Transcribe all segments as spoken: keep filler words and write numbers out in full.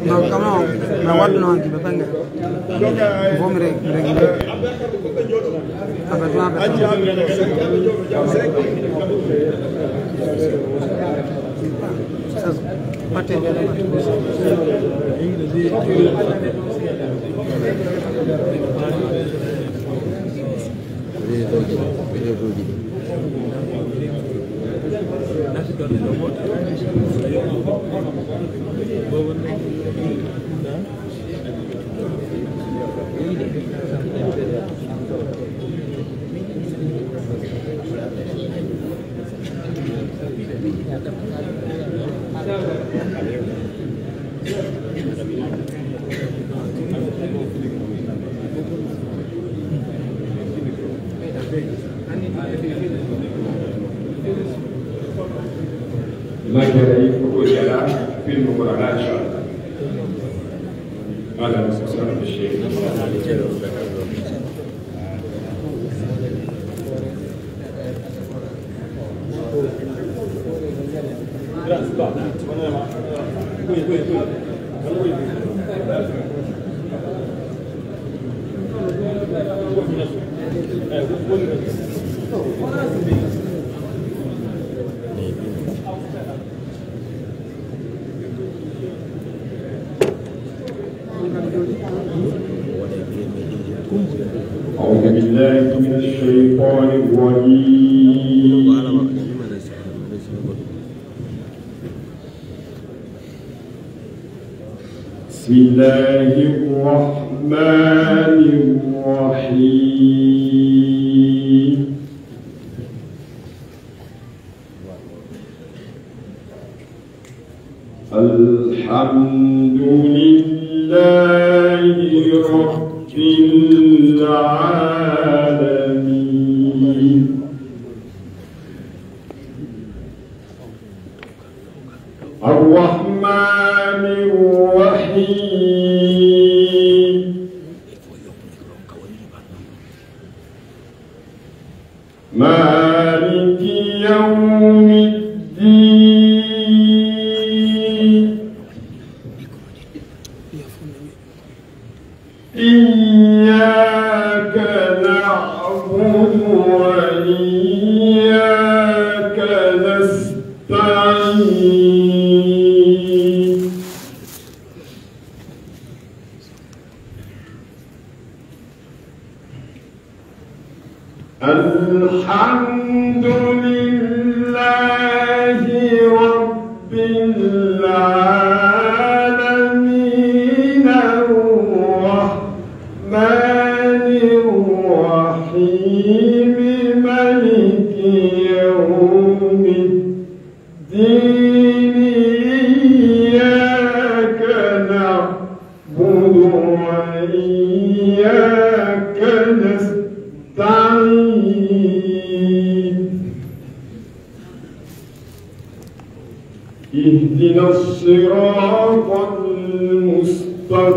Non, comment on a waɗno hanki ɓe penge. Faut mi reg-, régler. Avec toi, avec toi. Ça, c'est pas terrible. Imam Jara yi ko ko jara film ko ala inchallah. Ala musa sara be shey. أعوذ بالله من الشيطان الرجيم. بسم الله الرحمن الرحيم. الحمد لله رب العالمين. الرحمن الرحيم. مالك يوم الدين. إياك نعبد وإياك نستعين. الحمد لله رب العالمين. الرحمن الرحيم. ملك يوم الدين. إياك نعبد وإياك نستعين. اهدنا الصراط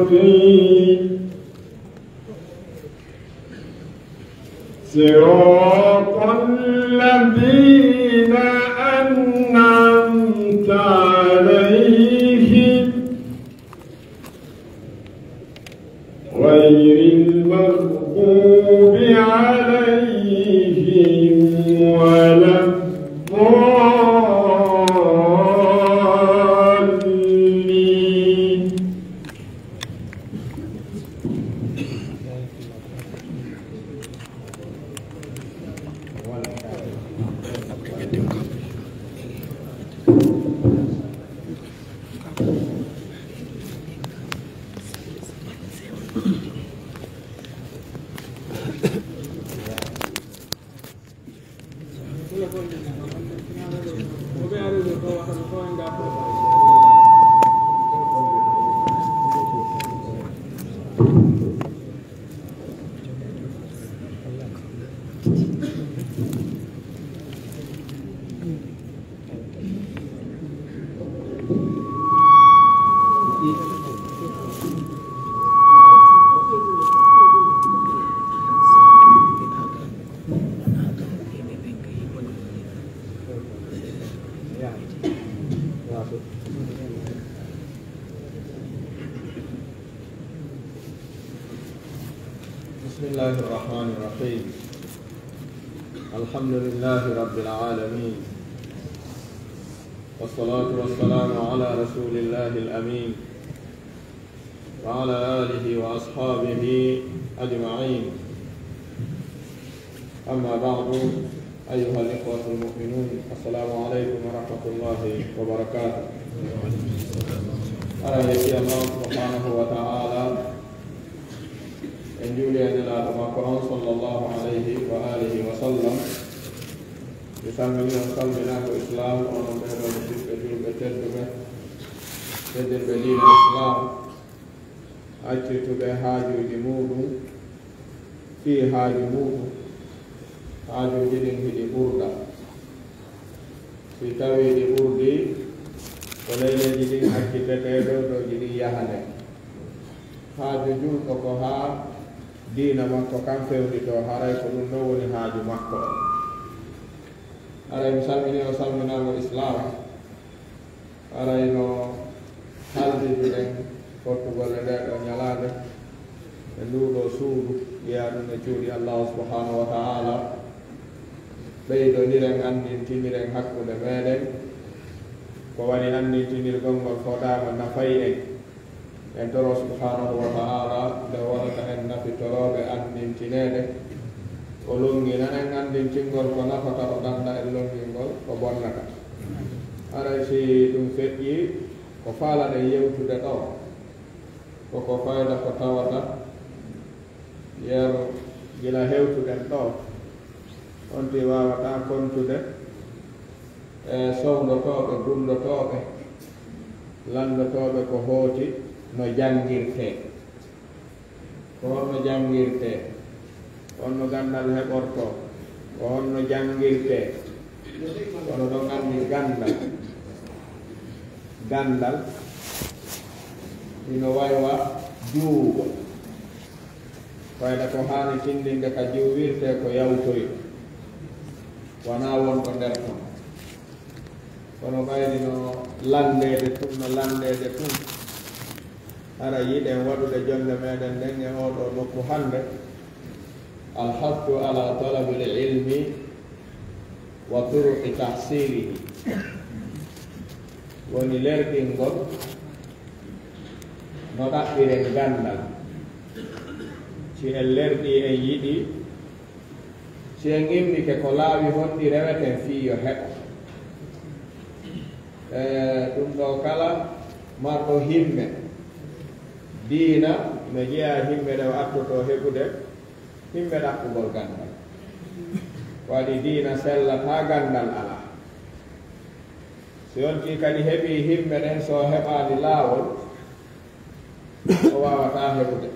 المستقيم. صراط الذين أنعمت عليهم غير المغضوب عليهم ولا الضالين. بسم الله الرحمن الرحيم. الحمد لله رب العالمين. والصلاة والسلام على رسول الله الأمين. وعلى آله وأصحابه أجمعين. أما بعد، أيها الإخوة المؤمنون، السلام عليكم ورحمة الله وبركاته. Aray en yetti Allah subhanahu wa ta'ala, en juuli e Nelaaɗo makko on sallallahu alayhi wa alihi wa sallam. Mi salmini on salminaango Islam, onon ɓee ɗoo musidɓe julɓe tedduɓe, teddirɓe diina Islam. Accituɓe haajuuji muuɗum fii haaju muuɗum. Haajuuji ɗin hiɗi ɓurda. Si tawii ɗi ɓurdii, ko leyleeji ɗin accitete, dowdowji ɗin yaha nden. Haaju julɗo ko haa diina makko kan fewnditoo, haray ko ɗum ɗon woni haaju makko on. Haray mi salminii on salminaango Islaam. Aray no haldiduɗen fottugol e ndee ɗoo ñalaande, e nduu ɗoo suudu, jeyaa ɗum e cuuɗi Allaahu subhaanahu wa ta'aala, ɓeydoniren, anndintiniren hakkunde meeɗen, ko woni anndintinirgol ngol fodaama nafay en. En toroo subhaanahu wa ta'aala nde wonata en nafitorooɓe anndintineede, o lonngina en anndintingol ko nafata, o dannda en lonngingol ko bonnata. Haray si ɗum feƴƴii, ko faalaɗen yewtude ɗoo, ko ko fayda ko tawata yer gila hewtuɗen ɗoo, on tigi waawataa kontude e sowndotooɓe, gundotooɓe, lanndotooɓe ko hooti no janngirtee. Ko honno janngirtee? Ko honno ganndal heɓortoo? Ko honno janngirtee? Kono ɗon anndi ganndal. Ganndal hino waywa juuwugol. Fayda ko haani tinndinde ka juuwirtee ko yawtoyi. Wanaa wonɗo nder ton. Kono ɓayri no lanndeede tun, no lanndeede tun. Hara yiɗen waɗude jonnde meɗen nden e oo ɗoo nokku hannde. Alhattu ala talabil ilmi wa turuqi tahsilihi. Woni lerɗingol no ɗaɓɓiren ganndal. Si en lerɗii, en yiɗii, si en immike, ko laawi honɗi reweten fii yo heɓo? E, ɗum ɗoo kala marɗo himme diina no jeyaa himme ɗe o attotoo heɓude, himme ɗaɓɓugol ganndal. Ko waɗi diina sellataa ganndal alaa. Si on tigi kadi heɓii himme ɗen, so o heɓaali laawol, o waawataa heɓude.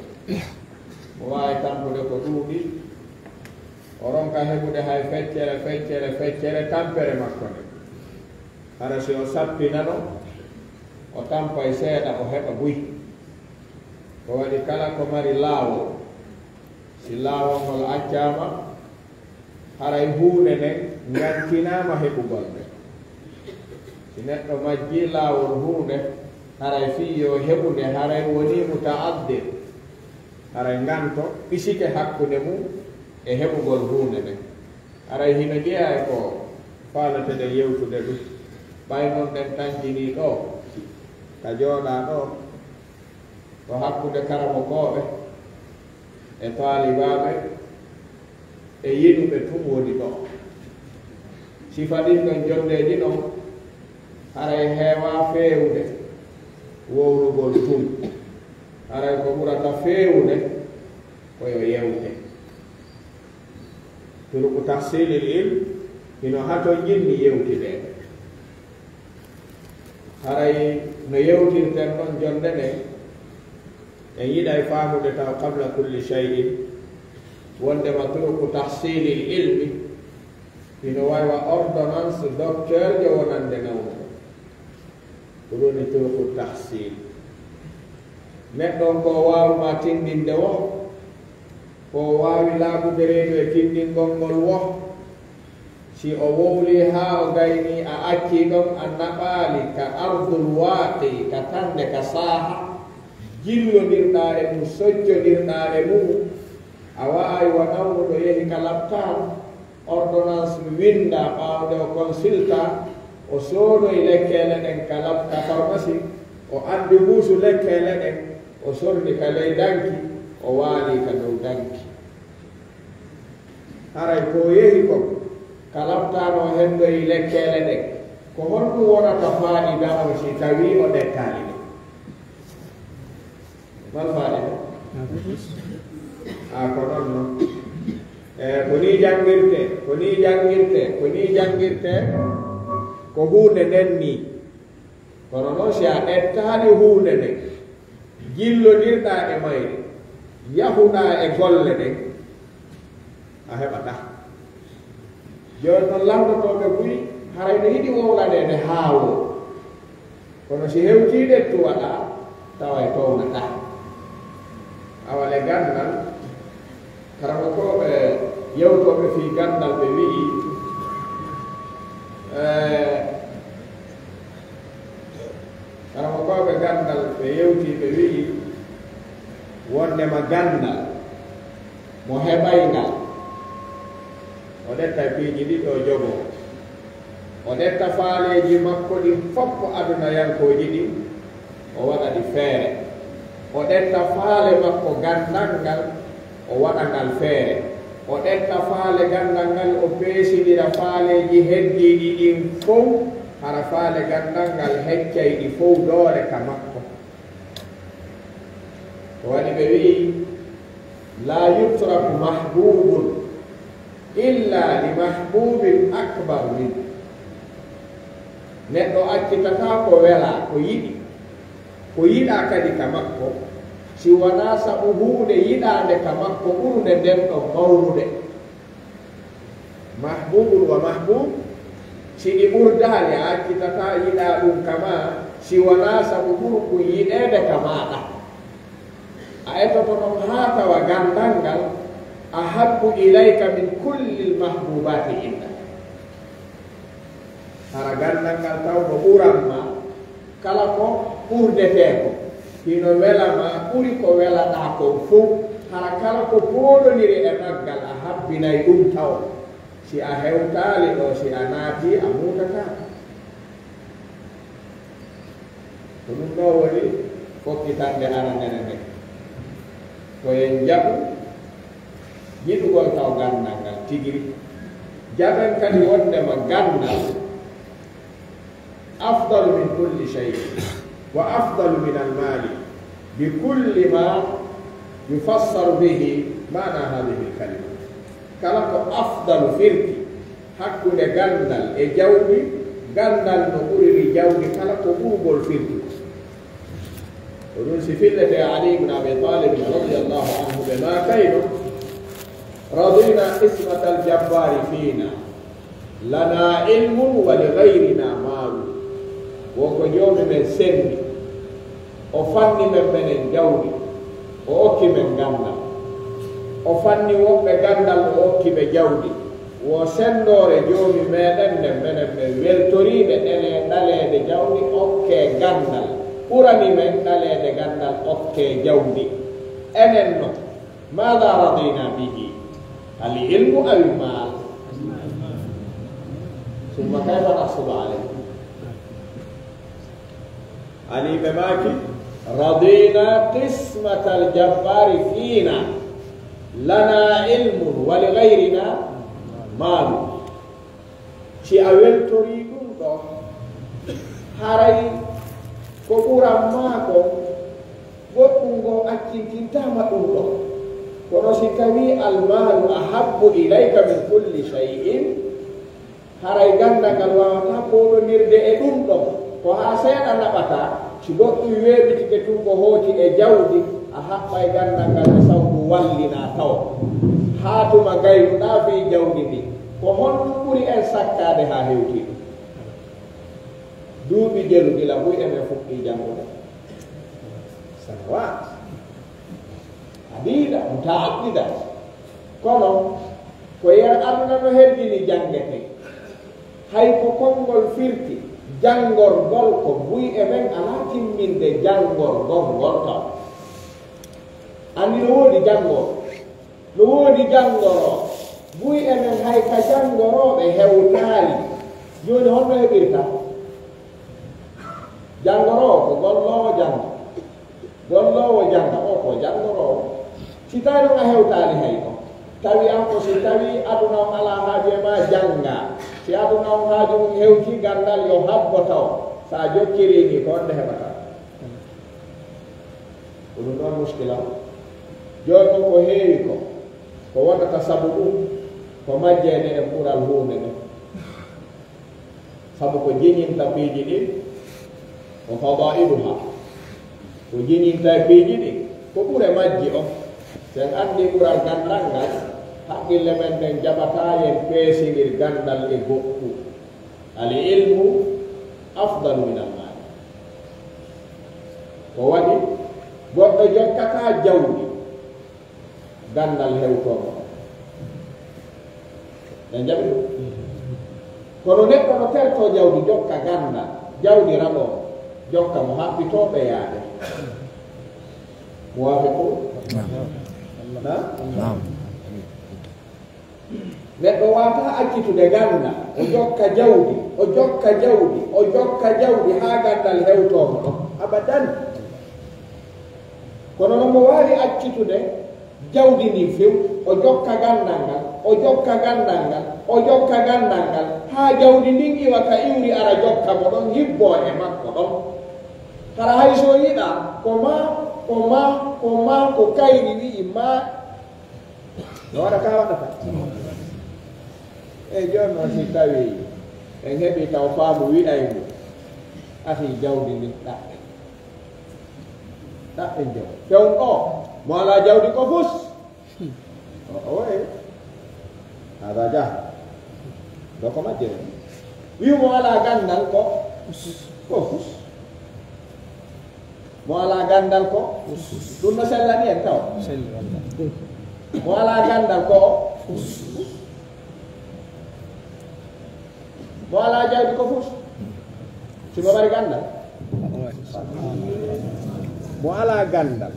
O waawi tampude ko ɗuuɗi, o ronka heɓude hay feccere, feccere, feccere, tampere makko nden. Hara si o sappinano, o tampay seeɗa, o heɓa buy. Ko waɗi kala ko mari laawol, si laawol ngol accaama, haray huunde nden ngantinaama heɓugol nde. Si neɗɗo majjii laawol huunde, haray fii yo heɓu nde, haray wonii muta'addir. Haray nganto ɓisike hakkunde mum e heɓugol huunde nden. Haray hino jeyaa e ko faaleten yewtude ɗum. Ɓay non ɗen tanjinii ɗoo, ka jooɗaa ɗoo, ko hakkunde karamokooɓe e taalibaaɓe e yiɗuɓe tun woni ɗoo. Sifa ɗin ɗon jonndeeji ɗon, haray heewaa feewude wowlugol tun. Haray ko ɓurata feewude ko yo yewte. Turuqu tahsilil ilm hino hatonjinni yewtideede. Haray no yewtirten ɗon jonnde nden, en yiɗay faamude taw qabla kulli shay'in, wondema turuqu tahsilil ilmi hino waywa ordonnance docteur jo wonande nawnuɗo. Ko ɗum woni turuqu tahsil. Neɗɗo on ko o waawi ma tinndinde wo, ko o waawi laaɓude reedu e tinndingol ngol wo, Si o wowlii haa o gaynii, a accii ɗon, a naɓaali ka ardul waaqi, ka tannde, ka saaha, jillondirɗaa e mum, soccondirɗaa e mum, a waawi wa nawnuɗo yehi ka laptaal, ordonnance winndaa ɓaawo nde o consulta, o soodoyi lekkeele ɗen ka lap-, ka pharmacie, o addi mbuusu lekkeele ɗen, o sorni ka ley danki, o waali ka dow danki. Haray ko o yehi kon, ka laptaal o hendoyi lekkeele ɗen, ko honɗum wonata faayiida on si tawii o ɗettaali ɗe? Mal faayiida? A, ko non non. E, ko nii janngirtee, ko nii janngirtee, ko nii janngirtee, ko huunde nden nii. Kono non, si a ɗettaali huunde nden, jillondirɗaa e mayre, yahuɗaa e golle ɗen, a heɓataa. Jooni non, lanndotooɓe buy, haray no yiɗi wowlaneede haa woo. Kono si hewtii ɗettu waɗaa, tawa e townataa. Awa le ganndal, karamokooɓe yewtooɓe fii ganndal ɓe wi'i, eh, karamokooɓe ganndal ɓe yewtii ɓe wi'i, wonndema ganndal mo heɓay ngal, o ɗetta piiji ɗiɗi o jogoo. O ɗetta faaleeji makko ɗin fow adunayankooji ɗin, o waɗa ɗi feere. O ɗetta faale makko ganndal ngal, o waɗa ngal feere. O ɗetta faale ganndal ngal, o peesindira faaleeji heddiiɗi ɗin fow, hara faale ganndal ngal heccay ɗi fow doole ka makko. Ko waɗi ɓe wi'i, "Laa yutraku mahbubun illa li mahbubin akbar min." Neɗɗo accitataa ko welaa, ko yiɗi, ko yiɗaa kadi ka makko, si wanaa sabu huunde yiɗaande ka makko ɓurnde nden ɗon mawnude. Mahbubun wa mahbub, si ɗi ɓurdaali, a accitataa yiɗaa ɗum kama, si wanaa sabu ɓurɗum yiɗeede ka maaɗa. A etoto non haa tawa ganndal ngal ahabbu ilayka min kullil mahbubati inda. Hara ganndal ngal taw no ɓuran ma kala ko ɓurdetee ko. Hino wela ma ɓuri ko welaɗaa kon fow. Hara kala ko pooɗondiri e maggal, a habbinay ɗum taw. Si a hewtaali ɗoo, si a naatii, a muutataa. Ko ɗum ɗoo woni fokkitannde aranere nden. Ko en jaɓu yiɗugol taw ganndal ngal tigi rigi. Jaɓen kadi wonndema ganndal afdalu min kulli shay, wa afdalu min almali, bi kulli ma yufassaru bihi maana hadihi alkalima. Kala ko afdalu firti hakkunde ganndal e jawdi, ganndal no ɓuriri jawdi kala ko ɓurgol firti. Ko ɗum si fillete Ali ibn Abi Talib radiyallahu anhu ɓe maakayno, "Radina qismatal jabbari fina, lana ilmun wa li ghayrina malu." Wo ko Joomi men senndi, o fanni men menen jawdi, o okki men ganndal. O fanni woɓɓe ganndal, o okki ɓe jawdi. Wo senndoore Joomi meɗen nden, menen men weltoriiɓe ɗene ɗaleede jawdi okkee ganndal, ɓurani men ɗaleede ganndal okkee jawdi. Enen non, maada radina bihi? Al ilmu aw al maal? Summa kayfa nahsulu alayhi? Ani ɓe maaki, "Radina qismatal jabbari fina, lana ilmun wa li ghayrina malu." Si a weltorii ɗum ɗoo, haray ko ɓuran maa kon, goɗɗum ngoo accintintaama ɗum ɗoo. Kono si tawii almaalu ahabbu ilayka min kulli shay'in, haray ganndal ngal waawataa pooɗondirde e ɗum ɗoo. Ko haa seeɗa naɓataa, si goɗɗum weeɓitike tun ko hooti e jawdi, a haɓɓay ganndal ngal e sawtu wallinaa taw. Haa tuma gaynuɗaa fii jawdi ndin, ko honɗum ɓuri en sakkaade haa hewtii ɗum? Duuɓi jelu gila buy emen fuɗɗii janngude. Sanawaat. Adiida, mutaaddida. Kono, ko yer aduna no heddini janngetee. Hay ko konngol firti, janngorgol ko buy e men alaa timminde janngorgol ngol taw. Anndi no woodi janngoo, no woodi janngoroo, buy e men hay ka janngorooɓe hewtaali. Jooni honno heɓirta? Janngoroowo ko golloowo jannga. Golloowo jannga, o ko janngoroowo. Si tawi ɗum a hewtaali hay ɗo, tawi an ko si tawi aduna on alaa haaju e ma jannga. Si aduna on haaju mum hewti ganndal yo habbo taw. Sa jokkiri ni ko honde heɓata. Ko ɗum ɗon muskila. Jooni ɗum ko heewi ko, ko wonata sabu ɗum, ko majjeede e ɓural huunde nden. Sabu ko jiñinta piiji ɗin, ko fadailuha. Ko jiñinta e piiji ɗin, ko ɓure majji on. Sen anndi ɓural ganndal ngal, haqqille men nden jaɓataa yen peesindir ganndal e goɗɗu. Al ilmu afdalu min al maali. Ko waɗi goɗɗo jokkataa jawdi, ganndal hewtoo mo. Ɓe njaɓi ɗum. Kono neɗɗo no tertoo jawdi, jokka ganndal, jawdi raɓoo, jokka mo haɓɓitoo ɓe yaade. Muwafiqu? Naam. Na? Naam. Neɗɗo waawataa accitude ganndal, o jokka jawdi, o jokka jawdi, o jokka jawdi, haa ganndal hewtoo mo ɗon. Abadan. Kono noon mo waawi accitude jawdi ndin few, o jokka ganndal ngal, o jokka ganndal ngal, o jokka ganndal ngal, haa jawdi ndin iwa ka iwri ara jokka mo ɗon, hibboo e makko ɗon. Hara hay so yiɗaa, ko maa, ko maa, ko maa, ko kayri wi'i maa, no waɗa ka waɗata. Eyi, jooni noon si tawii en heɓii taw faamu wi'ay ngu, asi jawdi ndin ɗaɓɓen. Ɗaɓɓen jawdi. Fewn ɗo, mo alaa jawdi ko fus. O, o, e. Hada jah. Ɗo ko majjere. Wi'u mo alaa ganndal ko, ko fus. Mo alaa ganndal ko, ɗum no sellani en taw. Mo alaa ganndal ko, mo alaa jawdi ko fus. Si mo mari ganndal. Mo alaa ganndal.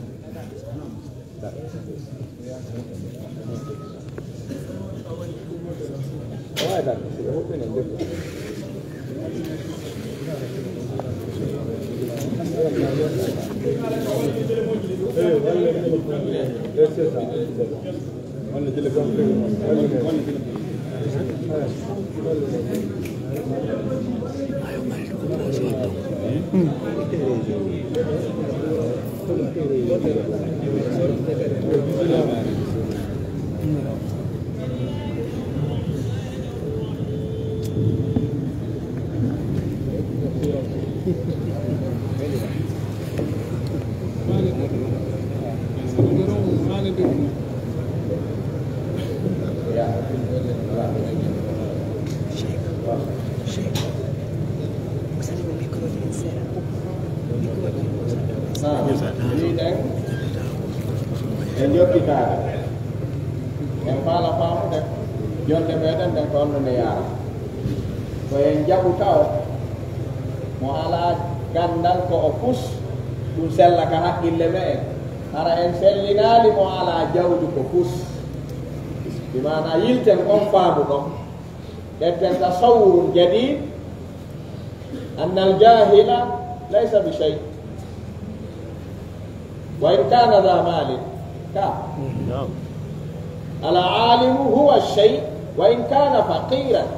Naam, mbiɗen e jokkitaade. En faala faamude jonde meɗen nden ko honno nde yaara. Ko en jaɓu taw mo alaa ganndal ko o fus, ɗum sella ka haqqille me'en. Hara en sellinaali mo alaa jawdi ko fus. Bi maana yilten on faamu ɗon. Ƴetten tasawwurun jadid, annal jahila laysa bi shay. Wa in kana dha malin. Ka. Naam. Al alimu huwa shay, wa in kana faqiran.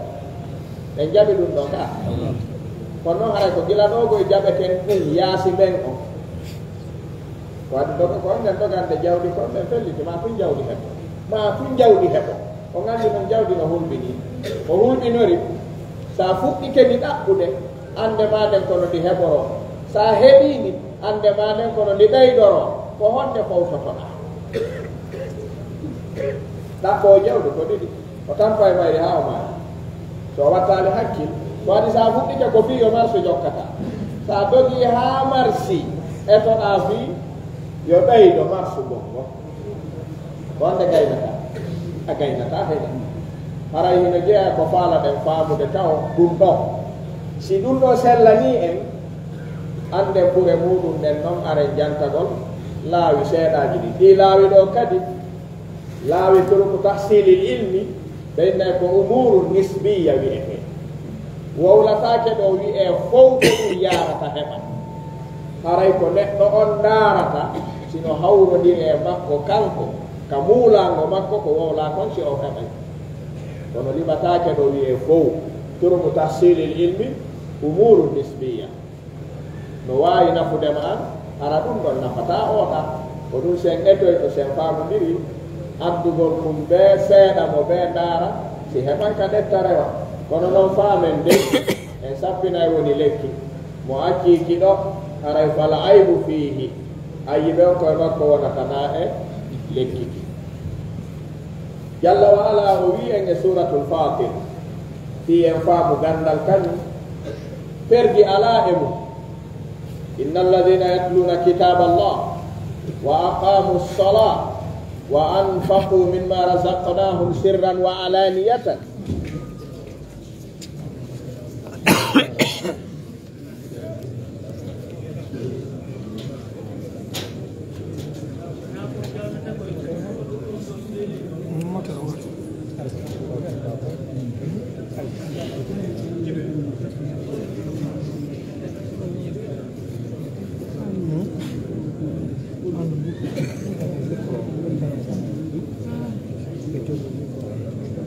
Ɓe jaɓi ɗum ɗo ka. Kono noon haray ko gila ɗo koye jaɓeten ɗum yaasi ɓen on. Waɗi ɗo ko on nen ɗogande jawdi ko on nen felliti, ma tun jawdi heɓo. Ma tun jawdi heɓo. O nganndi noon jawdi no hulɓini. O hulɓinori. Sa fuɗɗike ni ɗaɓɓude, annde ma nden kono ndi heɓoroo. Sa heɓii ni, annde ma nden kono ndi ɓeydoroo. Ko honde fowtotoɗaa? Ɗaɓɓo jawdi ko ɗiɗi. O tampa e mayri haa o maayi. So o wattaali hakkil, ko waɗi sa fuɗɗike ko fii yo marsu jokkata. Sa dogi haa marsi, etoɗaa fii yo ɓeydo marsu gongo. Ko honde gaynata? A gaynata hede. Haray hino jeyaa ko faalaɗen faamude tawo ɗun ɗoo. Si ɗun ɗoo sellanii en, annden ɓure muuɗum nden non aren jantagol laawi seeɗaaji ɗin. Ɗii laawi ɗoo kadi, laawi turuku tahsiilil ilmi, ɓe innay ko umuuru nisbiyya wi'etee. Wowlataake ɗoo wi'ee fow ko ɗun yaarata heɓa. Haray ko neɗɗo on ndaarata, si no hawrondiri e makko kanko, ka muulaango makko ko wowlaa kon si o heɓay. Kono liɓataake ɗoo wi'ee fow. Turuku tahsiilil ilmi umuuru nisbiyya. No waawi nafude ma an, hara ɗun ɗon nafataa oɗa. Ko ɗun sen etoyto, sen faamondiri addugol kun bee seeɗa mo bee ndaara, si heɓan ka ɗetta rewa. Kono non faamen dey, en sappinay woni lekki. Mo accii ki ɗoo, haray fal aybu fiihi. Ayyibe on ko e makko wonata, naa e lekki ki. Jalla wa ala o wi'i en e Suuratul Faatir, fii en faamu ganndal kañun, perdi alaa e mun. إن الذين يتلون كتاب الله وأقاموا الصلاة وأنفقوا مما رزقناهم سرا وعلانية.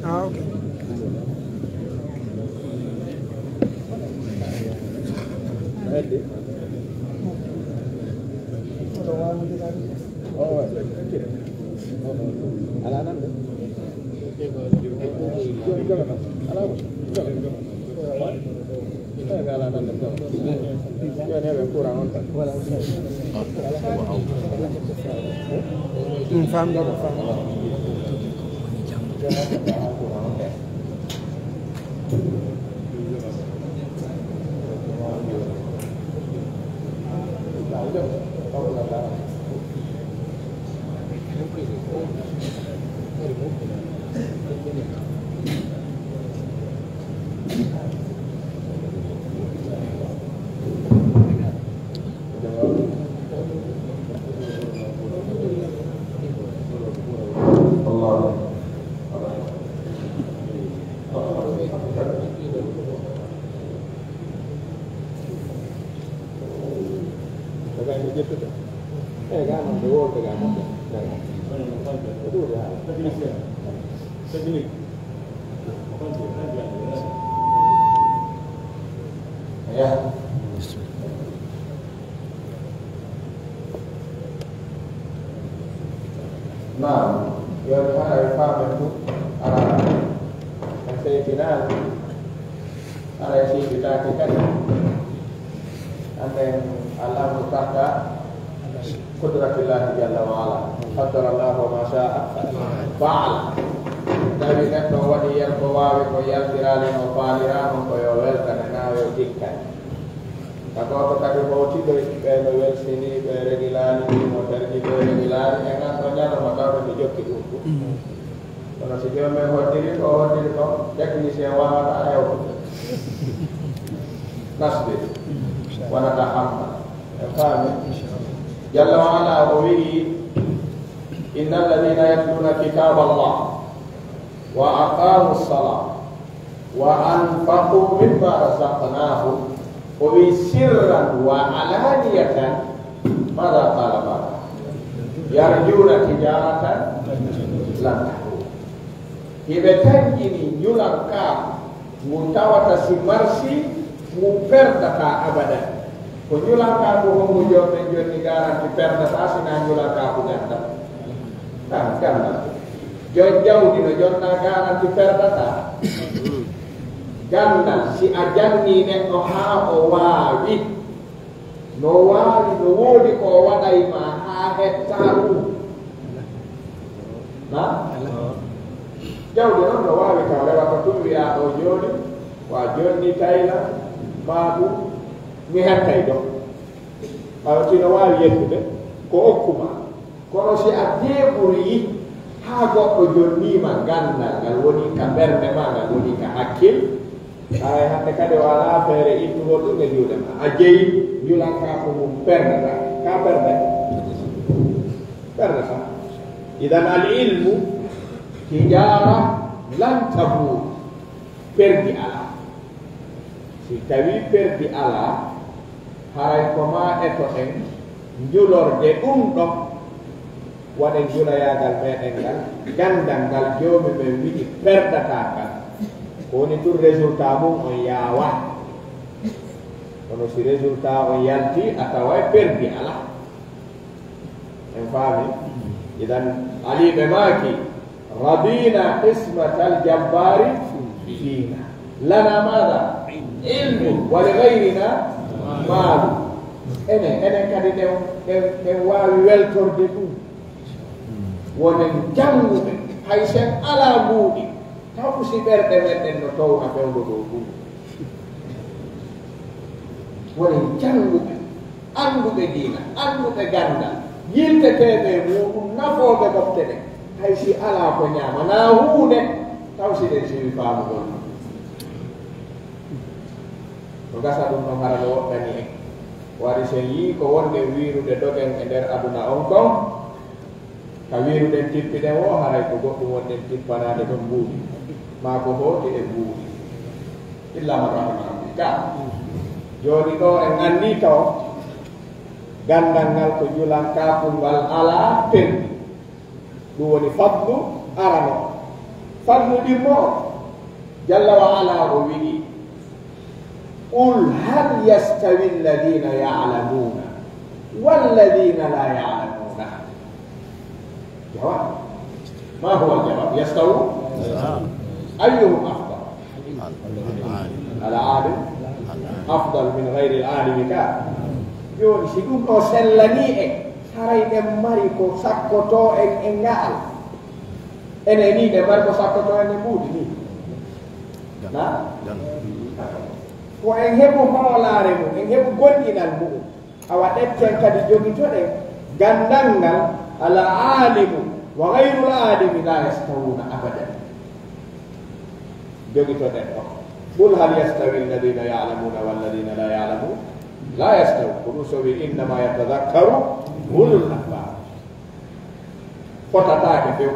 Ah, ok. Ɗum famɗo ko famɗo. Naam, yo mi haray faamen ɗum, ara en seytinaali, ara en siifitaaki kadi. Annden al-amru tahta qudratillahi jalla wa ala. Qaddara Allahu wa ma sha'a fa'ala. Tawi neɗɗo waɗi yen ko waawi ko yaltiraali no faaliraano ko yo weltane naa yo tikkane. Ka gooto kadi hootiɗo e ɓe no welsini, ɓe regilaali, mo terji ɓe regilaali, e ngan ɗo ñalawma tawde ɓe jokki ɗum ɗum. Kono si joomum en hoddiri ko hoddiri kon, technicien waawata hewtude. Nasde, wonata hamma. En faami? Jalla wa ala o wi'i, "Inna alladhina yatluna kitaba Allah wa aqamu salah wa anfaqu mimma razaqnahum." O wi'i, "Sirran wa alaniyatan." Mada qala ba'da? "Yarjuna tijaratan lan tabur." Hiɓe tanƴini ñulal kaa ngu tawata si marsi ngu perdataa abadan. Ko ñulal kaa ngu hongu joom men jonni garanti perdataa si naa ñulal kaa ngu gandal? Kan gandal. Jon jawdi no jonna garanti perdataa? Gandal, si a janni neɗɗo haa o waawi, no waawi, no woodi ko o waɗay ma haa hettaa ɗum. Na? Jawdi noon no waawi taw rewata tun wi'a ɗo jooni, wa jonni Thailand, maa ɗum, mi hettay ɗo. Awa tino waawi yettude, ko okku ma. Kono si a deeɓuri, Haa goɗɗo jonniima ganndal ngal woni ka ɓernde ma, ngal woni ka hakkil, haray hannde kadi o alaa feere ittugol ɗum e juuɗe ma. A jeyi njulankaaku ngun ɓernde ma, ka ɓernde. Ɓernde ma. Idan al ilmu tijara lan tabur. Perdi alaa. Si tawii perdi alaa, haray ko maa eto en njulorde ɗum ɗon. Waɗen julayaagal meɗen ngal, ganndal ngal Joomi men wi'i perdataa ngal. Ko woni tun résultat mum on yaawaa. Kono si résultat on yaltii, a taway perdi alaa. En faami? Idan, Ali ɓe maaki, "Radina qismatal jabbari fina. Lana mada? Ilmu, wa li gayrina malu." Enen, enen kadi ɗen, ɗen, ɗen waawi weltorde ɗum. Wonen jannguɓe, hay sen alaa mbuuɗi, taw si ɓerɗe men ɗen no towna fewndo dow ɗum. Wonen jannguɓe, annduɓe diina, annduɓe ganndal, yilteteeɓe e muuɗum, nafooɓe mofte ɗen. Hay si alaa ko ñaamanaa huunde, taw si ɗen siwi faamugol ɗum. Ko gasa ɗum ɗon hara no woɗɗani en. Wari sen yii ko wonde wiirude dogen e nder aduna on kon, ka wiiruɗen tippiɗen o, haray ko goɗɗum wonɗen tippanaade ɗon mbuuɗi, maa ko hooti e mbuuɗi. Illa man rahima rabbi. Ka jooni ɗo en anndi taw ganndal ngal ko njulankaaku ngal alaa perdi. Ɗum woni fadlu arano. Fadlu ɗimmo on, Jalla wa Ala o wi'i, "Qul hal yastawi alladhina ya'lamuna walladhina la ya'lamuna?" Jawab. Ma huwa al-jawab? Yastawu? Ayyuhum afdal? Al-alim afdal min ghayri al-alimi ka. Jooni, si ɗum ɗo sellanii en, haray ɗen mari ko sakkotoo en e ngaal. Enen ni, ɗen mari ko sakkotoo en e mbuuɗi ni. Na? Ko en heɓu hoolaare mum, en heɓu gonɗinal mum. Awa ɗetten kadi jogitoɗen ganndal ngal, al-alimu wa ghayrul alimi la yastawuna abadan. Jogitoɗen ɗo. Qul hal yastawi alladhina ya'lamuna walladhina la ya'lamun? La yastawun. Ko ɗum so wi, "Innama yatadhakkaru ulul albab." Fotataake few.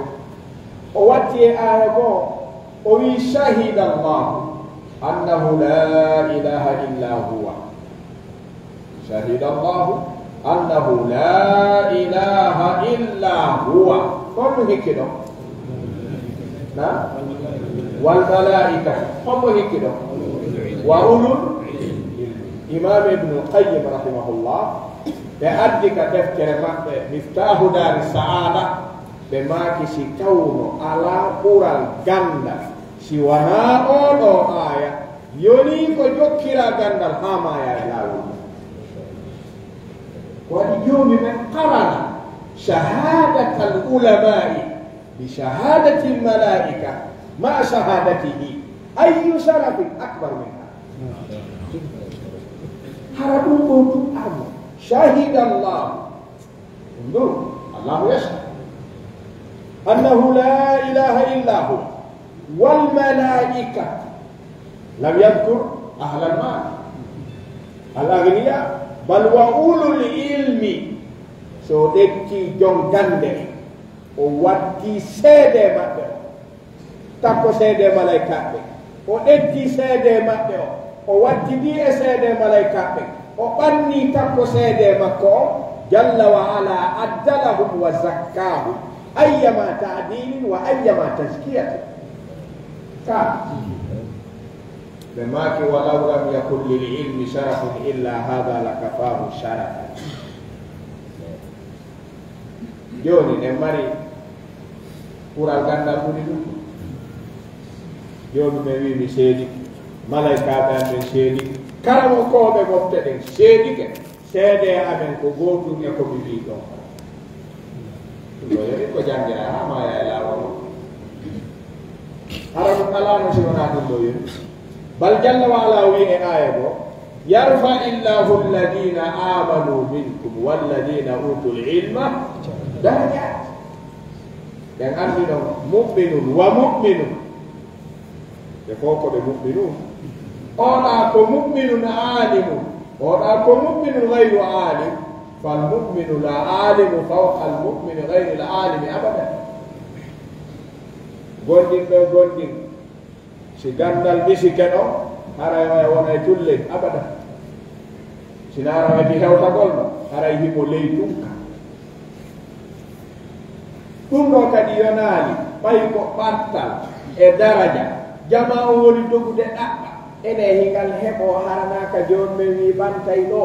O watti e aaya goo, o wi, "Shahida Allahu annahu la ilaha illa huwa." Shahida Allahu annahu la ilaha illa huwa. Honɗum hikki ɗon? Na? Wal malaikatu. Hombo hikki ɗon? Wa ulul ilmi. Imam Ibnul Qayyim rahimahullah, ɓe addi ka deftere maɓɓe Miftahu Dari Sa'ada, ɓe maaki si tawno alaa ɓural ganndal si wanaa oo ɗoo aaya, yonii ko jokkiraa ganndal haa maayaa e laawol mum. Ko waɗi Joomi men qarana shahadatal ulama'i bi shahadatil malaika ma'a shahadatihi. Ayyu sharafin akbar min hada? Hara ɗum ɗo duɗɗamo. Shahida Allah. Ndu, Allahu yashhad. Annahu la ilaha illa huwa. Wal malaikatu. Lam yadhkur ahlal mal. Al aghniya. Bal wa ulul ilmi. So ƴetti jon gannde, o watti seede maɓɓe o. Takko seede malaykaaɓe. O ƴetti seede maɓɓe o. O wattidi e seede malaykaaɓe. O ɓanni takko seede makko o. Jalla wa ala addalahum wa zakkahum. Ayyama ta'dilin wa ayyama tazkiyatin. Ka. Ɓe maaki, "Walaw lam yakun lil ilmi sharafun illa hadha lakafahu sharafan." Jooni en mari ɓural ganndal ɓuri ɗum. Jooni men wi mi seedike, malaykaaɓe am ɓen seedike, karamokooɓe mofte ɗen seedike, seede amen ko gootum e ko mi wi ɗon. Ɗum ɗo yoni ko janngiraa haa maaya e laawol. Hara ɗum alaano si wonaa ɗum ɗo yoni. Bal jalla wa ala wi e aaya goo, "Yarfa illahu alladhina amanu minkum walladhina utul ilma darajat." Ɓen anndi ɗon mu'minun wa mu'minun. Ɓe fof ko ɓe mu'minun. Oɗa ko mu'minun alimun. Oɗa ko mu'minun ghayru alim. Fal mu'minu la alimu fawqa al mu'mini ghayri al alimi abada. Gonɗinɗo e gonɗinɗo, si ganndal ɓisike ɗon, haray oya wona e tullel abada. Si naara weti hewtagol no, haray himo ley tunka. Ɗum ɗo kadi yonaali, ɓay ko ɓartal e daraja, jamaa on woni dogude ɗaɓɓa. Ene hingal heɓo haranaaka jooni men wi ɓantay ɗo.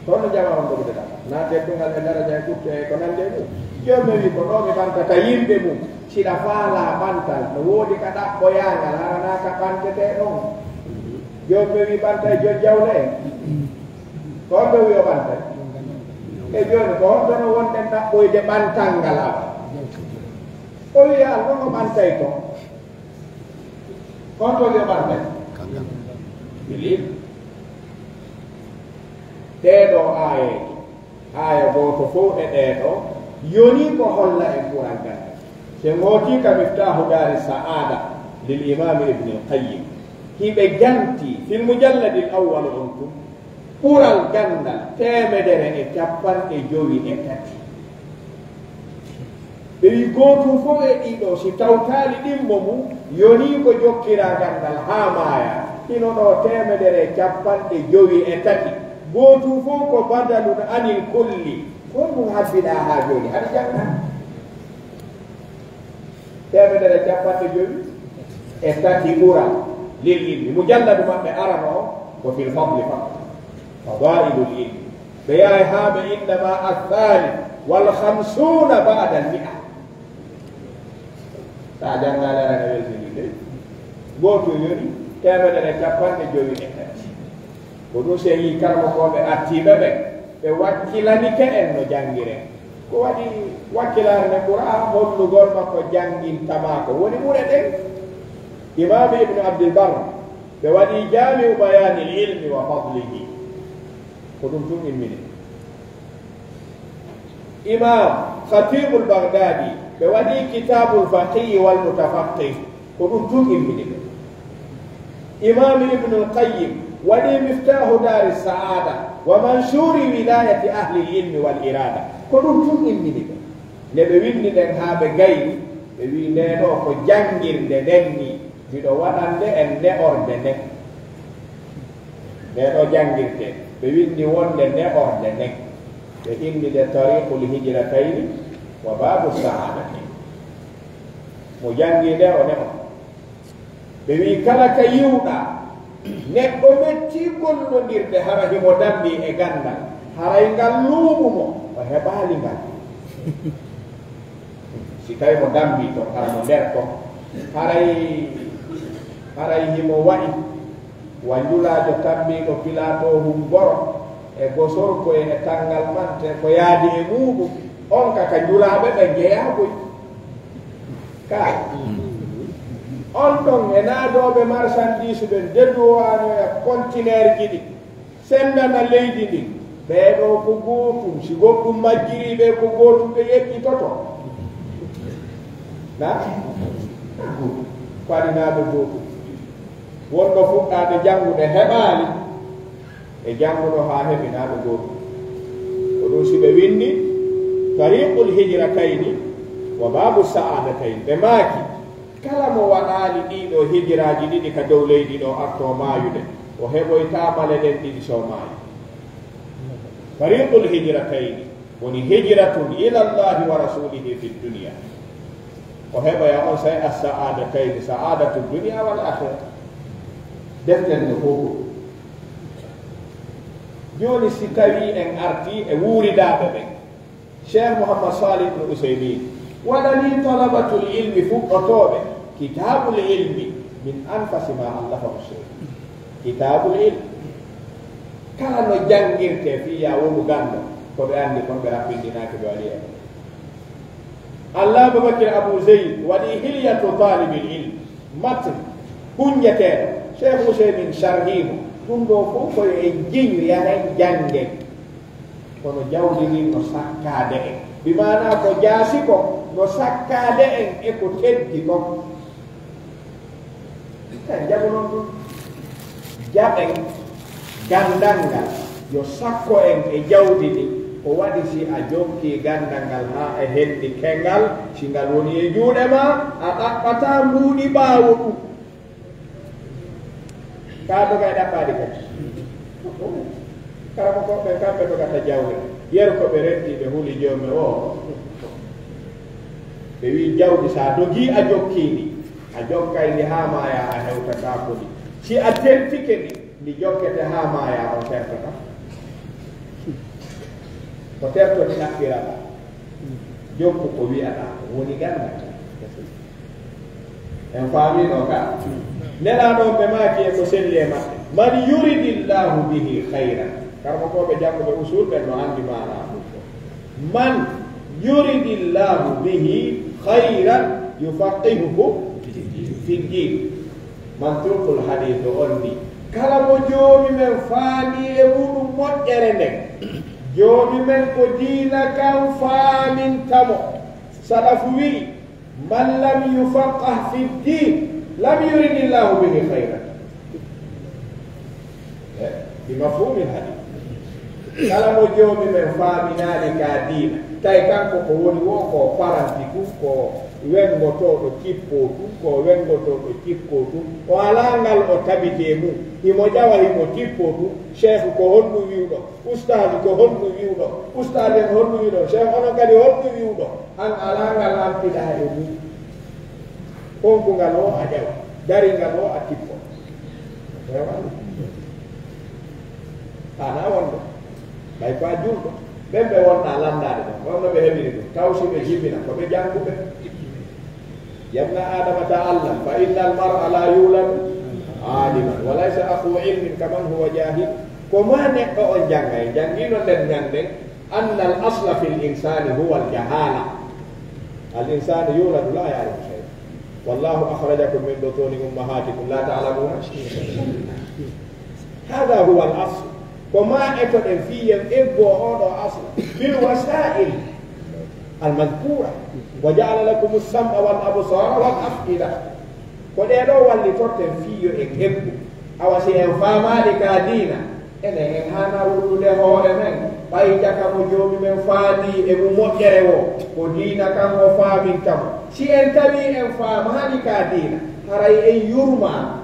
Kono jamaa on ɗo ɓe ɗaɓɓa. Na teddungal e daraja e ɓurte e ko nande e mum. Jooni mi wi ko ɗo mi ɓantata yimɓe mum. Siɗa faala ɓantal, no woodi ka ɗaɓɓoyaangal, hara na ka ɓantete ɗon. Jooni mi wi ɓantay jon jawle en. Ko honto wi o ɓantay? E jooni ko honto no wonɗen ɗaɓɓoyde ɓantal ngal awa? O wi an ɗon o ɓantay ton. Kono to yo ɓarde. Bilil. Ɗee ɗoo aayeeje, aaya gooto fof e ɗee ɗoo, yonii ko holla en ɓural gannde. Si en ngootii ka Miftaahu Daari Sa'aada lil Imaami Ibnil Qayyim, hiɓe jantii fil mujalladil awwal on tun, ɓural ganndal teemedere e cappanɗe jowi e tati. Ɓe wi gootum fof e ɗiɗo, si tawtaali ɗimmo mum, yonii ko jokkiraa ganndal haa maaya. Hino ɗo teemedere e cappanɗe jowi e tati. Gootum fof ko badalun anil kulli. Ko ɗum habbiɗaa haa jooni? Haɗa jannga? Teemedere e cappanɗe jowi e tati ɓural lil ilmi. Mujalladu maɓɓe arano o ko fil fadli faqat. Fadailul ilmi. Ɓe yahay haa ɓe innama athani wal khamsuna ba'da al mi'a. Sa janngaali arana weltini de. Gooto yoni teemedere e cappanɗe jowi e tati. Ko ɗum si en yii karamokooɓe artiiɓe ɓen, ɓe wakkilanike en no janngiren. Ko waɗi wakkilaare nden ɓura hollugol ma ko jannginta ma ko woni ɓure ɗen. Imaamu Ibnu Abdul Barr, ɓe waɗi Jaami'u Bayaanil Ilmi wa Fadlihi. Ko ɗum tun immini. Imaam Khatibul Baghdadi, ɓe waɗi Kitaabul Faqihi wal Mutafaqqih. Ko ɗum tun immini ɓe. Imaam Ibnul Qayyim waɗi Miftaahu Daari Sa'aada wa Mansuuri Wilaayati Ahlil Ilmi wal Iraada. Ko ɗum tun immini ɓe. Nde ɓe winndi nden haa ɓe gayni, ɓe wi ndee ɗoo ko janngirde nden nii, miɗo waɗande en ne'orde nden. Ndee ɗoo janngirde, ɓe winndi wonde ne'orde nden. Ɓe inni nde Tariiqul Hijratayni wa Baabu Sa'aadatayni. Mo janngi nde o ne'o. Ɓe wi kala ka yiwɗaa, neɗɗo metti gollondirde hara himo dambi e ganndal, haray ngal luuɓu mo, o heɓaali ngal. Si tawi mo dambi ton, hara mo nder ton, haray, haray himo wa'i wa njulaajo tambiiɗo Pilaatoo hun goro, e gosorko e tanngal mante, ko yaadi e muuɗum, on ka ka njulaaɓe ɓen jeyaa koy. Kaay. On ɗon e naadooɓe marsandiis ɓen, deduwaano e kontineerji ɗin, senndana leydi ndin. Ɓee ɗoo ko gootum, si goɗɗum majjirii ɓe ko gootum ɓe yeƴƴitoto. Na? Ko adinaaɓe gootum. Wonɗo fuɗɗaade janngude heɓaali. E jannguɗo haa heɓi naa ɓe gootum. Ko ɗum si ɓe winndi, Tariiqul Hijratayni wa Baabu Sa'aadatayni. Ɓe maaki, kala mo waɗaali ɗii ɗoo hijiraaji ɗiɗi ka dow leydi ɗoo artoo maayude, o heɓoytaa male ɗen ɗiɗi so maayi. Tariiqul Hijratayni woni hijratun ila Allahi wa rasulihi fi dunya. O heɓoya on say as-sa'aadatayni, sa'aadatu dunya wal aakhira. Deftere nde fof. Jooni, si tawii en artii e wuuridaaɓe ɓen, Cheikh Mouhammad Salih ibn Usaymin waɗanii talabatul ilmi fuɗɗotooɓe kitaabul ilmi min anfasi ma allafahu Cheikh. Kitaabul ilmi. Kala no janngirtee fii yaa wonu ganndo, ko ɓe anndi kon ɓe rappindinaaki ɓe waɗi en. Allaama Bakir Abu Zeyd waɗi Hilyatu Taalibil Ilm, matn, hunnjeteeɗo. Cheikh Useymin sharhii mo. Ɗum ɗoo fof ko yo en jiñu, yahen janngen. Kono jawdi ndin no sakkaade en. Bi maanaa ko jaasi kon no sakkaade en e ko teddi kon. En jaɓu non ɗum. Jaɓen ganndal ngal, yo sakko en e jawdi ndin. Ko waɗi si a jokkii ganndal ngal haa e henndi kenngal, si ngal woni e juuɗe maa, a ɗaɓɓataa mbuuɗi ɓaawo ɗum. Ka doga e ɗaɓɓaade kadi. Karamokooɓe ɓen kamɓe dogata jawle. Yeru ko ɓe renti ɓe huli joome o. Ɓe wi jawdi sa dogi a jokki ndi. A jokkay ndi haa maaya a hewtataako ndi. Si a tertike ndi, ndi jokkete haa maaya on tertata. Ko terto ndi ɗaɓɓirata. Jokku ko wi'ata ko woni ganndal. En faamino ka? Nelaaɗo ɓe maaki e ko selli e maɓɓe. Man yuridillahu bihi khayran. Karamokooɓe jannguɓe usul ɓen no anndi maanaa ɗum ko. Man yuridillahu bihi khayran yufaqihuhu fi ddin. Mantuqul hadiis on ni. Kala mo Joomi men faami e muɗum moƴƴere nden, Joomi men ko diina kan faaminta mo. Salafu wi'i, man lam yufaqqah fi ddin, lam yuridillahu bihi khayran. Eh, bi mafhumil hadith. Kala mo Joomi men faaminaali ka diina, tawi kanko ko woni wo ko paranti tun, ko wengotooɗo cippoo tun, ko wengotooɗo cippoo tun, o alaa ngal o tabitee mum, himo ƴawa himo cippoo tun, sheikh ko honɗum wi'uɗo? Ustaadu ko honɗum wi'uɗo? Ustaadu en honɗum wi'uɗo? Sheikh onon kadi honɗum wi'uɗo? An alaa ngal artiɗaa e mum. Honkungal o a ƴawa, daringal o a tippo. Rewan. Ana wonɗo. Ɓay ko a julɗo. Ɓen ɓe wonɗaa lanndaade ɗon. Wonno ɓe heɓiri ɗum. Taw si ɓe jibina ko ɓe jannguɓe. يا ابن آدم تعلم فإن المرء لا يولد عالما وليس أخو علم كمن هو جاهل. Ko maa neɗɗo on janngay, janngino nden ñande, أن الأصل في الإنسان هو الجهالة. الإنسان يولد لا يعرف شيئا. والله أخرجكم من بطون أمهاتكم لا تعلمون شيئا. هذا هو الأصل. Ko maa etoɗen fii en eggoo oo ɗoo aslu بالوسائل المذكورة. وجعل لكم السمع والأبصار والأفئدة. Ko ɗee ɗoo wallitorten fii yo en eggu. Awa si en faamaali ka diina, enen en haanaa wullude hoore men, ɓay jaka mo Joomi men faandii e mum moƴƴere woo, ko diina kan o faaminta mo. Si en tawii en faamaali ka diina, haray en yurmaa.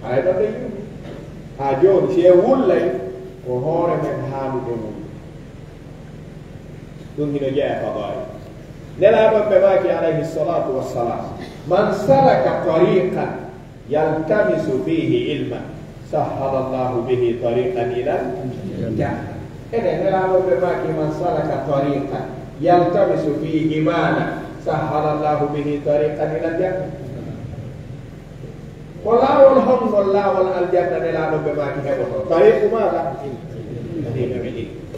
Haray ɗon en yurmi. Haa jooni, si en wullay, ko hoore men haanude wullude. Ɗum hino jeyaa e fadaa'il. Nelaaɗo ɓe maaki, alayhi salatu wassalam, من سلك طريقا يلتمس فيه علما سهل الله به طريقا إلى الجنة. Enen Nelaaɗo ɓe maaki, من سلك طريقا يلتمس فيه مالا سهل الله به طريقا إلى الجنة. Ko laawol hongol laawol aljanna Nelaaɗo ɓe maaki heɓoto? طريق ماذا؟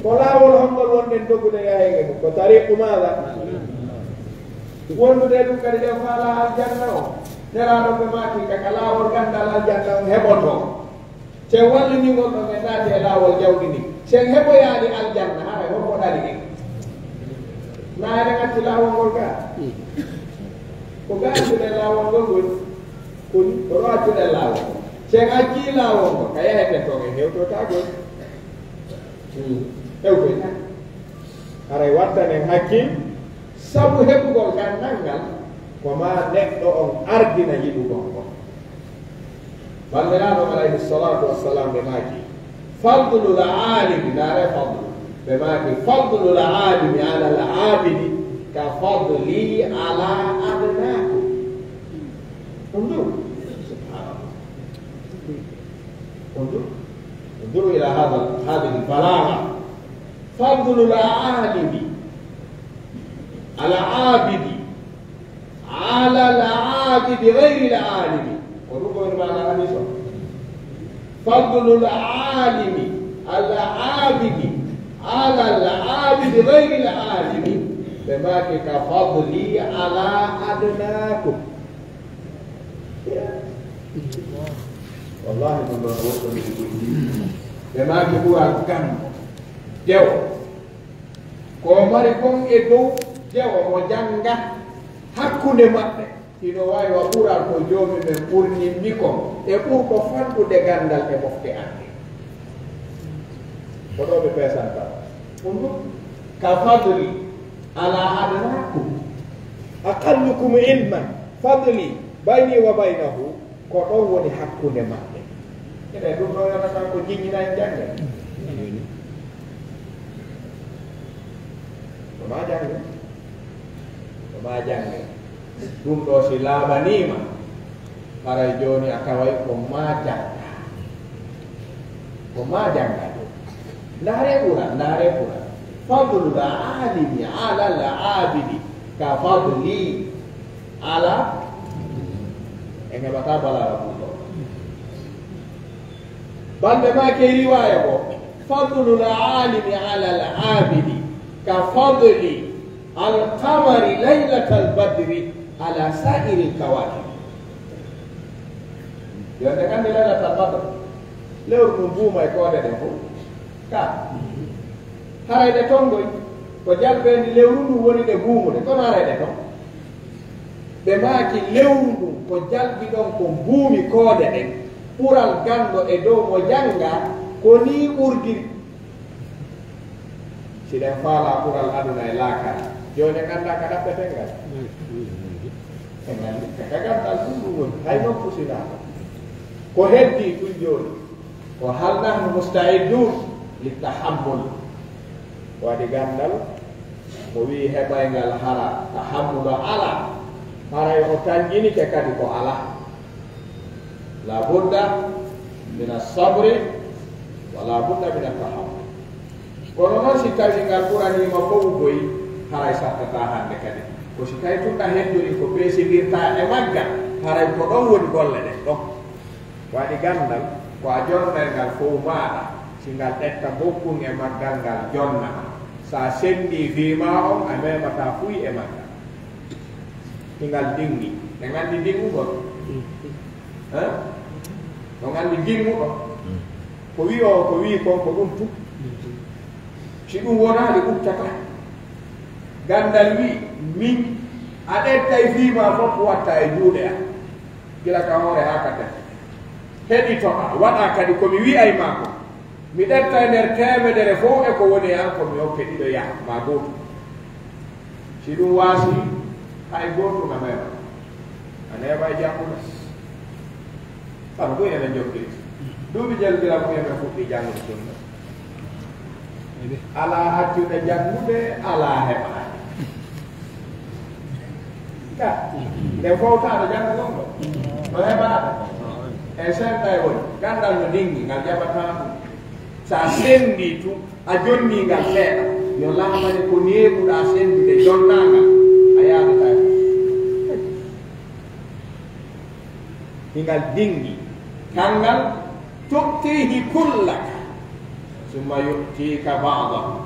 Ko laawol hongol wonɗen dogude yaheede mum? Ko طريق ماذا؟ Wondude ɗum kadi ɗen faala aljanna o. Nelaaɗo ɓe maaki ka, ka laawol ganndal aljanna on heɓoto. Sen wallinii ngol ɗon en naati e laawol jawdi ndin. Sen heɓoyaali aljanna, haray honko ɗali en? Na eɗen acci laawol ngol gaa? Ko gaa accuɗen laawol ngol woni? Koni, ko ɗo accuɗen laawol ngol. Sen accii laawol ngol, ka yaheten ton en hewtotaagol. Hmm. Hewtoy tan. Haray wattanen hakkil, sabu heɓugol ganndal ngal, ko maa neɗɗo on ardina yiɗugol ngol. Banndiraaɗo alayhi salatu wassalam ɓe maaki, فضل العالم, ndaare fadlu. Ɓe maaki, فضل العالم على العابد كفضلي على أدناكم. انظروا. سبحان الله. انظروا. انظروا إلى هذا، هذه البلاغة. فضل العالم العابد على العابد غير العالم. Ko ɗum woni maana hadis o. فضل العالم العابد على العابد غير العالم. Ɓe maaki كفضلي على أدناكم. Wallahi, ɗum ɗon o woɗɗonii ɗum. Ɓe maaki ɓural ganndo, dewo. Ko mari kon e dow dewo mo jannga hakkunde maɓɓe, hino waawi wa ɓural ko Joomi men ɓurnimmi kon e ɓurɗo fanɗude ganndal e mofte annde. Ko ɗo ɓe peesanta. Ɗum ɗum, ka fadli ala adnakum, aqallukum ilman, fadli bayni wa baynahu, ko ɗon woni hakkunde maɓɓe. Ene ɗum ɗo yonata ko jiññina en jannge. Ko ma jannge. Ko ma jannge. Ɗum ɗo si laaɓaniima, haray jooni a taway ko ma jannga. Ko ma jannga ɗum. Ndaare ɓura, ndaare ɓura. Fadlul alimi alal abidi ka fadli ala. En heɓata balaa ɗum ɗo. Balɗe ma ke riwaya ko, fadlul alimi alal abidi ka fadli alqamari laylatal badri ala sairil kawakib. Yo nde kandi laylatal badr, lewru ndun buuma e koode ɗen fof. Ka haray ɗe ton ngoy, ko jalbeendi lewru ndun woni ɗe buumude, kono haray ɗe ton. Ɓe maaki lewru ndun ko jalbi ɗon ko buumi koode ɗen, ɓural ganndo e dow mo jannga, ko nii ɓurdiri. Si ɗen faalaa ɓural aduna e laakara, jooni en anndaa ka ɗaɓɓeten ngal. En anndi ka, ka ganndal ɗum ɗum woni, hay non fusinaaka. Ko heddii tun jooni, ko hal nahnu musta'iddun li tahammul. Waɗi ganndal, mo wi'i heɓay ngal hara tahammul alaa, haray o tanƴinike kadi ko alaa. La budda min as-sabri wa la budda min at-tahammul. Kono noon, si tawii ngal ɓuraniima fof goy, haray sattataa hannde kadi. Ko si tawi tun ɗa heddori ko peesindirtaa e magga, haray ko ɗon woni golle ɗen ɗon. Waɗi ganndal, ko a jonnay ngal fof maaɗa, si ngal ƴetta gokkun e maggal ngal jonna ma. Sa senndii fii maa on, a meemataa fuy e maggal. Hingal diŋŋi. Ɓe nganndi diŋŋugol. Hein? No nganndi diŋŋuɗo. Ko wi'o, ko wi'i kon ko ɗum tun. Si ɗum wonaali, ɓuttata. Ganndal wi'i, min, a ƴettay fii maa fof watta e juuɗe am. Gila ka hoore haa ka tati. Heɗitoɗaa, waɗaa kadi ko mi wi'ay maa kon. Mi ƴetta e nder teemedere fof e ko woni e an ko mi hokke ɗiɗo yaha, maa gootum. Si ɗum waasii, hay gootum a meeɓataa. A neeɓay janngude. Kono ɗum eɗen njokkiri. Duuɓi jalbiraɓe ɗum eɗen fuɗɗi janngude sunna. Alaa accude janngude, alaa heɓaade. Ka, nde fowtaano janngo ngonɗo. No heɓaade. E senta e woni. Ganndal no diŋŋi, ngal jaɓataa ɗum. Sa senndii tun, a jonnii ngal seeɗa. Yo laamane ko neeɓuɗaa senndude jonnaa ngal. A yaadataa e. Hingal diŋŋi. Kanngal, tu'tiihi kullaka, summa yu'tiika ba'dahu.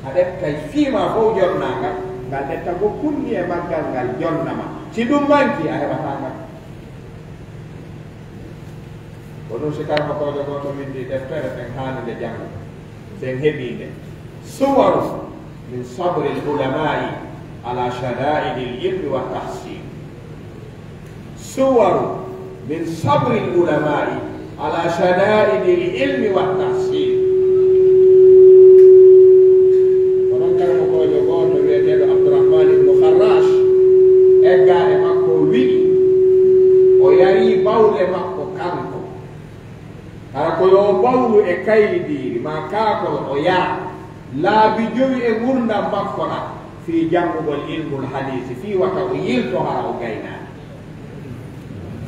A ƴettay fii maa fof jonnaa ngal, ngal ƴetta ko kunni e maggal ngal jonna ma. Si ɗum manki, a heɓataa ngal. Ko ɗum si karamokoojo gooto winndi deftere, ɗen haani nde janngude. Sen heɓii nde. Suwaru min sabril ulamaa'i ala shadaa'idil ilmi wa tahsiil. Suwaru min sabril ulamaa'i ala shadaa'idil ilmi wa tahsiil. Ko non karamokoojo gooto wi'eteeɗo Abdurrahman ibnu Kharrash, eggaa e makko wi'i, o yarii bawle makko kanko. Hara ko yo bawlu e kaydiiri maa kaakol o yara laabi jowi e ngurndan makko ɗan fii janngugol ilmul hadiisi, fii wata o yilto hara o gaynaaki.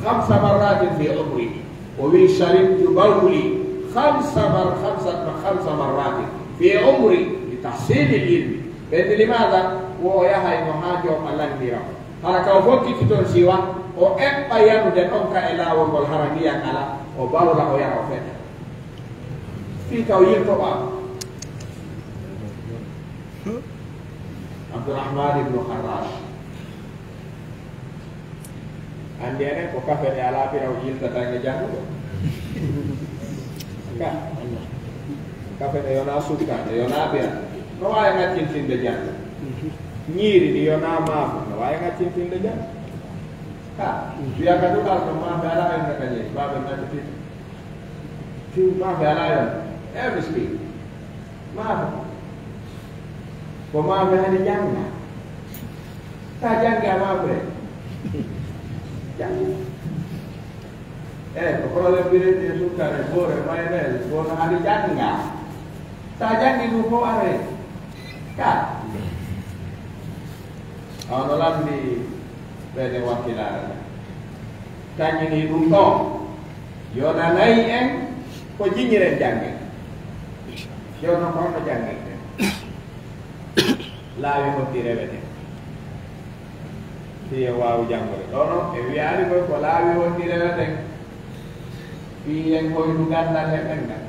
Khamsa marratin fii umrihi, o wi'i, sharibtu bawli khamsa mar-, khamsa, khamsa marratin fii umri li tahsiilil ilmi. Ɓe mbi, limaada? Wo o yahayno haa jooɓa lanndira mo. Hara ka o fokkiti ton siwa, o eɓɓa yanude ɗon ka e laawol ngol, hara ndiyan alaa, o bawla, o yara, o feƴƴa. Fii ka o yilto ɓaawo. Abdurrahman ibnu Kharrash. Anndi enen ko kafe ɗe alaa pira o yiltata e jannguɗo. Ka. Kafe ne yonaa sukka, ne yonaa ɓeya. No waawi ŋaccintinde jannde. Ñiiri ni yonaa maafo, no waawi ŋaccintinde jannde. Ha, wiya ka duɗal no maafe alaa en ka ñeeñi, baaɓe naati titi. Tiw maafe alaa yon. Eh, miskiin. Maafe. Ko maafe hani jannga. Ta jannge a maafe. Jannge. Eh, ko problème bi rewti e sukkar e boore, mayonnaise, kono hani jannga. Sa janngi ɗum fof are. Ka. Awno lamndi ɓeyde wakkilaare. Tañini ɗum ɗo. Yonanayi en ko jiñiren jannge. Yo no kono jannge. Laawi hoɗɗi rewete. Fii en waawu janngude. Ɗo noon, en wiyaani koy ko laawi honɗi reweten. Fii en hoynu ganndal he ɗemngal.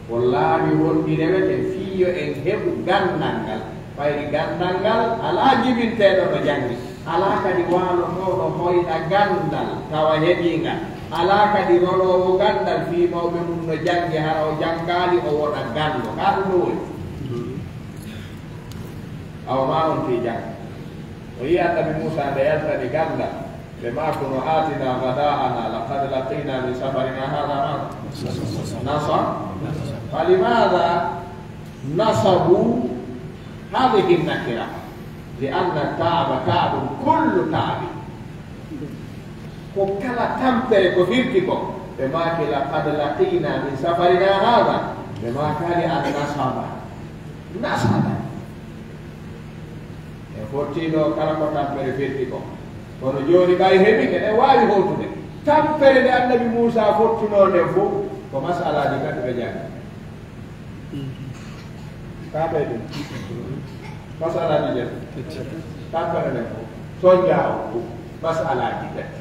Ko laawi honɗi reweten fii yo en heɓu ganndal ngal. Ɓayri ganndal ngal alaa jibinteeɗo no janngi. Alaa kadi waalotooɗo hoyɗa ganndal tawa heɓii ngal. Alaa kadi roloowo ganndal fii mawɓe mum no janngi hara o janngaali o wona ganndo. Kaa ɗum no woni? Awa ma on fii jannga. O yi'i Annabi Muusaa nde yaltani ganndal, ɓe maaki no, "Aatinaa ghadaa'anaa laqad laqiinaa min safarinaa haadhaa nasabaa." Falimaadaa nasabuu haadhihi nakira? Li anna taaba taabun kullu taabin. Ko kala tampere ko firti ko, ɓe maaki, "Laqad laqiinaa min safarinaa haadhaa." Ɓe maakaali an nasaba. Nasaba. En fottiino kala ko tampere firti ko. Kono jooni ɓay heɓi, eɗen waawi hootude. Tampere nde Annabi Muusaa fottunoo nden fof, ko masalaaji tati ɓe janngi. Ka ɓay ɗum. Masalaaji tati. Tampere nden fof. Sonjaa o fof. Masalaaji tati.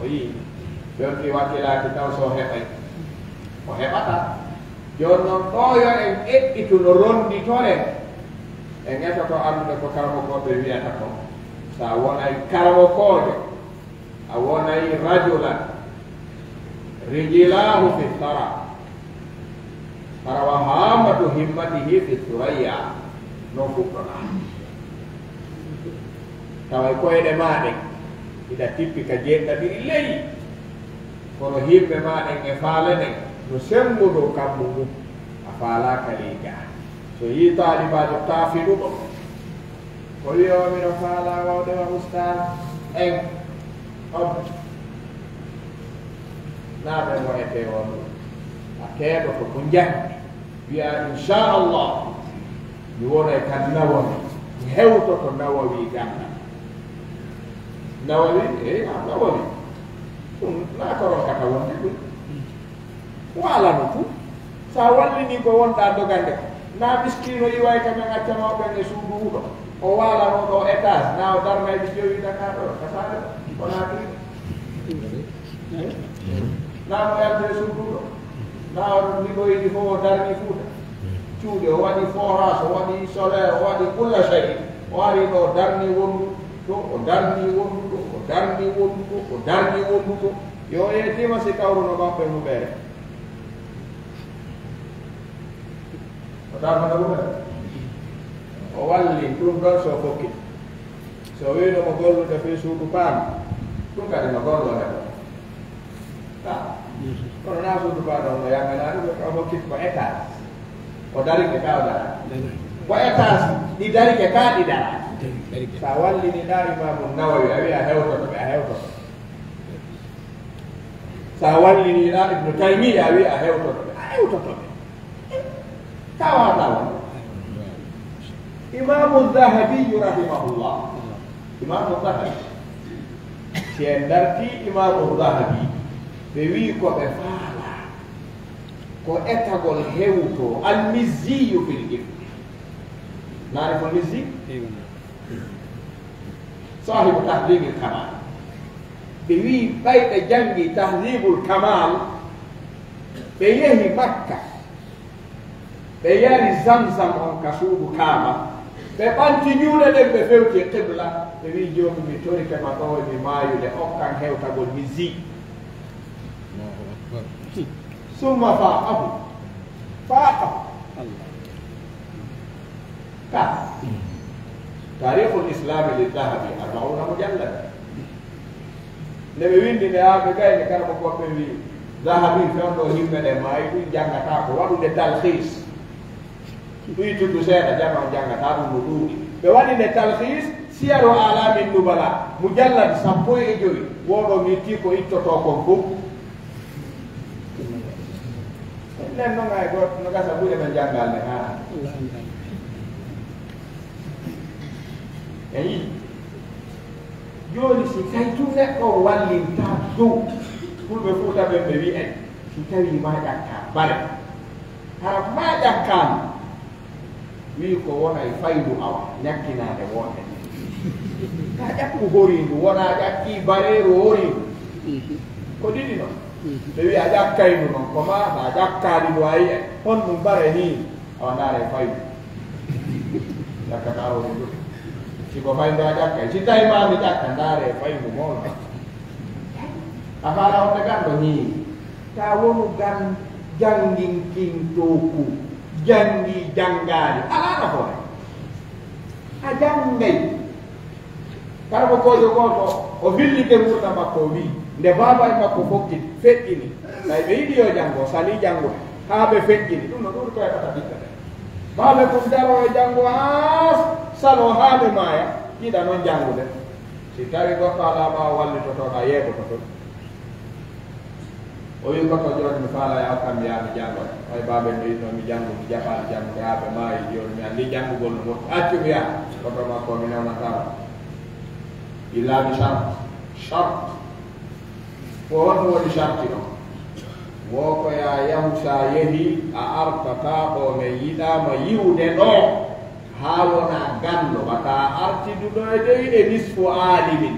O yii, yonti wakkilaaki taw so heɓay. O heɓata. Jooni noon, ɗo yo en eɓɓitu no ronnditoren. En etoto anndude ko karamokooɓe wiyata ko. Sa wonay karamokoojo, a wonay rajulan rijilaahu fi thara. Hara wa hammatu himmatihi fi thuraya. No fuɗɗonaa. Tawa e koyɗe maa ɗen, hiɗa tippi ka jeeɗiɗaɓiri ley. Kono himme maa ɗen e faale ɗen, no semmbo dow kammu ngun. A faalaaka ley gaa. So yii taalibaajo taafiɗuɗo, ko wi'o miɗo faalaa wawde wa ustaas en. On. Naa ɓe mo etee on. A keeɗoto ko njahdi. Wiya, "Inchallah, mi wonay ka Nawawi, mi hewtoto Nawawi ganndal." Nawawi, eey, a Nawawi. Ɗum naa ko ronkata wonde ɗum. Waalano tun. Sa wallini ko wonɗa dogande ko. Na miskiino iway ka men acca mawɓe e suudu huɗo. O waalano ɗo étage, na o darnay ɗi jowi Dakar ɗo, ka saare ɗo. Wonaa ɗum. Na mo yalde e suudu ɗo. Na o ɗum ligoyi ɗi fof o darni Fuuta. Cuuɗi, o waɗi forage, o waɗi solaire, o waɗi kulla shay. O ari ɗo, o darni wondu ɗo, o darni wondu ɗo, o darni wondu ɗo, o darni wondu ɗo. Yo o yeetima si kawruno maɓɓe huɓeere. O darnata huɓeere. O walli ɗum ɗon so fokki. So wiino mo gollude fii suudu paam, ɗum kadi no gollore ko. Ah. Kono na suudu paam ɗon no yanganaani ko, ko hokkit ko étage. O darike ka o dara. Ko étage ɗi darike ka ɗi dara. Sa wallini ɗa Imaamu Nawawi, a wi'a hewtoto ɓe, a hewtoto. Sa wallini ɗa Ibnu Taymiya, a wi'a hewtoto ɓe, a hewtoto ɓe. Tawa tawa. Imaamu Dahabiyu rahimahullah. Imaamu Dahabi. Si en darti Imaamu Dahabi, ɓe wi'i ko ɓe faala ko etagol hewto Al-Mizziyu fil hifdi. Naare ko Mizzi? Saahibu Tahdibil Kamal. Ɓe wi'i ɓay ɓe janngi Tahdibul Kamal, ɓe yehi Makka. Ɓe yari Zamzam on ka suudu Kaaba. Ɓe ɓanti juuɗe ɗen, ɓe fewti qibla. Ɓe wi'i, "Joomi, mi torike ma ɗo e mi maayude, okkan hewtagol Mizzi." Summa faqahu. Faqahu. Ka. Tarikhul Islami li Dhahabi, arbauna mujallad. Nde ɓe windi nde, haa ɓe gayni, kala ko goɗɗo wi Dhahabi, fewndo himme ɗe maayi, ɗum janngata ko waɗude talhis. Ɗum tuddu seeɗa, jama on janngata ɗum no ɗuuɗi. Ɓe waɗi nde talhis, Siyaru Alamin Nubala, mujallad sappo e jowi, woɗo mi itti ko ittotoo kon fof. Nden noon ay gooto no gasa ɓure men janngal nde haa. Eyi. Jooni si tawi tun neɗɗo wallinta dow, fulɓe Fuuta ɓen ɓe wi'ay, si tawi ma ƴakka bare, hara ma ƴakkaama, wi ko wonay faydu awa, ñakkinaade wonde. Ka ƴakku horiindu, wona ƴakki bareeru horiindu. Ko ɗiɗi non. Ɓe wi a ƴakkaydu non, ko ma a ƴakkaali ndu a yi'ay, honɗum bare nii? Awa ndaare faydu. Ƴakkata o ni ɗum. Si ko faydu a ƴakkay. Si tawi ma mi ƴakka, ndaare faydu mawɗo. A faala wonde ganndo nii. Ta wonu gan jannginkintooku. Janngi, janngaali. Alaa nafoore. A janngay. Kala ko koyɗo gooto, o fillike ngurndan makko, o wi'i, nde baaba e makko fokkiti, feƴƴini, tawi ɓe yiɗi yo janngo, salii janngude, haa ɓe feƴƴini, ɗum no ɗuuɗi ko heɓata ɓiɓɓe ɓe. Baaba e mum daroo e janngo haa saloo, haa ɓe maaya, yiɗa noon janngude. Si tawi goɗɗo alaa ma o wallitotooɗo, a yeeɓoto toon. O wi, "Ko to jooni mi faala ya kam yaa mi janngo." Oy baaba, mi yiɗno mi janngu, mi jaɓaali janngude haa ɓe maayi. Jooni mi anndi janngugol no moƴƴi. Accu mi yaha. Ko to makko mi newnataama. Illa bi shart. Shart. Ko honɗum woni sharti ɗo? Wo ko yaa yahu, so a yehii, a artataa ɗo men yiɗaama yi'ude ɗo. Haa wona ganndo, wata artidu ɗo e dey e nisfu aalimin.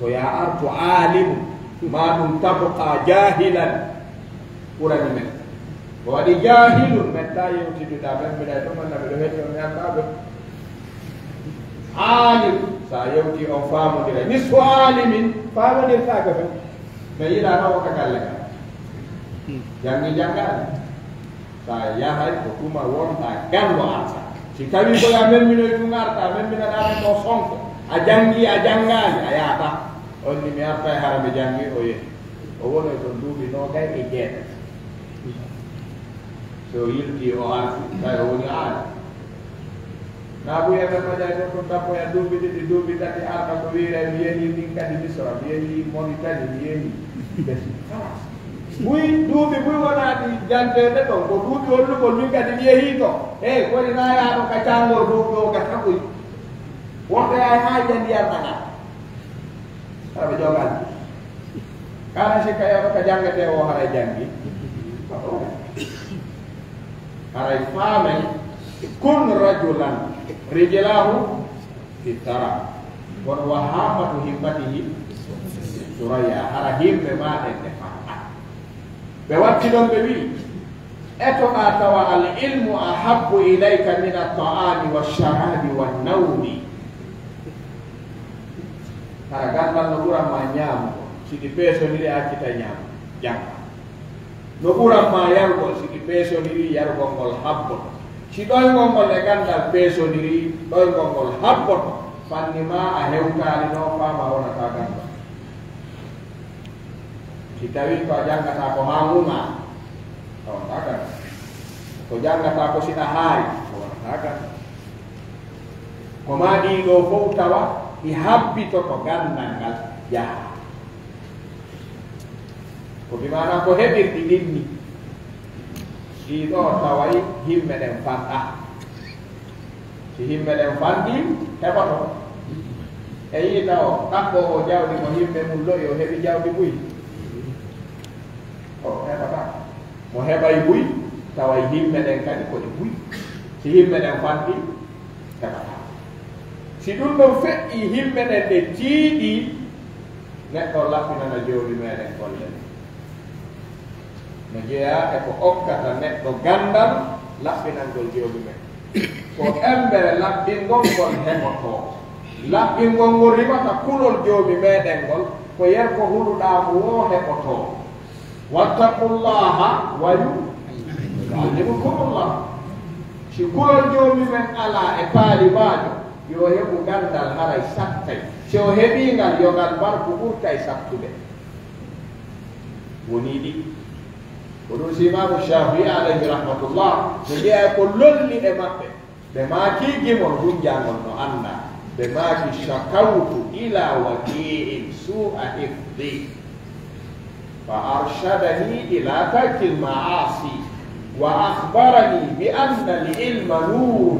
Ko yaa artu aalimu, maa ɗum tabqa jaahilan. Ɓurani men. Ko waɗi jaahilun, men ta yewtiduɗa, men mbiɗa ɗum, anna miɗo heɗi on, mi anndaa ɓe. Aalim, so a yewti on faamondiray. Nisfu aalimin, faamondirtaaka ɓe. Men yiɗa taw ko galle ka. Janngi janngaani. So a yahay ko tuma wonɗaa ganndo arta. Si tawii ko yo a memminoy tun arta, a memminaɗaa men ɗo sonko, a janngii, a janngaali, a yahataa. On ni mi artay hara mi janngii, o yehi. O wonoy toon duuɓi noogay e jeetati. So yiltii o arti, tawi o woni aali. Naa buy eɓe moƴay ɗo ko tappoya duuɓi ɗiɗi, duuɓi tati, arɗa ko wiira, mi yehii min kadi Misra, mi yehii Moritani, mi yehii Besi, Falas. Buy duuɓi buy wonaaɗi janteede ɗon, ko duuɓi hollugol min kadi mi yehii to. Eey, koni naa yahano ka caangol dow ɗo ka taɓoy. Woɓɓe yahay haa yiya ndiyam ɗaga. Aɓe jogal. Kana sikka yaro ka janngetee o haray janngi. Haray faamen, kun rajulan rijlahu fi thara. Kono wa hammatu himmatihi suraya. Hara himme ma ɗen ne faɗa. Ɓe watti ɗon ɓe wi'i, etoɗa tawa al ilmu ahabbu ilayka min at-ta'ami wash-sharabi wan-nawmi. Hara ganndal no ɓuran ma ñaamugo, si ɗi peesoniri a accita ñaamugo, jannga. No ɓuran ma yarugol, si ɗi peesoniri yarugol ngol habboto. Si ɗoyngol ngol e ganndal peesoniri, ɗoyngol ngol habboto. Fanni ma a hewtaali no faama wonata ganndal. Si tawii ko a janngata ko haa ŋuŋa, a wonata ganndal. Ko janngata ko si ɗa haari, a wonata ganndal. Ko maa ɗii ɗoo fof tawa ɗi habbitoto ganndal ngal yaha. Ko bi maanaa ko heɓirɗi ɗin ni. Ɗii ɗoo taway himme ɗen fanɗa. Si himme ɗen fanɗi, heɓoto. E yii taw ɗaɓɓoowo jawdi mo himme mum lo'i, o heɓi jawdi buy. O heɓata. Mo heɓay buy, taway himme ɗen kadi ko ɗe buy. Si himme ɗen fanɗi, heɓata. Si ɗum ɗon feƴƴi, himme ɗen ɗe tiiɗi, neɗɗo laɓɓinana joomi meɗen golle ɗen. No jeyaa e ko okkata neɗɗo ganndal laɓɓinangol joomi men. Ko embere laɓɓingol ngol heɓotoo. Laɓɓingol ngol rimata kulol joomi meɗen ngol, ko yer ko huluɗaa mo woo heɓotoo. واتقوا الله ويعلمكم الله. Si kulol Joomi men alaa e taalibaajo, yo heɓu ganndal haray sattay. Si o heɓii ngal, yo ngal mbar ko ɓurtay sattude. Wonii ɗi. Ko ɗum si Imaamu Shaafi'i alayhi rahmatullah, no jeyaa ko lolli e maɓɓe. Ɓe maaki gimol hunjangol no annda. Ɓe maaki: شكوت إلى وكيع سوء حفظي فأرشدني إلى ترك المعاصي وأخبرني بأن العلم نور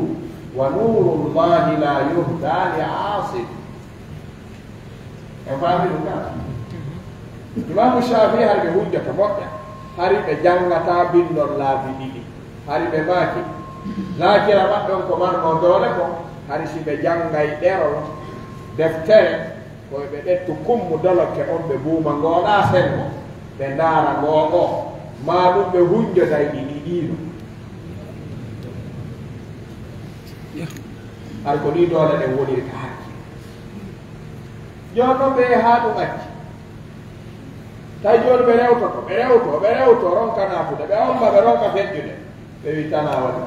ونور الله لا يهدى لعاص. En faami ɗum ka? Imaamu Shaafi'i hari ɓe hujjata moƴƴa, hari ɓe janngataa binndol laabi ɗiɗi. Hari ɓe maaki, laakira maɓɓe on ko marnoo doole kon, hari si ɓe janngay ɗerol deftere, ko ɓe ɓettu kummu dolokke on, ɓe buuma ngooɗaa senngo, ɓe ndaara ngoo ɗoo, maa ɗum ɓe hunjoday ɗi ɗiɗiino. Hari ko nii doole ɗen woniri ka hakki. Jooni non ɓe haa ɗum acci. Tawi jooni ɓe rewtoto, ɓe rewto, ɓe rewto, ronka naatude, ɓe omma, ɓe ronka feƴƴude. Ɓe wi tanaa waɗi.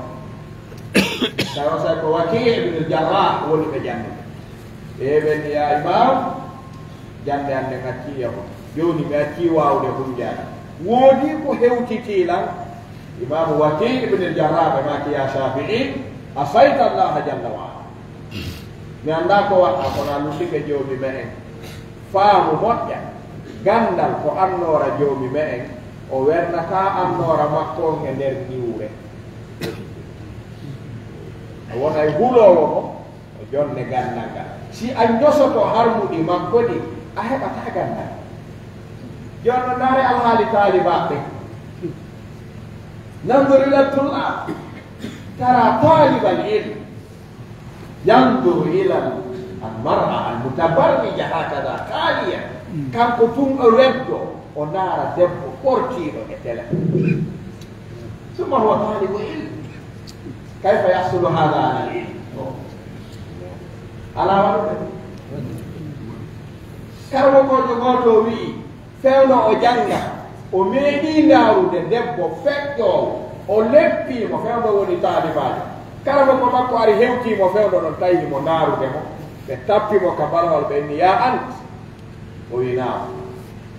Tawi on saa'i ko Wakii ibnul Jarrah woni ɓe jannde. Ɓe ɓen ni, yaa Imaam, jannde an nden accii yahude. Jooni mi accii waawude hunjaade. Woodii ko hewtitii lan? Imaamu Wakii ibnul Jarrah ɓe maaki, yaa Shaafi'i, asayta Allaha jalla wa ala. Mi anndaa ko waɗɗaa, kono a lullike Joomi me'en. Faamu moƴƴa, ganndal ko annoora Joomi me'en, o wernataa annoora makko on e nder niwre. O wonay huloowo mo, o jonne ganndal ngal. Si a njosoto harmuɗi makko ɗin, a heɓataa ganndal. Jooni non ndaare alhaali taalibaaɓe. Nanndor ila tullaab, tara taalibal ilm. Yanzuru ila al-mar'a al-mutabarrija hakada khaliyan. Kanko tun o weddo, o ndaara debbo ɓortiiɗo e tele. Summa huwa talibu ilm. Kayfa yahsulu hada ala al-ilm? Alaa waɗude. Karmokoojo gooto wi'i, fewndo o jannga, o meeɗii ndaarude debbo feƴƴoowo, o leppii mo, fewndo woni taalibaajo. Karamoko makko ari hewtii mo fewndo non, tawi himo ndaarude mo. Ɓe tappi mo ka balawal, ɓe inni, "Yaa ant?" O wi'i, "Naam."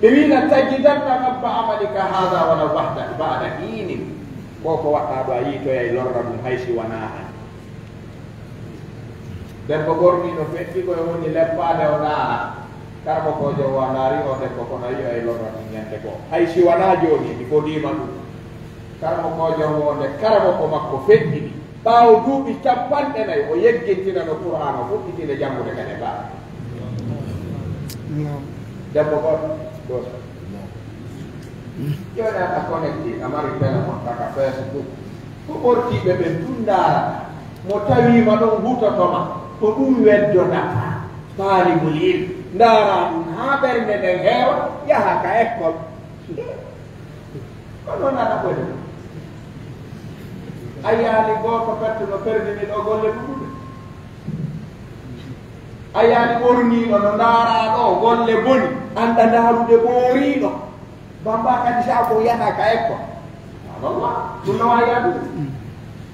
Ɓe wi'i, "La tajidanna rabba amalika haada walaw ba'da, ba'da hiinin." Ko ko waɗɗaa ɗo, a yiitoyay lorra ɗum hay si wanaa an. Debbo ɓorniiɗo feƴƴi ko e woni leppaade o ndaara. Karamokoojo o a ndaari o debbo kono a yi'ay lorra ɗum ñande goo. Hay si wanaa jooni, mi fodiima ɗum. Karamokoojo o nde karamoko makko feƴƴini. Ɓaawo duuɓi cappanɗe nayi, o yeggintinano Qur'aana, o fuɗɗitino janngude kadi e baaɗe. Debbo gooto, gooto. Jooni aɗa connecté, a mari téléphone, taka Facebook. Ko ɓortiiɓe ɓen tun ndaarata. Mo tawiima ɗon hutotoma, ko ɗum weddonata. Taalibul ilm, ndaara ɗum haa ɓernde nden heewa, yaha ka école. Ko noon aɗa ɓoyde. A yaani gooto pettuno perdini ɗo golle ɗuɗɗuɗe. A yaani ɓorniiɗo no ndaaraa ɗo golle boni, anɗa ndaarude ɓooriiɗo. Bamba kadi sa ko yata ka école. Subhanallah. Ɗum no waawi yaadude.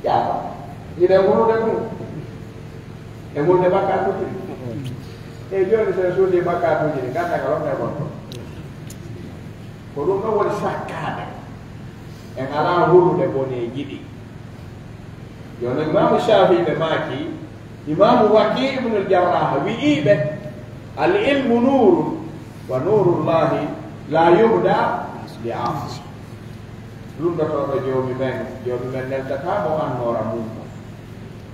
Yaata. Ine wulude ɗum. E wulde bakkaatuuji ɗi. E jooni so en suuɗii bakkaatuuji ɗi, gannda ka wonde gonɗo. Ko ɗum ɗon woni sakkaade. En alaa wulude boneeji ɗi. Yo no Imaamu Shaafi'i ɓe maaki, Imaamu Wakii ibnul Jarrah wi'ii ɓe, "Al ilmu nuurun, wa nuurullahi laa yuhdaa li aasi." Lunndotooɗo Joomi men, Joomi men neltataa mo annoora mum.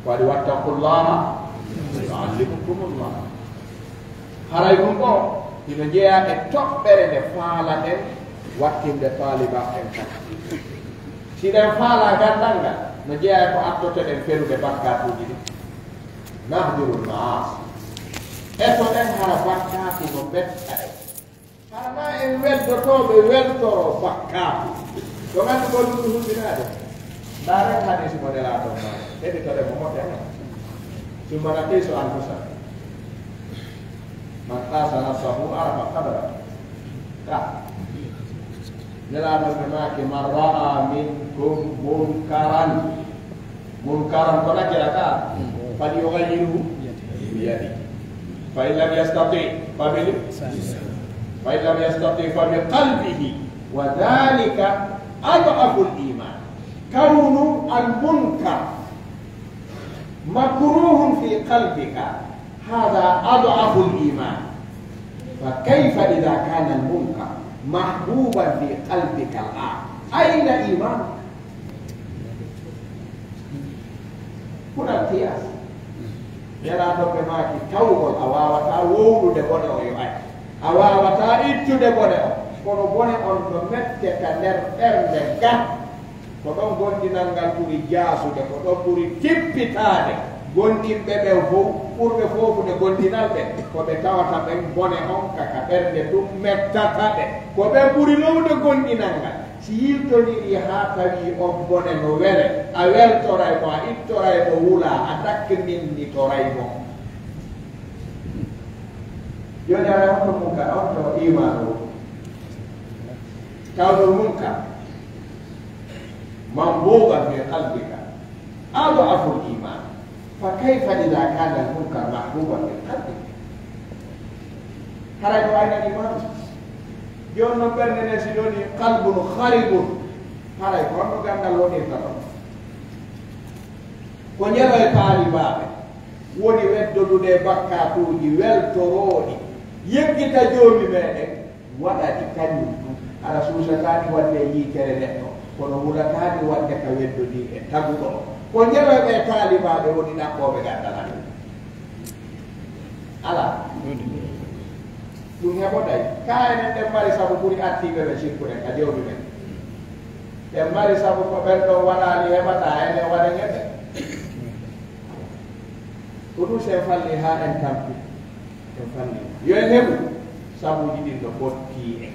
Ko waɗi, "Wattaqullaha, wa yu'allimukumullah." Haray ɗum ɗo, hino jeyaa e toɓɓere nde faalaɗen wattinde taalibaaɓe ɓen kadi. Si ɗen faalaa ganndal ngal, no jeyaa e ko attotoɗen felude bakkaatuuji ɗin. Nahjurul ma'asi. Etoɗen hara bakkaatu no metta en. Hara ma en weddotooɓe weltoro bakkaatu. Ko nganndugol ɗum huɓɓinaade. Ndaaren hadiisi mo Nelaaɗo on maaki. Heɗitoɗen mo moƴƴa. Summa naqisu anfusana. Man qasa nafsahu arafa qadra. Ka. Nelaaɗo ɓe maaki, "Man ra'a minkum munkaran." Munkaran ko nakira ka. "Falyughayyirhu biyadihi. Fa in lam yastati', fa bil-, fa in lam yastati', fa bi qalbihi. Wa dhalika ad'aful iman." Kawnu al munkar makruhun fi qalbika, hadha ad'aful iman. Fa kayfa idha kana al munkar mahbuban fi qalbika al an? Ayna iman? Kuna qiyas. Nelaaɗo ɓe maaki tawgol a waawata wowlude bone o yo ay. A waawata ittude bone o. Kono bone on no mette ka nder ɓernde ga. Ko ɗon gonndiinal ngal ɓuri jaasude, ko ɗon ɓuri tippitaade. Gonndiinɓe ɓen fow, ɓurɓe foofude gonndiinal ɓen, ko ɓe tawata ɓen bone on ka, ka ɓernde tun mettata ɓe. Ko ɓen ɓuri lowde gonndiinal ngal. Si yiltondirii haa tawi on bone no wele, a weltoray mo, a ittoray mo wula, a dakminnitoray mo. Jooni aɗa honto munkar, honto iman o? Kawnul munkar. Mambuuban fi qalbika. Ad'aful iman. Fa kayfa idha kana al munkar mahbuban fi qalbika? Haray ko ayna iman? Jooni no ɓernde nden si woni qalbun kharibun. Haray ko honno ganndal wonirta ɗon? Ko njelo e taalibaaɓe woni weddodude e bakkaatuuji weltorooɗi, yeggita Joomi meɗen, waɗa ɗi kañum tun. Hara suusataani waɗde e yitere neɗɗo, kono hulataani waɗde ka weddodii e taguɗo. Ko njelo e ɓee taalibaaɓe woni ɗaɓɓooɓe ganndal an. Alaa. Ɗum heɓoday. Kaa enen ɗen mari sabu ɓuri artiiɓe ɓe sikkuɗen ka Joomi men. Ɓen mari sabu ko ɓen ɗon waɗaali heɓata, enen waɗen e ɓe. Ko ɗum si en falli haa en tampi, en falli. Yo en heɓu sabuuji ɗin no fotti en.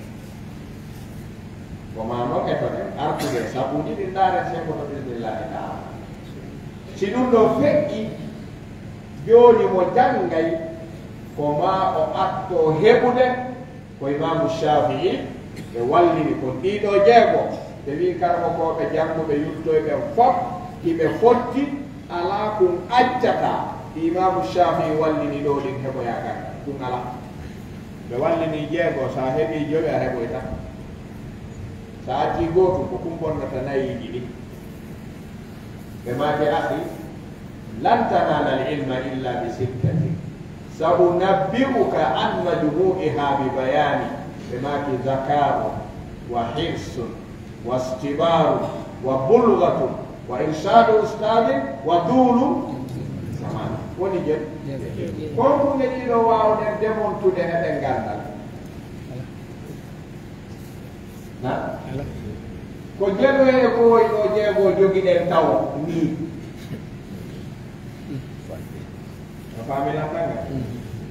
Ko maa non e ton en artude sabuuji ɗin ndaaren semmboto bismillahi taala. Si ɗum ɗon feƴƴi, jooni mo janngay, ko maa o arto heɓude. Ko Imaamu Shaafi'i ɓe wallini kon ɗiɗo jeego, ɓe wi'i karamokooɓe jannguɓe yuttoy ɓen fof, hiɓe fotti, alaa kun accata. Ɗi Imaamu Shaafi'i wallini ɗoo ɗin heɓoyaa kan, kun alaa. Ɓe wallini jeego, so a heɓii jowi, a heɓoyta. So a accii gootum, ko kun bonnata nayiiji ɗin. Ɓe maaki, "Akhi, lan tanala al-ilma illa bi sittatin. Sa unabbi'uka an majmu'iha bi bayani." Ɓe maaki, "Zaka'un wa hirsun wa istibarun wa bulghatun wa irshadu ustadin wa dulu zaman." Woni jen. Kon ɗum e ɗiɗo waawɗen demontude heɓen ganndal. Na? Ko jeɗoye e ko woy ɗo jeego jogiɗen tawo nii. A faami lan tanga?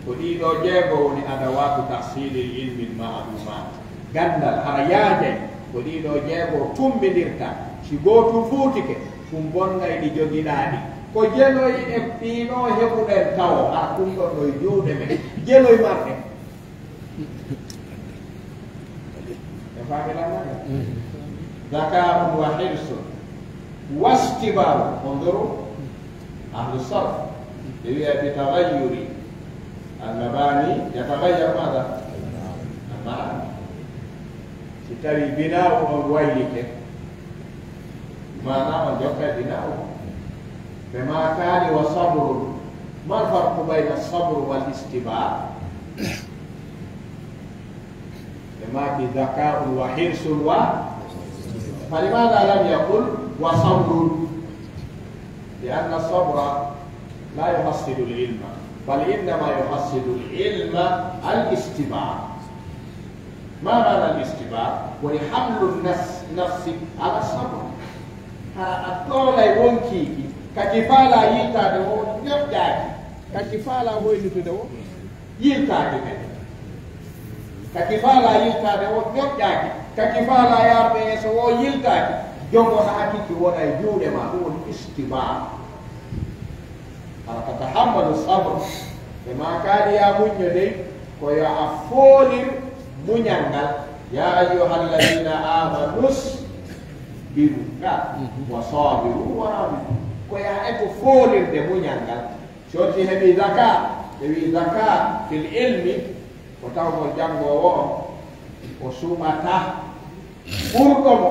Ko ɗiɗo jeego woni adawatu tahsilil ilmi ma'lumat. Ganndal hara yaajay. Ko ɗiɗo jeego tumbindirta. Si gootum fuutike, ɗum bonnay ɗi jogiɗaa ɗi. Ko jeloy e ɗiɗo heɓuɗen tawo, hara ɗum ɗon no e juuɗe men. Jeloy marɗe. E faami lan woni? Zaka'un wa hirsun wa istibarun. Unzuru ahlu sarf. Ɓe wi'a bi taghayyuri al mabani yataghayyaru madha? Al ma'ani. Si tawi bina'u on waylike, maana on jokkay bina'u on. Ɓe maakaali wa sabrun. Mal farqu bayna sabr wal istibar? Ɓe maaki zaka'un wa hirsun wa, falimada lam yaqul wa sabrun? Li anna sabra la yuhassilu al ilma, bal innama yuhassilu al ilma al istibar. Ma mana al istibar? Woni hamlu nas-, nafsi ala sabr. Hara a toolay wonkiiki, kaki faala yiltaade o ñoƴƴaaki, kaki faala hoynitude o yiltaaki ɓe. Kaki faala yiltaade o ñoƴƴaaki, kaki faala yaarde yeeso o yiltaaki. Jogo haa kiki wona e juuɗe ma, ɗum woni istibar. Hara tatahammalu sabr. Ɓe maakaali ya muñño dey, ko yo a foolir muñal ngal. يا أيها الذين آمنوا اصبروا، ka, وصابروا ورابطوا. Ko yaa e ko foolirde muñal ngal. So ti heɓi zaka, ɓe wi zaka fil ilmi, ko tawgol janngoowo o, o suɓata ɓurɗo mo,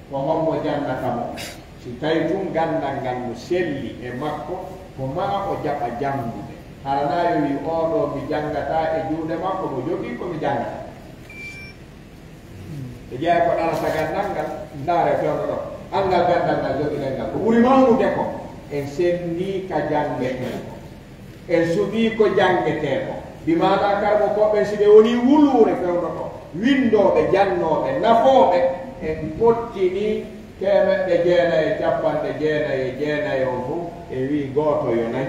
ko hombo jannata mo. Si tawi tun ganndal ngal no selli e makko, ko maa o jaɓa janngude. Hara na yo wi, "Oo ɗoo mi janngataa e juuɗe makko, mo jogii ko mi janngata." E jeyaa ko ɗalata ganndal ngal, ndaare fewndo ɗo. Anngal ganndal ngal jogiɗen ngal, ko ɓuri mawnude ko en senndii ka janngetee ko. En suɓii ko janngetee ko. Bi maanaa karmokooɓe ɓen, si ɓe wonii wuluure fewndo ɗo, winndooɓe, jannooɓe, nafooɓe, en pottinii teemeɗɗe jeenayi e capanɗe jeenayi e jeenayi on fof, e wii gooto yo nay.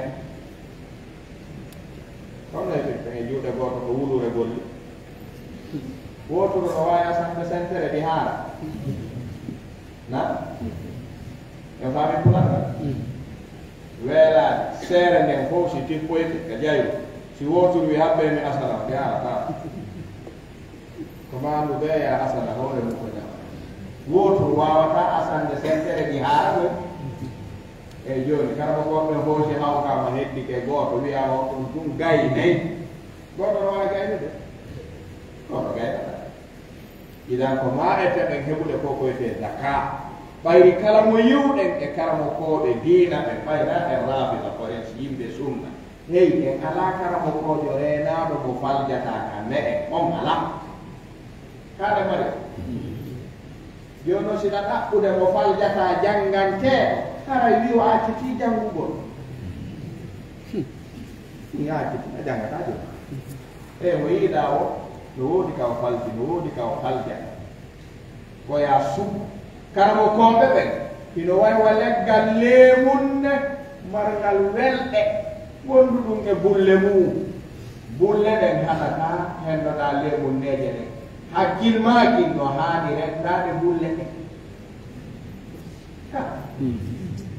Kono e ɓe, e juuɗe gooto ko wuluure golli. Wooturu no waawi asande sentere ɗi haara. Na? En faami pulaar ngal? Weelaade seere nden fof si tippoyte ka jayru. Si wooturu wi, "Habbee mi asana," ɗi haarataa. Ko maandu bee yaa asana hoore mum ko ñaama. Wooturu waawataa asande sentere ɗi haara ɗum. Eyi jooni, kala ko goɗɗo hooci hawkaama heddike gooto, wiyaama on ɗum tun gaynay. Gooto no waawi gaynude? Gooto gaynataa. Idan ko maa ete ɓen heɓude ko ko wiyetee zaka. Ɓayri kala mo yi'uɗen e karamokooɓe diina ɓen, ɓay na en raafida, ko en yimɓe sunna. Hey, en alaa karamokoojo reenaaɗo mo faljataa ka me'en, on alaa. Kaɗa mari. Jooni noon, si ɗa ɗaɓɓude mo faljataa jannganteeɗo, haray wi o accitii janngugol. Mi accitii, a janngataa jooni. E mo yiɗaa o, no woodi ka o falji, no woodi ka o falja. Ko yaa suɓo. Karamokooɓe ɓen, hino wayi wa leggal leemunne marngal welɗe, wonduɗum e bulle mum. Bulle ɗen haɗataa hendoɗaa leemunneeje ɗen. Hakkil maa kin no haani rentaade bulle ɗen. Ka.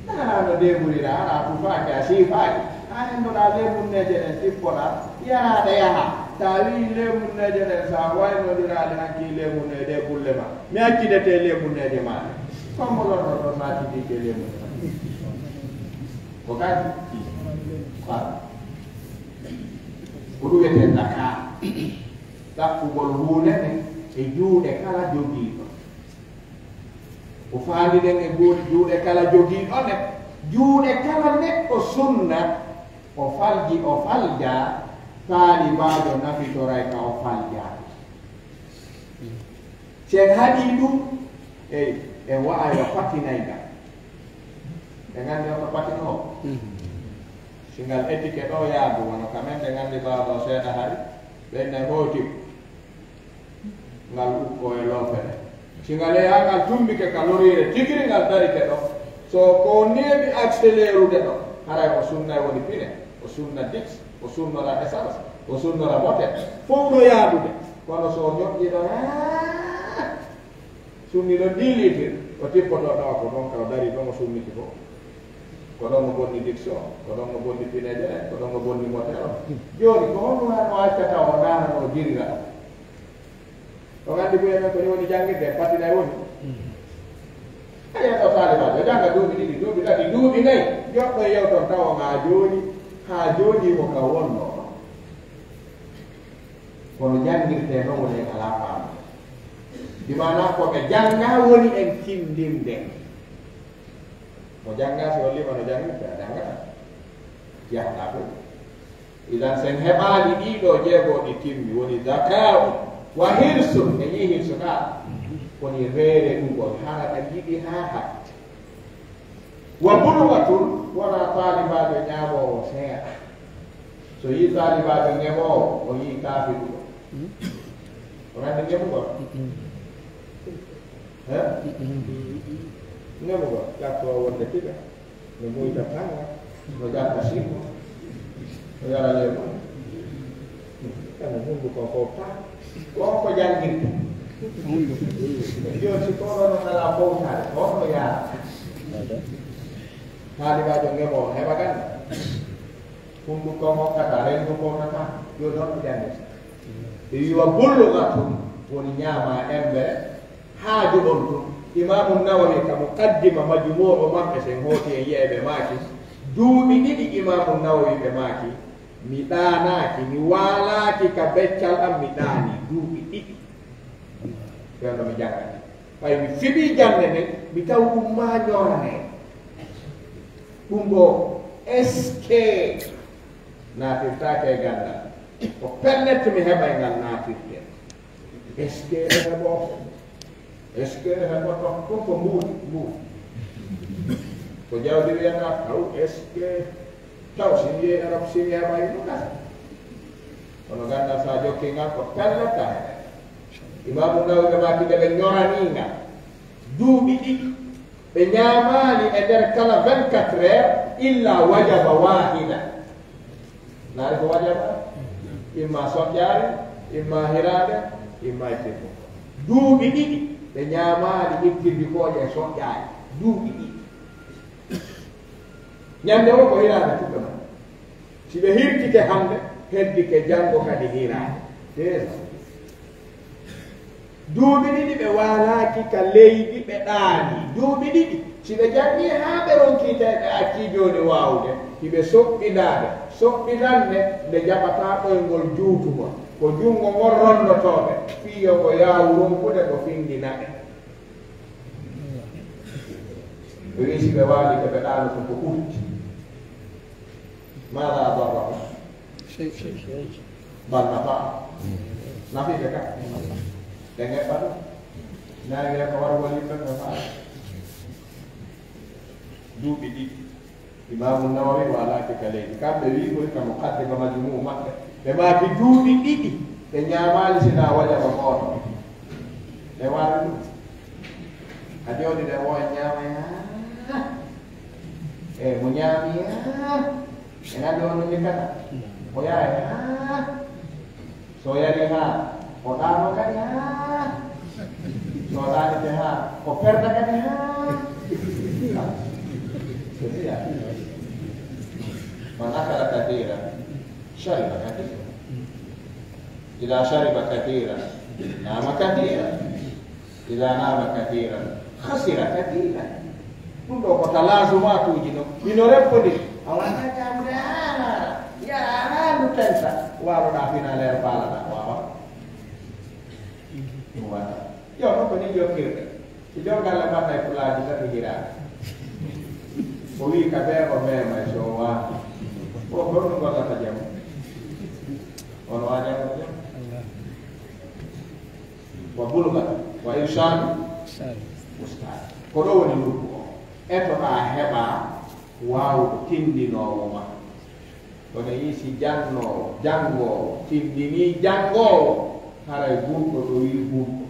Taraa no deemurira, hara a tufaaki, a siifaaki. A hendoɗaa leemunneeje ɗen, tippoɗaa, yaraa ɗe yaha. Taa wii leemunneeje ɗen, so a waynondiraali hakkii leemunneeje ɗe bulle ma. Mi accidete leemunneeje maa ɗe. Ko mo lorno ɗon naatidii ke leemunneeje. Ko gasi. Ko ɗum wiyetee zaka. Ɗaɓɓugol huunde nden e juuɗe kala jogiiɗo. O faandiɗen e guu-, juuɗe kala jogiiɗo ne. Juuɗe kala neɗɗo sunna, o falji, o faljaa, taalibaajo nafitoray ka o faljaa. Si en haɗii ɗum, eyi, en wa'ay wa patinay ngal. En anndi on ko patin o. Si ngal etike ɗo yaadu, wano ka men, en anndi ɓaawo ɗo seeɗa hari, ɓen ne hooti. Ngal ukkoo e loope ɗe. Si ngal yehi haa ngal tummbike ka loriire tigiri, ngal darike ɗo. So ko neeɓi accelerude ɗo, haray o sunna e woni pine, o sunna dix, o sunnora essence, o sunnora moteur. Fow no yaadude. Kono so o ñoƴƴi ɗo, haa sunni ɗo dix litres, o tippoto ɗo, ko ɗon ka o dari ɗon, o sunniti fof. Ko ɗon o bonni dix o, ko ɗon o bonni pineeje ɗen, ko ɗon o bonni moteur o. Jooni, ko honɗum hano accata o ndaara no o jirira ɗo? On anndi buy amen ko ni woni janngirde, en pattinay woni. A yi'ay ɗo taalibaajo, jannga duuɓi ɗiɗi, duuɓi tati, duuɓi nayi, joɗɗo e yewton tawa maa jooni, haa jooni ko ka wonnoo. Kono janngirtee noon woni en alaa faamu. Bi maanaa ko ɓe janngaa woni en tinndinde. Mo janngaa si holliima no janngirtee, a janngataa. Yahdaa fof. Idan, sen heɓaali ɗiɗo jeego ɗi timmi, woni zaka'u wa hirsu, en yii hirsu ka, woni reereɗugol, hara ɗa yiɗi haa hatti. Wa bulghatun, wona taalibaajo ñaamoowo seeɗa. So yii taalibaajo ñemoowo, o yii kaafiruɗo. O anndi ñemugol? He? Ñemugol, ƴattoo wonde tiga. No muyta tanga, no ƴakka sikko, no yara leeɓu. Emo hunduko fof tan. Ko on ko janngirta. Jooni si ko ɗo no kala fowtaade, ko on no yaara. Taalibaajo ngemoo heɓa gannda. Hunduko hokkata, renndu fowtata. Jooni on ko janngirta. Ɓe wiwa bulghatun. Woni ñaama embere haaju on tun. Imaamu Nawawi ka muqaddima majmuu'u maɓɓe, sen hooti en yi'ay ɓe maaki, duuɓi ɗiɗi Imaamu Nawawi ɓe maaki, mi ɗaanaaki, mi waalaaki ka beccal am, mi ɗaani duuɓi ɗiɗi. Ɓen no mi jangani. Ɓay mi fiɓii jannde nden, mi taw ɗum maa ñorane. Ɗum ɗoo, est-ce que naatirtaake e ganndal? Ko pellet mi heɓay ngal naatirte. Est-ce que e heɓo? Est-ce que e heɓoto? Ɗum ko mbuuɗi, mbuuɗi. Ko jawdi wiyata taw, est-ce que taw, si mi yehi Arab, si mi heɓay ɗum kasa. Kono ganndal, sa jokki ngal, ko pellet a heɓay. Imaamu Nawawi ɓe maaki nde ɓe ñoranii ngal duuɓi ɗiɗi, ɓe ñaamaali e nder kala vingt-quatre heures illa wajaba waahida. Naari ko wajaba? Imma soƴƴaare, imma hiraande, imma ittirde. Duuɓi ɗiɗi ɓe ñaamaali ittirdi kooƴe e soƴƴaare. Duuɓi ɗiɗi. Ñande o ko hiraande tuɓɓe man. Si ɓe hirtike hannde, heddike janngo kadi hiraande. Deux ans. Duuɓi ɗiɗi ɓe waalaaki ka leydi, ɓe ɗaani. Duuɓi ɗiɗi, si ɓe janngii haa ɓe ronkii tawi ɓe accii jooni waawude, hiɓe soɓɓindaade, soɓɓinande nde jaɓataa ɗoyngol juutungol. Ko junngo ngol ronnotooɓe, fii yo ngo yaawu ronkude ko finndina ɓe. Ɓe wi'i si ɓe waali, ɓe ɓe ɗaanoto ko ɓurti. Maaɗa darra. Bal nafa. Nafiiɓe ka. Ɓe ngeɓɓa ɗum. Nawi ko wargol yimɓe ɓe faa. Duuɓi ɗiɗi. Imaamu Nawawi waalaaki ka leydi. Kamɓe wi'i koy ka muqaddima majmuu maɓɓe. Ɓe maaki duuɓi ɗiɗi. Ɓe ñaamaali sinaa wajaba gooto. Ɓe waawi ɗum. A jooɗi de, o ñaama yaa. E mo ñaami yaa. E nande on ni kata. O yaa yaa. So yari haa, o ɗaano kadi haa. So ɗaanike haa, o perda kadi haa. C'est ça. من أكل كثيرا شرب كثيرا. إذا شرب كثيرا نام كثيرا. إذا نام كثيرا خسر كثيرا. Ɗum ɗoo ko talaazumaatuuji non. Hino reppondiri. A waawataa ñaamude haa maara, yaraa haa ndu tenta. Waaloɗaa finaa leer faalaɗaa. Waawa. Ɗum waɗa. Yo, ɗum ko ni jokkirde. Si joom galle mbaɗa e pulaaji tati hiraani. O wi'i ka bee o meema e so o waati. O ko ɗum gollata jam. Ono waajata jam. Wa bulga, wa irshadu ustaad. Ko ɗo woni nokku o. Etoɗaa heɓaa waawuɗo tindinoowo ma. Kono yii si jannoowo, janngoowo, tindinii janngoowo, haray gumɗo ɗowii gumɗo.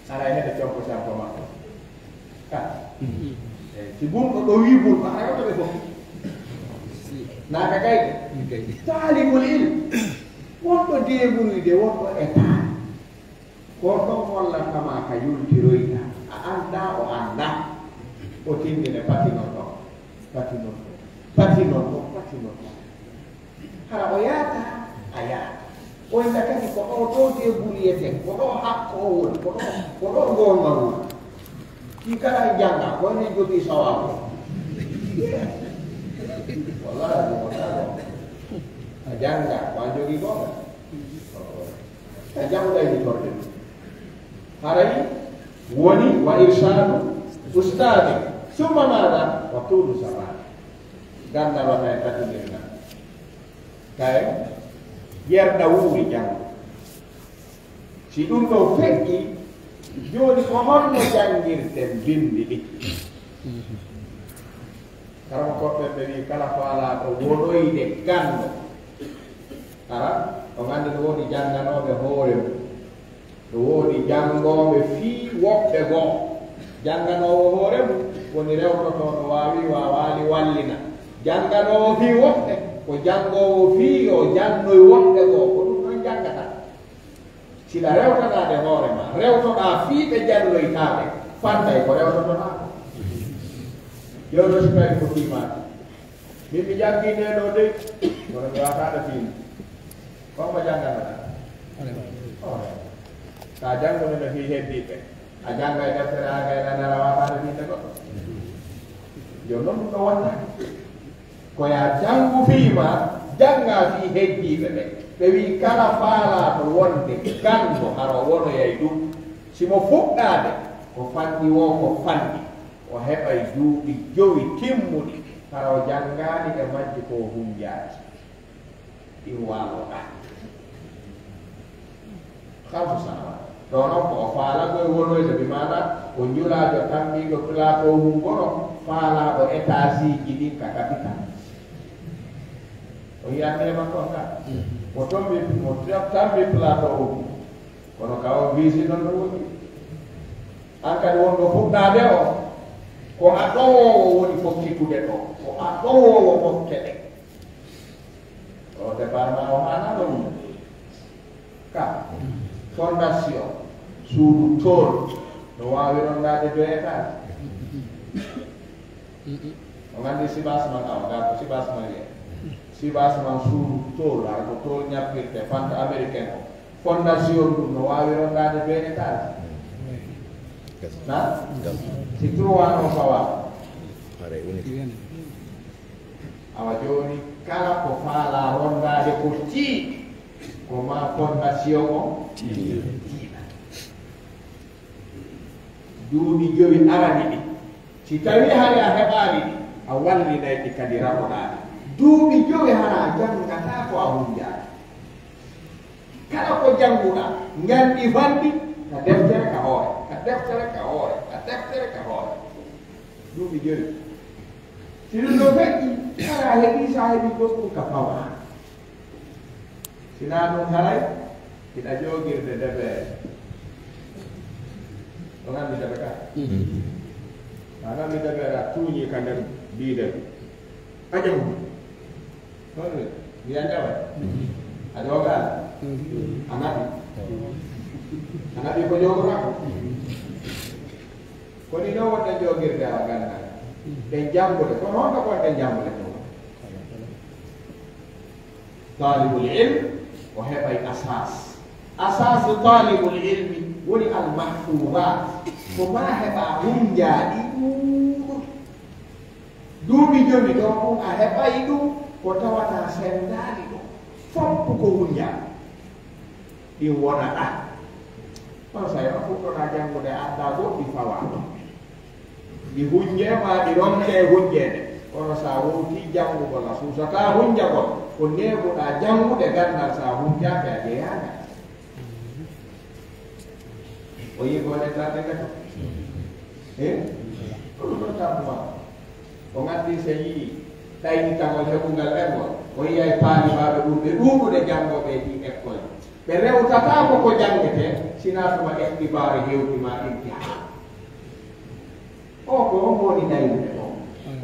Haray heɗe compo campo makko. Ka. Eh, si gumɗo ɗowii gumɗo, haray oto ɓe fof. Naaka kayɗe. Taalibul ilm. Wonɗo deeɓurude, wonɗo e taali. Ko ɗon hollatama ka yultiroyta. A anndaa, o anndaa. O tindine pati non ɗon. Pati non ɗon. Pati non ɗon. Pati non ɗon. Hara o yaata, a yaata. O inda kadi ko ɗo, ɗo debrouilleten, ko ɗo hakko o woni, ko ɗo, ko ɗo gonga woni. Ɗi kala e jannga, ko enen jogii sawabu. Wallahi, ɗum wonaa ɗon. A jannga, ko a jogii gonga. A jannga e torde ɗum. Haray woni wa irshadu ustadi. Summa maada? Wa tulu zaman. Ganndal wata e tatinirngal. Kay, yerɗa wuuri janngo. Si ɗum ɗo feƴƴi, jooni ko honno janngirten binndi ɗi? Karamokooɓe ɓe wi'i kala faalaaɗo wonoyde ganndo. Hara, on anndi no woodi jannganooɓe hoore mum. No woodi janngooɓe fii woɓɓe goo. Jannganoowo hoore mum woni rewtotooɗo waawi waawaali wallina. Jannganoowo fii woɓɓe ko janngoowo fii yo jannoy woɓɓe goo. Ko ɗum ɗon janngata. Siɗa rewtanaade hoore ma, rewtoɗaa fii ɓe jannoytaaɓe, fanɗay ko rewtotoɗaa ko. Jooni si tawi ko fii maa. Min mi janngii ndee ɗoo dey, kono mi waataano fiinde. Ko hombo jannganoɗaa? Ka janngude no fii heddiiɓe. A jannga e deftere, a gayna nara waataade winde goɗɗo. Yo noon ɗum ɗo wonnaaki. Ko yaa janngu fii ma, jannga fii heddiiɓe ɓe. Ɓe wii kala faalaaɗo wonde ganndo hara o wonoyay ɗum. Si mo fuɗɗaade, ko fanɗi woo ko fanɗi. O heɓay duuɓi jowi timmuɗi, hara o janngaani e majji ko o hunjaaki. Ɗi waaloɗaa. Kamsu sana. Ɗo noon ko o faalago e wonoyde, bi maana ko njulaajo tammiiɗo plateau mum gono, faalaaɗo étage ji ɗin ka capital. O yiyaani e makko on ka. Mo tombi, mo tambi plateau mum. Kono ka o wiisi noon no woni. An kadi won ɗo fuɗɗaade o. Ko a ɗowoowo woni fokkitude ɗo. Ko a ɗowoowo mofte ɗe. O départ ma o haana ɗum. Ka fondation suudu tool no waawi rondaade deux étage. On anndi sibasman awa, ngaa ko sibasman wiyee. Sibasman suudu tool, hara ko tool ñappirte, pante américaine o. Fondation ɗum no waawi rondaade deux étage. Na? Si trois no fawa. Awa jooni kala ko faalaa rondaade ko tii, ko ma fondation o tiiɗa. Duuɓi jowi arani ɗi, si tawii hari a heɓaali ɗi, a wallinay ɗi kadi ramoɗaa ɗi. Duuɓi jowi hara a janngataa ko a hunjaaki. Kala ko jannguɗaa, nganndi fanɗi, ka deftere ka hoore, ka deftere ka hoore, ka deftere ka hoore. Duuɓi jowi. Si ɗum ɗo feƴƴi, hara a heɓii, so a heɓii goɗɗum ka fawaa. Sinaa ɗum haray, hiɗa joogirde debeere. On anndi debe ka? A anndi debeere a tuuñii ka nder biidel. A janngu. Hono mi yannda waɗi. A joogaani. A naɓi. A naɓi ko joogoraa ko. Ko ni noon wonɗen joogirde awa ganndal. Ɗen janngude. Kono honno ko wonɗen janngude ɗum? Taalibul ilm, o heɓay asaas. Asaas taalibul ilmi woni al mahfuuzaat. Ko maa heɓa hunjaaɗi ɗuuɗuɗi. Duuɓi jowi ɗoo ɗum a heɓay ɗum ko tawata senndaali ɗum. Fof ko hunjaa. Ɗi wonata. On say a fuɗɗoɗaa janngude addaa goɗɗi fawaa ɗum. Ɗi hunjee ma ɗi ronkee hunjeede. Kono so a wowtii janngugol a suusataa hunjagol. Ko neeɓuɗaa janngude ganndal so a hunjaaki a jeyaaka. O yiyi ko waɗe tarde ka to. E? Ko ɗum ɗon tampumaa. O nganndi so yii ɗaynitagol heɓungal ɗemngol, o yiyay paalibaaɓe ɓurɓe ɗuuɗude janngooɓe e ɗii école. Ɓe rewtataa ko ko janngetee, sinaa tuma ikhtibaari hewti ma imtihaan. O ko on woni ɗaynude on.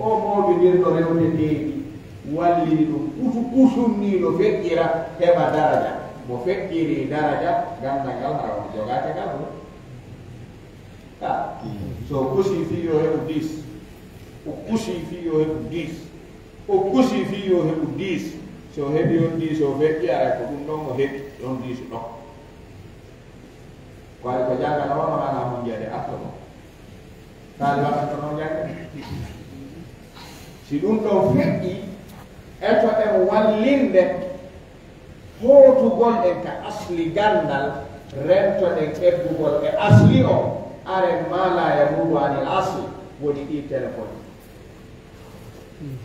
O moobinirɗo rewteteeɗi, wallini ɗum, usu-, usunnii no feƴƴira, heɓa daraja. Mo feƴƴirii daraja, ganndal ngal hara on jogaake ngal ɗum. Ah, so o kusii fii yo heɓu dix, o kusii fii yo heɓu dix, o kusii fii yo heɓu dix, so o heɓii on dix o feƴƴi, aray ko ɗum ɗon o heɓi, on dix ɗon. Ko waɗi ko jannga no wano hana hunjeede arto ɗon. Taalibaɓe ko noon jannge. Si ɗum ɗon feƴƴi, eto en wallinde hootugol en ka asli ganndal, rentoɗen eggugol e asli o, aren ma la yanuubu anil asli, woni ɗii téléphone.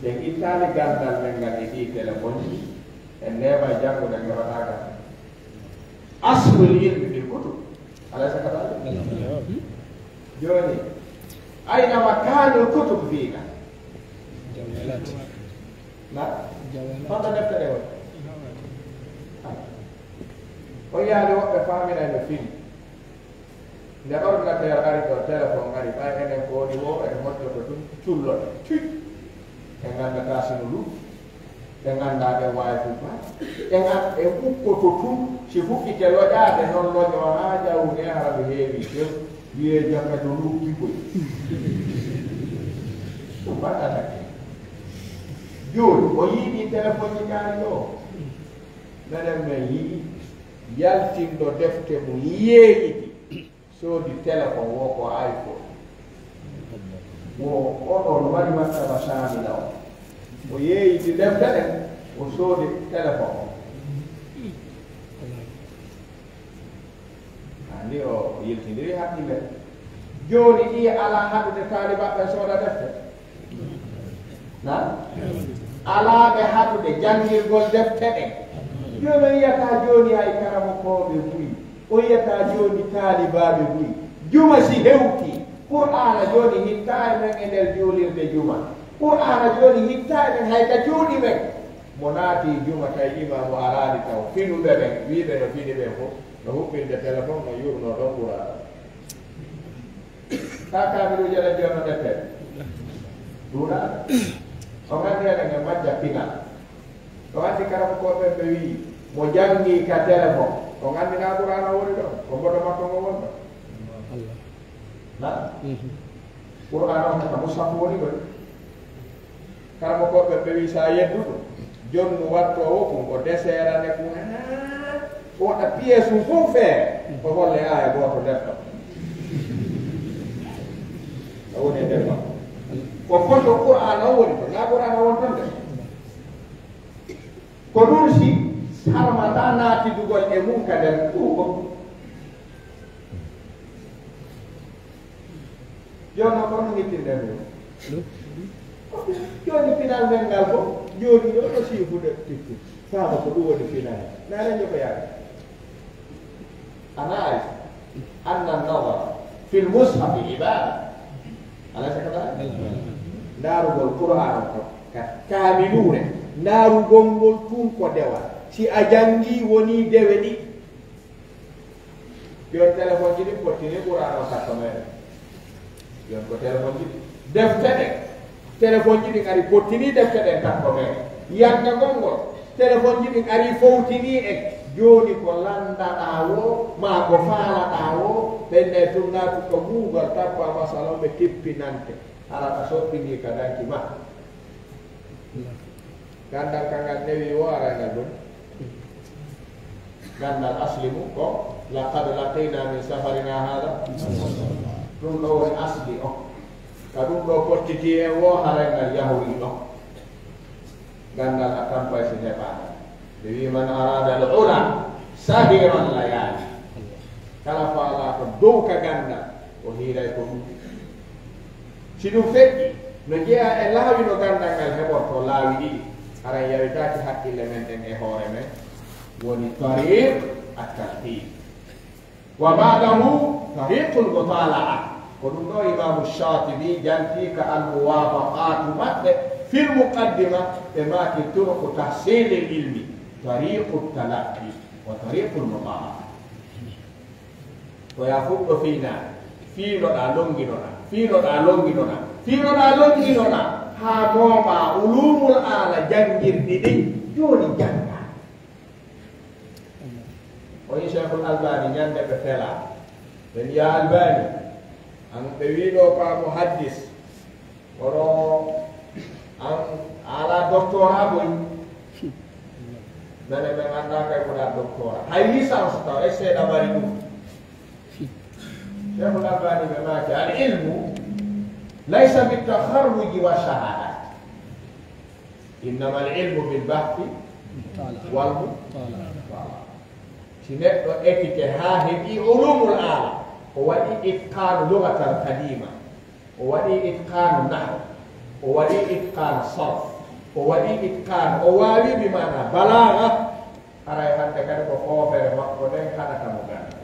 Si en ittaali ganndal men ngal e ɗii téléphone ji, en neeɓay janngude, en heɓataa ganndal. Aslul ilmi fil kutub. Alaysa kadalik? Jooni, ayna makaanul kutub fiina? Na? Honto deftere woni? O yaali woɓɓe faamiray no fini. Nde ordinateur ari ɗo, téléphone ari, ɓay enen ko woni wo, en hoccoto ɗum, culloto. Cuy! En nganndataa si no lutti. Ɓe nganndaa ɓe waawi ɗum ba. En an, en ukkoto tun, si fuɗɗike loƴaade, noon loƴo haa ƴawde, hara mi heewi few. Wiyee jam e to lukki koy. Ɗum mbaɗata ke. Jooni, o yiɗi téléphone ji kaari ɗo. Menen men yiɗi. Yaltindo defte mum, yeeyiti, soodi telefon wo ko iPhone. Wo oɗon waɗi maktaba saamila o. O yeeyiti defte ɗen, o soodi telefon o. Anndi o yiltindiri hakkille. Jooni ɗi alaa haɗude taalibaɓe sooda defte. Na? Alaa ɓe haɗude janngirgol defte ɗen. Jooni on yiyata jooni hay karamokooɓe buy. On yiyata jooni taalibaaɓe buy. Juma si hewtii, Qur'aana jooni hittaa e men e nder juulirde juma. Qur'aana jooni hittaa e men hay ka cuuɗi men. Mo naati juma tawi imaamu araali taw finuɓe ɓen, wiiɓe no fini ɓen fof, no huɓɓinde telefon, no yurno ɗon Qur'aana. Ka kaamiluuji aɗa jono defte. Ɗuuɗa. O nganndi eɗen e majja pinal. O anndi karamokooɓe ɓe wi'i, mo janngi ka telefon. O nganndi na Qur'aana woni ɗon. Ko mboɗo makko ngo woni ɗon. Na? Qur'aana on ka musafu woni ɗon. Karamokooɓe ɓe wi'i, so a yedduɗo, jonnu wattoowo kun, o deseerane kun, haa o waɗa piyeesu fof feere, o holle aaya gooto nder ɗon. O woni e nder makko. Ko foto Qur'aana o woni ɗon, na Qur'aana won ton nder. Ko ɗum si harmata naatidugol e mum ka nder ɗum. Jooni noon, kono hittinden ɗum. Jooni pinal men ngal fof, jooni ɗo no siifude titti. Faama ko ɗum woni pinal. Naane jogoyaade. Ana ay, anna nadara fil mushafi ibada. Ala sakata? Ndaarugol Qur'aan on ko ka kaamiluure. Ndaarugol ngol tun ko dewal. Si a janngi woni dewe ɗi. Yon téléphone ji ɗin pottini Qur'aana on takko meɗen. Yon ko téléphone ji ɗin. Defte ɗen. Téléphone ji ɗin ari pottini defte ɗen takko meɗen. Yanta gongol. Téléphone ji ɗin ari fowtini en. Jooni ko lanndaɗaa wo, maa ko faalaɗaa wo, ɓen ɗe tun naatu ko Google tappa masala on ɓe tippinante. Hara ka soppini ka danki ma. Ganndal ka ngal newi wo, haray ngal ɗum. Ganndal asli mum ko, "Laqad laqina min safarina hada." Ɗum ɗo woni asli o. Ka ɗum ɗo pottiti en wo, haray ngal yahori ɗo. Ganndal a tampay si heɓaaka. Ɓe wi, "Man arada al ula sahiran layali." Kala faalaaɗo dow ka ganndal, o hiiray ko ɗum. Si ɗum feƴƴi, no jeyaa e laawi no ganndal ngal heɓortoo laawi ɗiɗi, haray yawitaaki hakkille men ɗen e hoore men, woni tariq at-talqin. Wa ba'dahu tariqul mutala'a. Ko ɗum ɗo Imaamu Shaatibi janti ka al-muwafaqaatu maɓɓe fil muqaddima, ɓe maaki turuqu tahsilil ilmi, tariqu talaqqi wa tariqul mutala'a. Ko yaa fuɗɗo fiinaade, fiinoɗaa, lonnginoɗaa, fiinoɗaa, lonnginoɗaa, fiinoɗaa, lonnginoɗaa, haa mooɓaa ulumul aala janngirɗi ɗin, jooni janngaa. O yi Cheikhul Albani ñande ɓe fela. Ɓe mbiya, "Albani, an ɓe wiɗo ko a muhaddis, kono an a ala doctorat boy." Mene men annda kay ko ɗa doctorat. Hay licence taw e seeɗa mari ɗum. Cheikhul Albani ɓe maaki, "Al ilmu laysa bi takharruji wa shahadat. Innama al ilmu bil bahthi wal mutala." Si neɗɗo ekike haa heɓi ulumul aala, o waɗi itqaanu lugatal qadima, o waɗi itqaanu nahw, o waɗi itqaanu sarf, o waɗi itqaanu, o waawi bi maana balaaga, haray hannde kadi ko foofere makko nden haɗata mo ganda.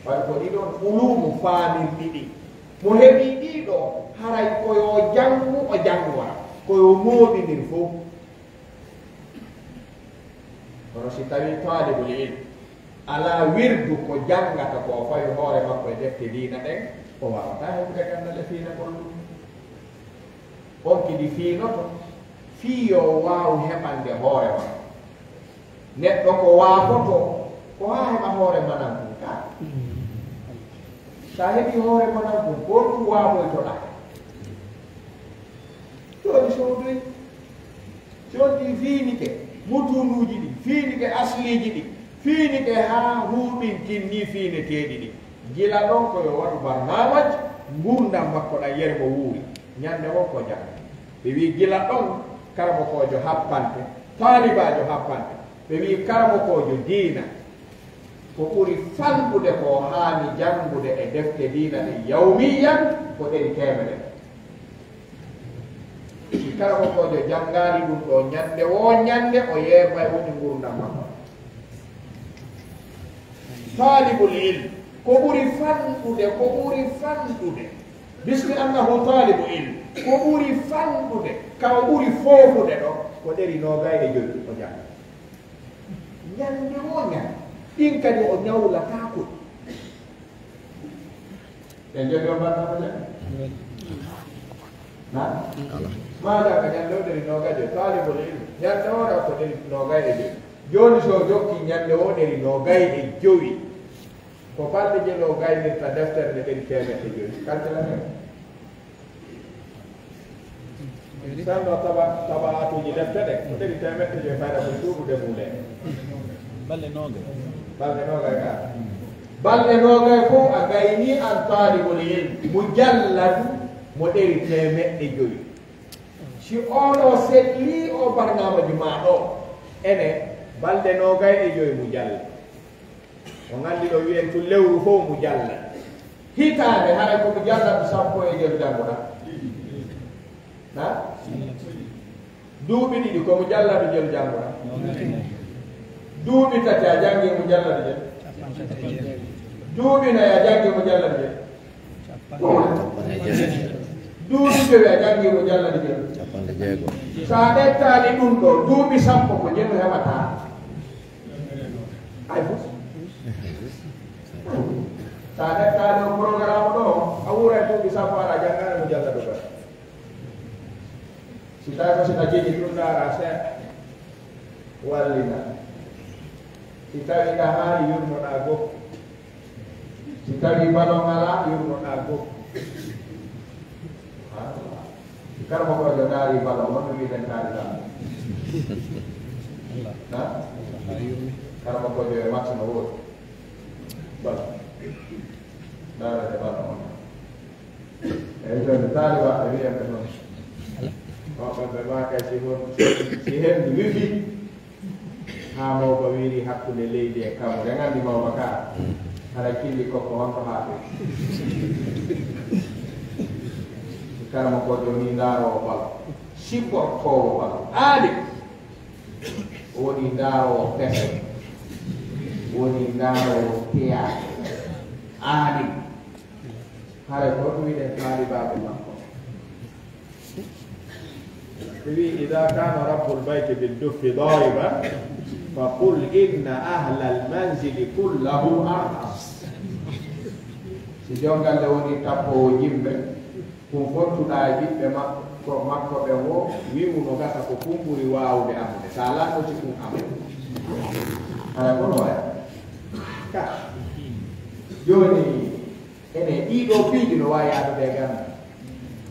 Ɓay ko ɗiɗon ulumu faamirɗi ɗi. Mo heɓi ɗiɗo, haray ko yo janngu o janngora, ko yo mooɓindir fof. Kono si tawi taalibul ilm alaa wirdu ko janngata ko, o fawi hoore makko e defte diina ɗen, o waawataa heɓude ganndal e fiinagol ɗum. On kadi fiinoto, fii yo waaw heɓande hoore makko. Neɗɗo ko waafoto, ko haa heɓa hoore manan kun ka. Sa heɓi hoore manan kun, ko ɗum waafoytoɗaa. Jooni soodoy, si on ɗi fiinike, Mutuunuuji ɗin, fiini ke asliiji ɗin, fiini ke haa huuɓintin nii fiineteeɗi ɗin. Gila ɗon ko yo waɗu barnaamaj, ngurndan makko ɗan yere mo wuuri. Ñande woo ko jannga. Ɓe wi'i gila ɗon, karamokoojo happante, taalibaajo happante. Ɓe wi'i karamokoojo diina, ko ɓuri fanɗude ko haani janngude e defte diina ɗen yawmiyyan ko ɗeri teemedere. Si karamokoojo janngaali ɗun ɗoo ñande woo ñande, o yeebay woni ngurndan makko. Taalibul ilm, ko ɓuri fanɗude, ko ɓuri fanɗude. Bismi annahu taalibu ilm, ko ɓuri fanɗude, ka o ɓuri foofude ɗoo, ko ɗeri noogay e jowi o jannga. Ñande woo ñande, ɗin kadi o ñawlataa ko. En jogii on barnaama jannga? Na? Ala. Maa jannga ñande woo ɗeri noogay e jowi, taalibul ilm. Ñande woo ɗoo ko ɗeri noogay e jowi. Jooni, si o jokki ñande woo ɗeri noogay e jowi, ko balɗe jelo o gaynirta deftere nde ɗeri teemeɗɗe jowi? Kalkila nde. Sanno taba, tabaatuuji defte ɗe, ko ɗeri teemeɗɗe jowi fayda ko suuɗude muulee. Balɗe noogay. Balɗe noogay ka. Balɗe noogay fow a gaynii an taalibul ilm, mujalladu mo ɗeri teemeɗɗe jowi. Si on o sellii o barnaamaju maa ɗoo, ene balɗe noogay e jowi mujalladu. On anndi ɗoo wi'en tun lewru fow mujalladu. Hitaande, haray ko mujalladu sappo e jowi jannguɗaa. Na? Duuɓi ɗiɗi ko mujalladu jowi jannguɗaa. Duuɓi tati a janngii mujalladu jowi. Duuɓi nayi a janngii mujalladu jowi. Duuɓi jowi a janngii mujalladu jowi. Capanɗe jeego. So a ƴettaali ɗun ɗoo, duuɓi sappo ko jelu heɓataa. Ay fus. So a ƴettaali on programme ɗoo, a wuuray duuɓi sappo aɗa janngaani mujalladu go'o. Si tawi ko si a jeyi ɗun, ndaara seeɗa, wallina. Si tawi ɗahaali, yurmoɗaa goppu. Si tawi balon alaa, yurmoɗaa goppu. Subhanallah. Si karamokoojo ndaari balon, wonno wi'eten kaari tan. Ha? Karamokoojo e match no woodi. Balon. Ndaarete balon on. Eyi, jooni taalibaaɓe wi'en ɓe toon. Woɓɓe ɓe maa kay si hon, si henndu wifi, haa mawba wiiri hakkunde leydi e kammu. En anndi mawba ka, hara killi kokko honto haa ɓe. Karamokoojo woni ndaaroowo bal, sipportoowo bal, aali. O woni ndaaroowo pese, o woni ndaaroowo théâtre, aali. Hare ko ɗum wiɗen taalibaaɓe makko. Ɓe wi'i, "Ida kana rabbul bayti bid duffi dariban, fa qul inna ahlal manzili kullahu arqas." Si joom galle woni tappoowo jimbe, kun fottuɗaa e ɓiɓɓe makko, makko ɓe wo, wi'u no gasa ko kun ɓuri waawude amude. Sa lanno si kun amude. Hara kono waya. Ka. Jooni, Ene, ɗii ɗoo piiji no waawi yaadude e gannde.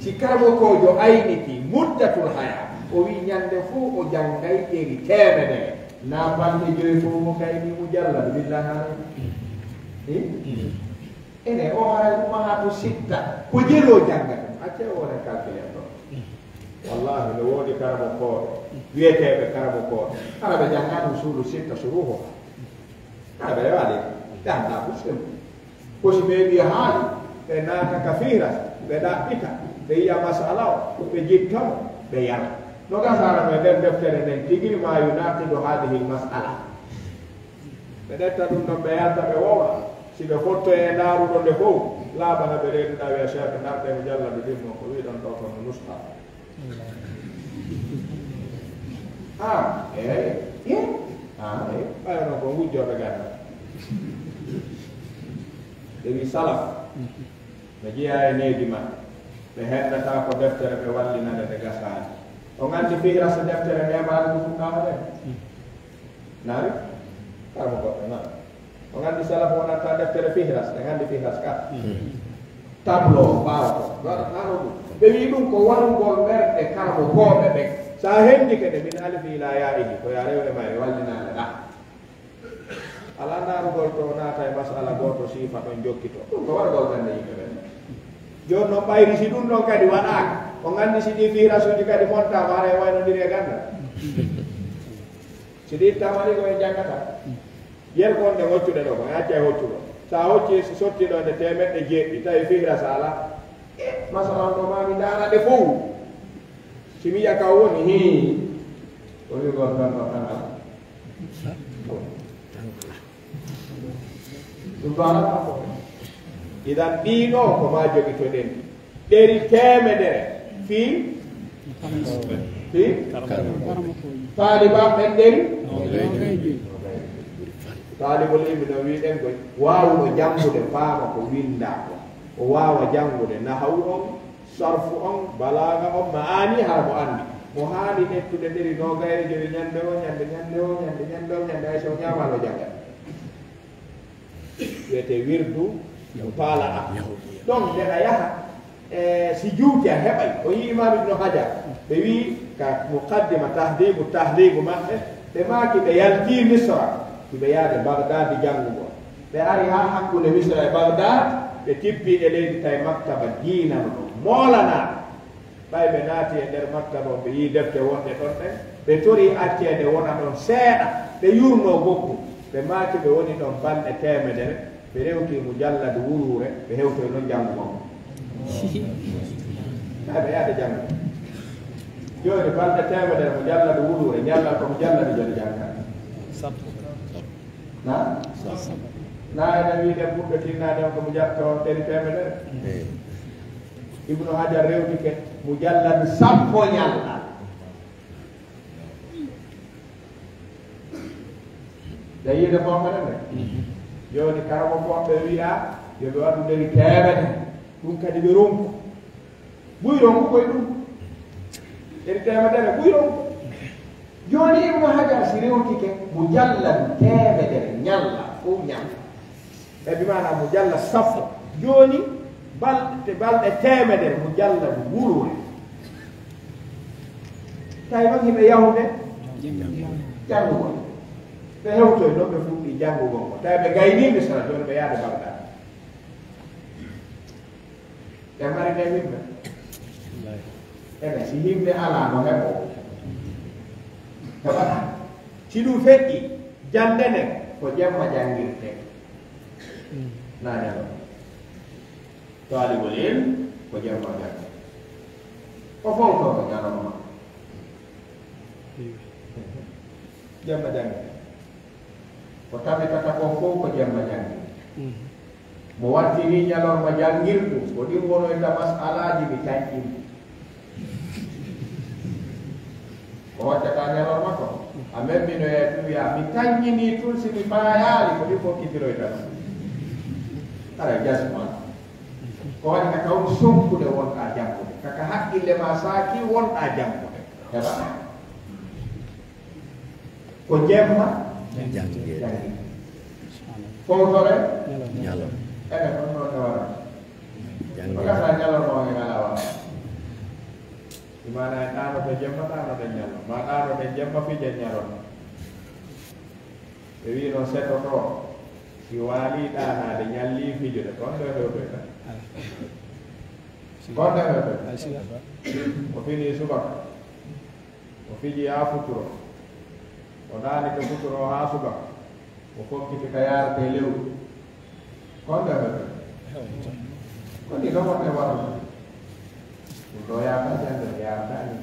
Si karamokoojo ayniti muddatul haya, o wi'i ñande fow o janngay ɗeri teemedere, naa balɗe joyi fow mo gaynii mujalladu, billahi haray. Eh? Ene, o haray ummahaatu sitta, ko jeloo jannga ɗum. Accee o wonen calculer ɗoo. Wallahi, no woodi karamokooɓe, wi'eteeɓe karamokooɓe. Hara ɓe janngaa ɗum suulu sitta suruuho. Hara ɓe rewaade, ɓe anndaa fof sel. Ko si ɓe wiya haali, ɓe naata ka fihras, ɓe ɗaɓɓita, ɓe yiya masala o, ɓe jitta mo, ɓe yara. No gasara no e nder deftere nden tigi ma yunaqidu hadihil masala. Ɓe ƴetta ɗum ɗon, ɓe yalta, ɓe wowla. Si ɓe fottoyi e ndaaruɗo nde fow, laaɓana ɓe reeduɗaa, wiya, "Cheikh, ndartee mo jalla ndu ɗimmo, ko wi'ɗon ɗoo kon no nuska." Ah, eey. Eh? Ah, eey. Ɓay onon ko wujjooɓe gannde. Ɓe wi salaf. Ɓe jeyaa e needi maɓɓe. Ɓe heɗɗataa ko deftere ɓe wallinande nde gasaani. On anndi fihras deftere nde maali ko fuɗɗaano nde? Naari? Karamo goɗɗo, naari. On anndi salaf wonanta deftere fihras, en anndi fihras ka. Tableau ɓaawo ko, waɗa haa ɗo ɗum. Ɓe wii ɗum ko warugol ɓerɗe karamokooɓe ɓen. Sa hendike ɗe min alifi ila yaa'ihi, ko ya rew e mayre wallinaade ɗa. Alaa ndaarugol to naata e masala gooto siifa ɗon jokkito. Ɗum ko wargol gannde yimɓe ɓen. Jooni noon ɓayri si ɗum ɗon kadi waɗaaka, on anndi si ɗi virasuuji kadi montaama hara e waynondiri e ganndal. Si ɗi ittaama ni ko en janngata. Yer ko wonde hoccude ɗo, ko acca e hoccugo. Sa hocci, si sotti ɗo nde teemeɗɗe jeeɗiɗi, tawi fihra sala. E, masala on ɗo ma mi ndaara ɗe fow. Si mi yiya ka woni, hii. Ko wigol tan ko tan ala. Ɗum ɗo ala ko. Idan ɗiɗo ko ma jogitoɗen. Ɗeri teemedere fii fii taaliba ɓen ɗeri. Taalibul ilmi no wiɗen ko waawuɗo janngude faama ko winndaa ko, o waawa janngude nahawu on, sarfu on, balaaga on, ma'aani hara mo anndi. Mo haani ƴettude ɗeri noogayre jowi ñannde o, ñannde, ñannde o, ñannde, ñannde o, ñannde ay so ñaamaano janngat. Wiyetee wirdu mutala'a. Donc nde a yaha e si juuti a heɓay o yi imam ibnu hajar, ɓe wi ka muqaddima tahdibu tahdibu maɓɓe, ɓe maaki ɓe yalti misra, hiɓe yaade bagdadi janngugo. Ɓe ari ha hakkunde misra e bagdad, ɓe tippi e leydi tawi maktaba diina no ɗon moolana. Ɓay ɓe naati e nder maktaba on, ɓe yii defte wonɗe ɗon ɗen, ɓe torii acceede wona ɗon seeɗa, ɓe yurnoo gokku. Ɓe maaki ɓe woni ɗon balɗe teemedere, ɓe rewtii mujalladu wuruure, ɓe hewtoy non janngugo mo. Ɓay ɓe yaade janngo. Jooni balɗe teemedere mujalladu wuruure, ñallal ko mujalladu joni jannga. Na? Na ene wiide ɓurɗo tinnaade on ko muja-, ko ɗeri teemedere? Ibnu Hajar rewtike mujalladu sappo ñallal. Nde yiide foofere nde. Jooni karamo fof ɓe wiya yo ɓe waɗu ɗeri teemedere. Ɗum kadi ɓe ronku. Ɓuy ronku koye ɗum. Ɗeri teemedere ɓuy ronku. Jooni Ibnu Hajar si rewtike mujalladu teemedere ñalla fof ñalla. E bi maana mujalla sappo. Jooni balɗe, balɗe teemedere mujalladu wuruure. Tawi noon hiɓe yahude janngugol. Ɓe hewtoy noon ɓe fuɗɗi janngugol ngo. Tawi ɓe gaynii Misra jooni ɓe yaade Bagdad. Ɓe mari nde himɓe. Ene si himɓe alaa no heɓo. Heɓata. Si ɗum feƴƴi, jannde nden ko jemma janngirte. Na ñalorma. Taalibul ilm ko jemma janngirte. Ko fow to ko ñalorma. Jemma janngirte. Ko tabitata ko fow ko jemma janngirte. Mo wartiri ñalorma janngirɗum, ko ɗin wonoyta masalaaji mi tanƴini. Ko hoccata ñalorma ko? A memminoye tun wiya, mi tanƴini tun si mi faayaali, ko ɗin fokkitiroyta ɗum. Haray jasma. Ko waɗi ka taw sonkude wonɗa janngude. Kaka haqqille ma saaki wonɗa janngude. Heɓa. Ko jemma? Janngirde. Janngirde. Fowtore? Ñalorma. Ene, ko ɗum ɗon nde wara. Janngirde. Ko gasa ñalorma o e ngalaa wara. Imaana en ɗaanoto jemma, ɗaanoɗen ñalorma. Ma ɗaanoɗen jemma, fijen ñalorma. Ɓe wii noon seto to, si waalii ɗaanaade, ñallii fijude, kon ɗo hewtoyta. Kon ɗo hewtoyta. O finii subaka. O fiji haa futuro. O ɗaanike futuro haa subaka. O fokkiti ka yaarete lewru. Kon ɗo hewtoyta. Ko ni ɗo wonde waɗude. Ɗum ɗo yaata jannde, yaata ni.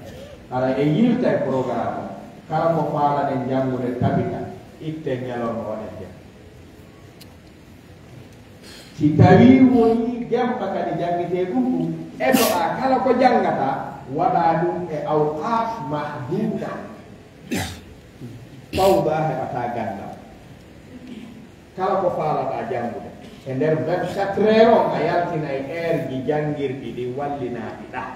Hara e yilta e programme o. Kala ko faalaɗen janngude tabita, itten ñalorma waɗen jemma. Si tawii wonii jemma kadi janngitee ɗum ɗum, etoɗaa kala ko janngata, waɗaa ɗum e awqaaf mahduuda. Fawda heɓataa ganndal. Kala ko faalaɗaa janngude, e nder vingt-quatre heures on, a yaltinay heure ji janngirɗi ɗi wallinaaɗi ɗaa.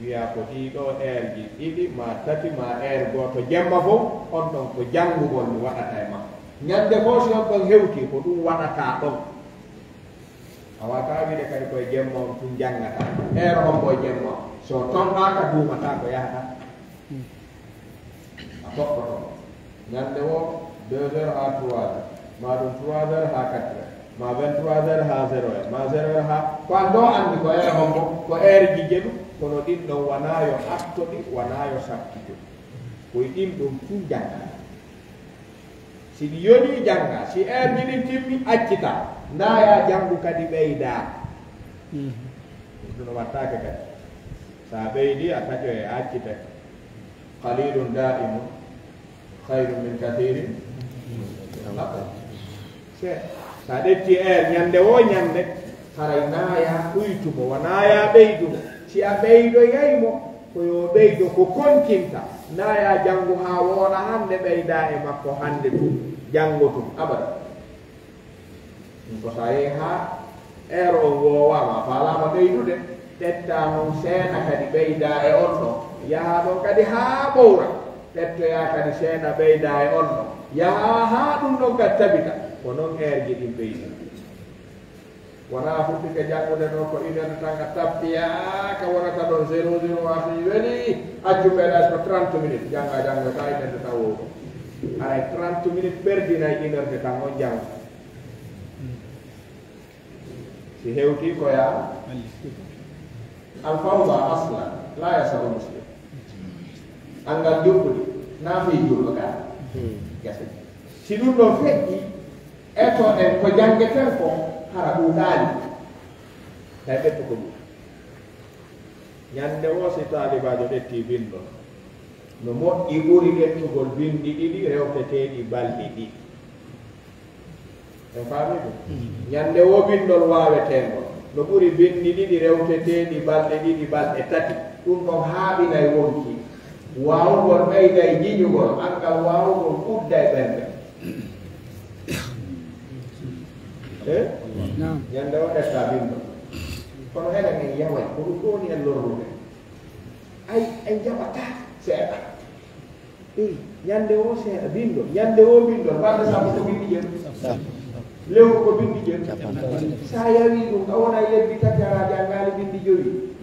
Wiyaa ko ɗii ɗoo heure ji ɗiɗi, maa tati, maa heure gooto jemma fof, on ɗon ko janngugol mi waɗata e makko. Ñannde fof si on ɗon hewtii, ko ɗum waɗataa ɗon. A waawataa wiide kadi ko e jemma on tun janngataa. Heure hombo e jemma on? So tonɗaaka, duumataa ko yahata. A toɓɓoto. Ñande wo, deux heures haa trois heures, ma ɗum trois heures haa quatre heures, ma vingt-trois heures haa zéro heure, ma zéro heure haa, ko an ɗo anndi ko heure hombo, ko heure ji jeɗu, kono ɗin ɗon wanaa yo attoɗi, wanaa yo sakkito. Ko e ɗin ɗon kin jannga. Si ɗi yoni jannga, si heure ji ɗin timmi, accita. Ndaa ya janngu kadi ɓeyda. Mhm. Ɗum no wattaake kadi. Sa ɓeydi, a taƴo e accita. Qalilun da'imun khayrun min kathirin. Se, sa ɗetti heure ñande wo ñande, haray naya uytumo, wa naya ɓeydumo. Si a ɓeydoyay mo, ko yo ɓeydo ko kontinta. Naya janngu haa wooɗa hannde, ɓeyda e makko hannde tun, janngo tun, abada. Ɗum ko sa yehi haa heure on woowaama, a faalaama ɓeydude, ƴetta non seeɗa kadi ɓeyda e on ɗon. Yaha ɗon kadi haa ɓowra, ƴettoya kadi seeɗa ɓeyda e on ɗon. Yaha haa ɗum ɗon kadi tabita. Ko non heure ji ɗin ɓeydi. Wonaa fuɗɗike janngude ɗo ko une heure de temps, a tappiyaaka, wonata ɗon zéro zéro, a fii weli, accu ɓeyda ko trente minutes, jannga, jannga, ka une heure de temps wowɗo. Haray trente minutes perdinay une heure de temps on janngo. Si hewtii ko yaa. Al-fawda aslan la yasau muslim. Anngal njuɓɓudi na fii juulɗo gaa. Gasi. Si ɗum ɗon feƴƴi, eto ɗen ko janngeten ko hara ɗuuɗaali. Tawi ɓettu ko ɗum. Ñande woo si taalibaajo ƴetti binndol, no moƴƴi ɓuri ƴettugol binndi ɗiɗi rewteteeɗi balɗe ɗiɗi. En faami ɗum? Ñande woo binndol waaweteengol, no ɓuri binndi ɗiɗi rewteteeɗi balɗe ɗiɗi, balɗe tati. Ɗum ɗon haaɓinay wonki. Waawugol ɓeyday jiñugol, anngal waawugol udday ɓernde. Eh? Naam. Ñande o ƴetta binndol. Kono enen en yaway, ko ɗum ɗoni en lorrude. Ay, en jaɓataa seeɗa. Eyi, ñande o seeɗa binndol, ñande o binndol, balɗe sappo ko binndi jeɗɗi. Lewru ko binndi jeɗɗi. Sa yawi ɗum, a wona e lebbi tati, a janngaali binndi jowi.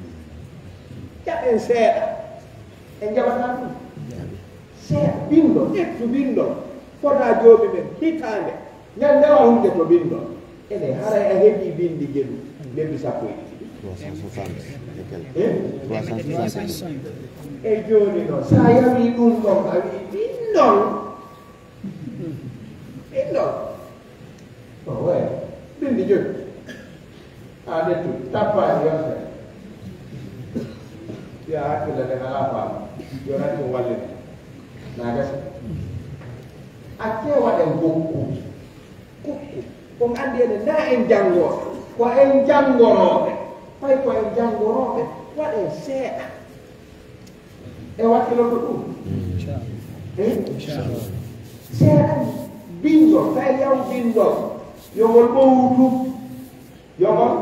Jaɓen seeɗa. En jaɓataa ɗum. Seeɗa binndol, ƴettu binndol. Fota joomi men hitaande. Ñande o hunde to binndol. Ene haray a heɓi binndi jeɗu, lebbi sappo e ɗiɗi. Trois cent soixante et quelques. Eh? Trois cent soixante et quelques. E jooni noon, sa yawi ɗum ɗon, a wi binndol. Binndol. O way, binndi jowi. A ƴettu, tappaani yonte. Ya hakkille nde alaa faamu. Yo nani ɗum wallini. Na gasi. Accee waɗen gokku. Kukku, on anndi enen na en janngooɓe, ko en janngorooɓe. Fay ko en janngorooɓe, waɗen seeɗa. E wakkiloto ɗum. Eh? Seeɗa binndol, fay yaw binndol. Yo ngol ɓowtu. Yo ngol.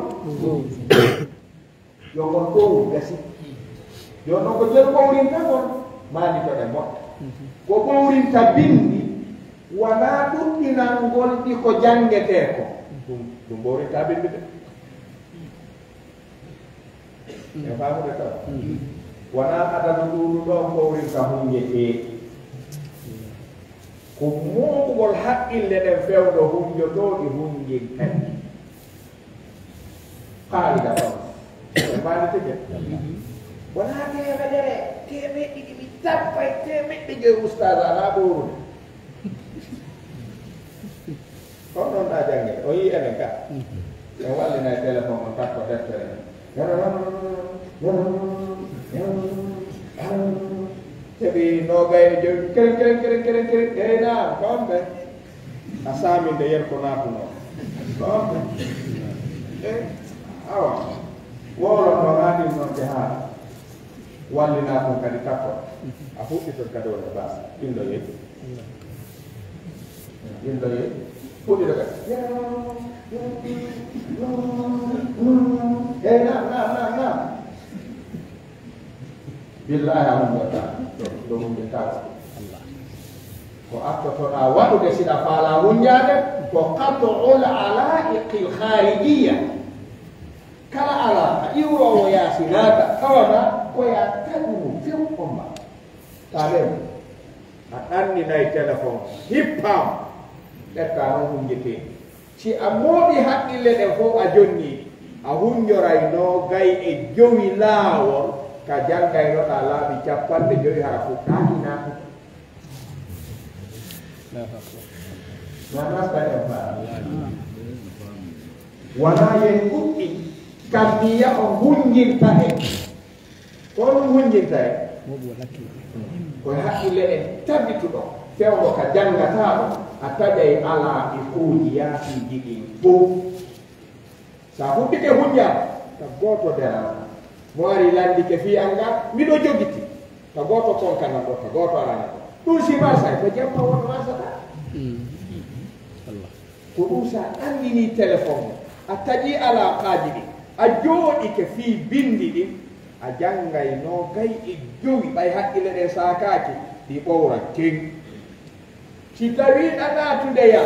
Yo ngol ɓowru gasi. Jooni noon ko jelu ɓowrinta ngol, maa ndi toɗe moƴƴa. Ko ɓowrinta binndi, wonaa ɗuɗɗinangol ɗi ko janngetee ko. Ɗum, ɗum ɓowrinta binndi de. E faamude taw? Wonaa adadu ɗuuɗu ɗo ɓowrinta hunnjetee. Ko mooɓugol haqqille ɗen fewndo hunnjotooɗi hunnjin kadi. Qaa'ida on. Ɓe mbaali tigi. Wonaa teemedere, teemeɗɗe ɗiɗi, mi tappay teemeɗɗe joyi ustaas alaa ɓoorude. On ɗon ɗa jannge, o yii enen ka. En wallinay téléphone on takko deftere. Keɓi noogay e jowi, keren, keren, keren, keren, keren. Eey, naam, ko on ɓe? A saami nde yer ko naatunoo. Ko on ɓe? Eh, awa. Wowlon noon, haa ɗin noon ɓe haa. Wallinaa ɗum kadi takko. A fuɗɗitor kadi wonde baas. Ɗin ɗo yehi. Ɗin ɗo yehi. Fuɗɗito kadi. Eey, naam, naam, naam, naam. Billahi a hunndotaa. Ɗo hunndotaa. Ko artotoɗaa waɗude siɗa faalaa hunnjaade, ko qat'ul alaa'iqil khaarijiyya. Kala alaaqa iwroowo yaasi naata, tawataa Ko ya taƴu mo few on ma. Talen, a ɗanninaay telefon, hippaama, ɓetta noon hunnjetee. Si a mooɓi haqqille ɗen fow a jonnii, a hunnjoraynoo gay e jowi laawol ka janngaynoɗaa laabi cappanɗe jowi hara fuɗɗaaki naatude. Na nasta en faa. Wonaa yen ɗuɗɗi, kam ni ya on hunnjinta en. Ko onon hunnjinta en. Ko e haqqille ɗen tabituɗo, fewndo ka janngataa ɗo, a taƴay alaa e kuuji yaasiiji ɗin fow. Sa huɓɓike hunnjaama, ta gooto deraama. Mo ari lanndike fii an ga, miɗo jogiti. Ta gooto konkanan ɗo, ta gooto arana ɗo. Ɗum si marsay, ko jamma won marsata. Ko ɗum sa anndinii telefon mo, a taƴii alaaqaaji ɗin, a jooɗike fii binndi ɗin, a janngay noogay e jowi, ɓay haqqille ɗen saakaaki, ɗi ɓowra ten. Si tawii ɗa naatude ya,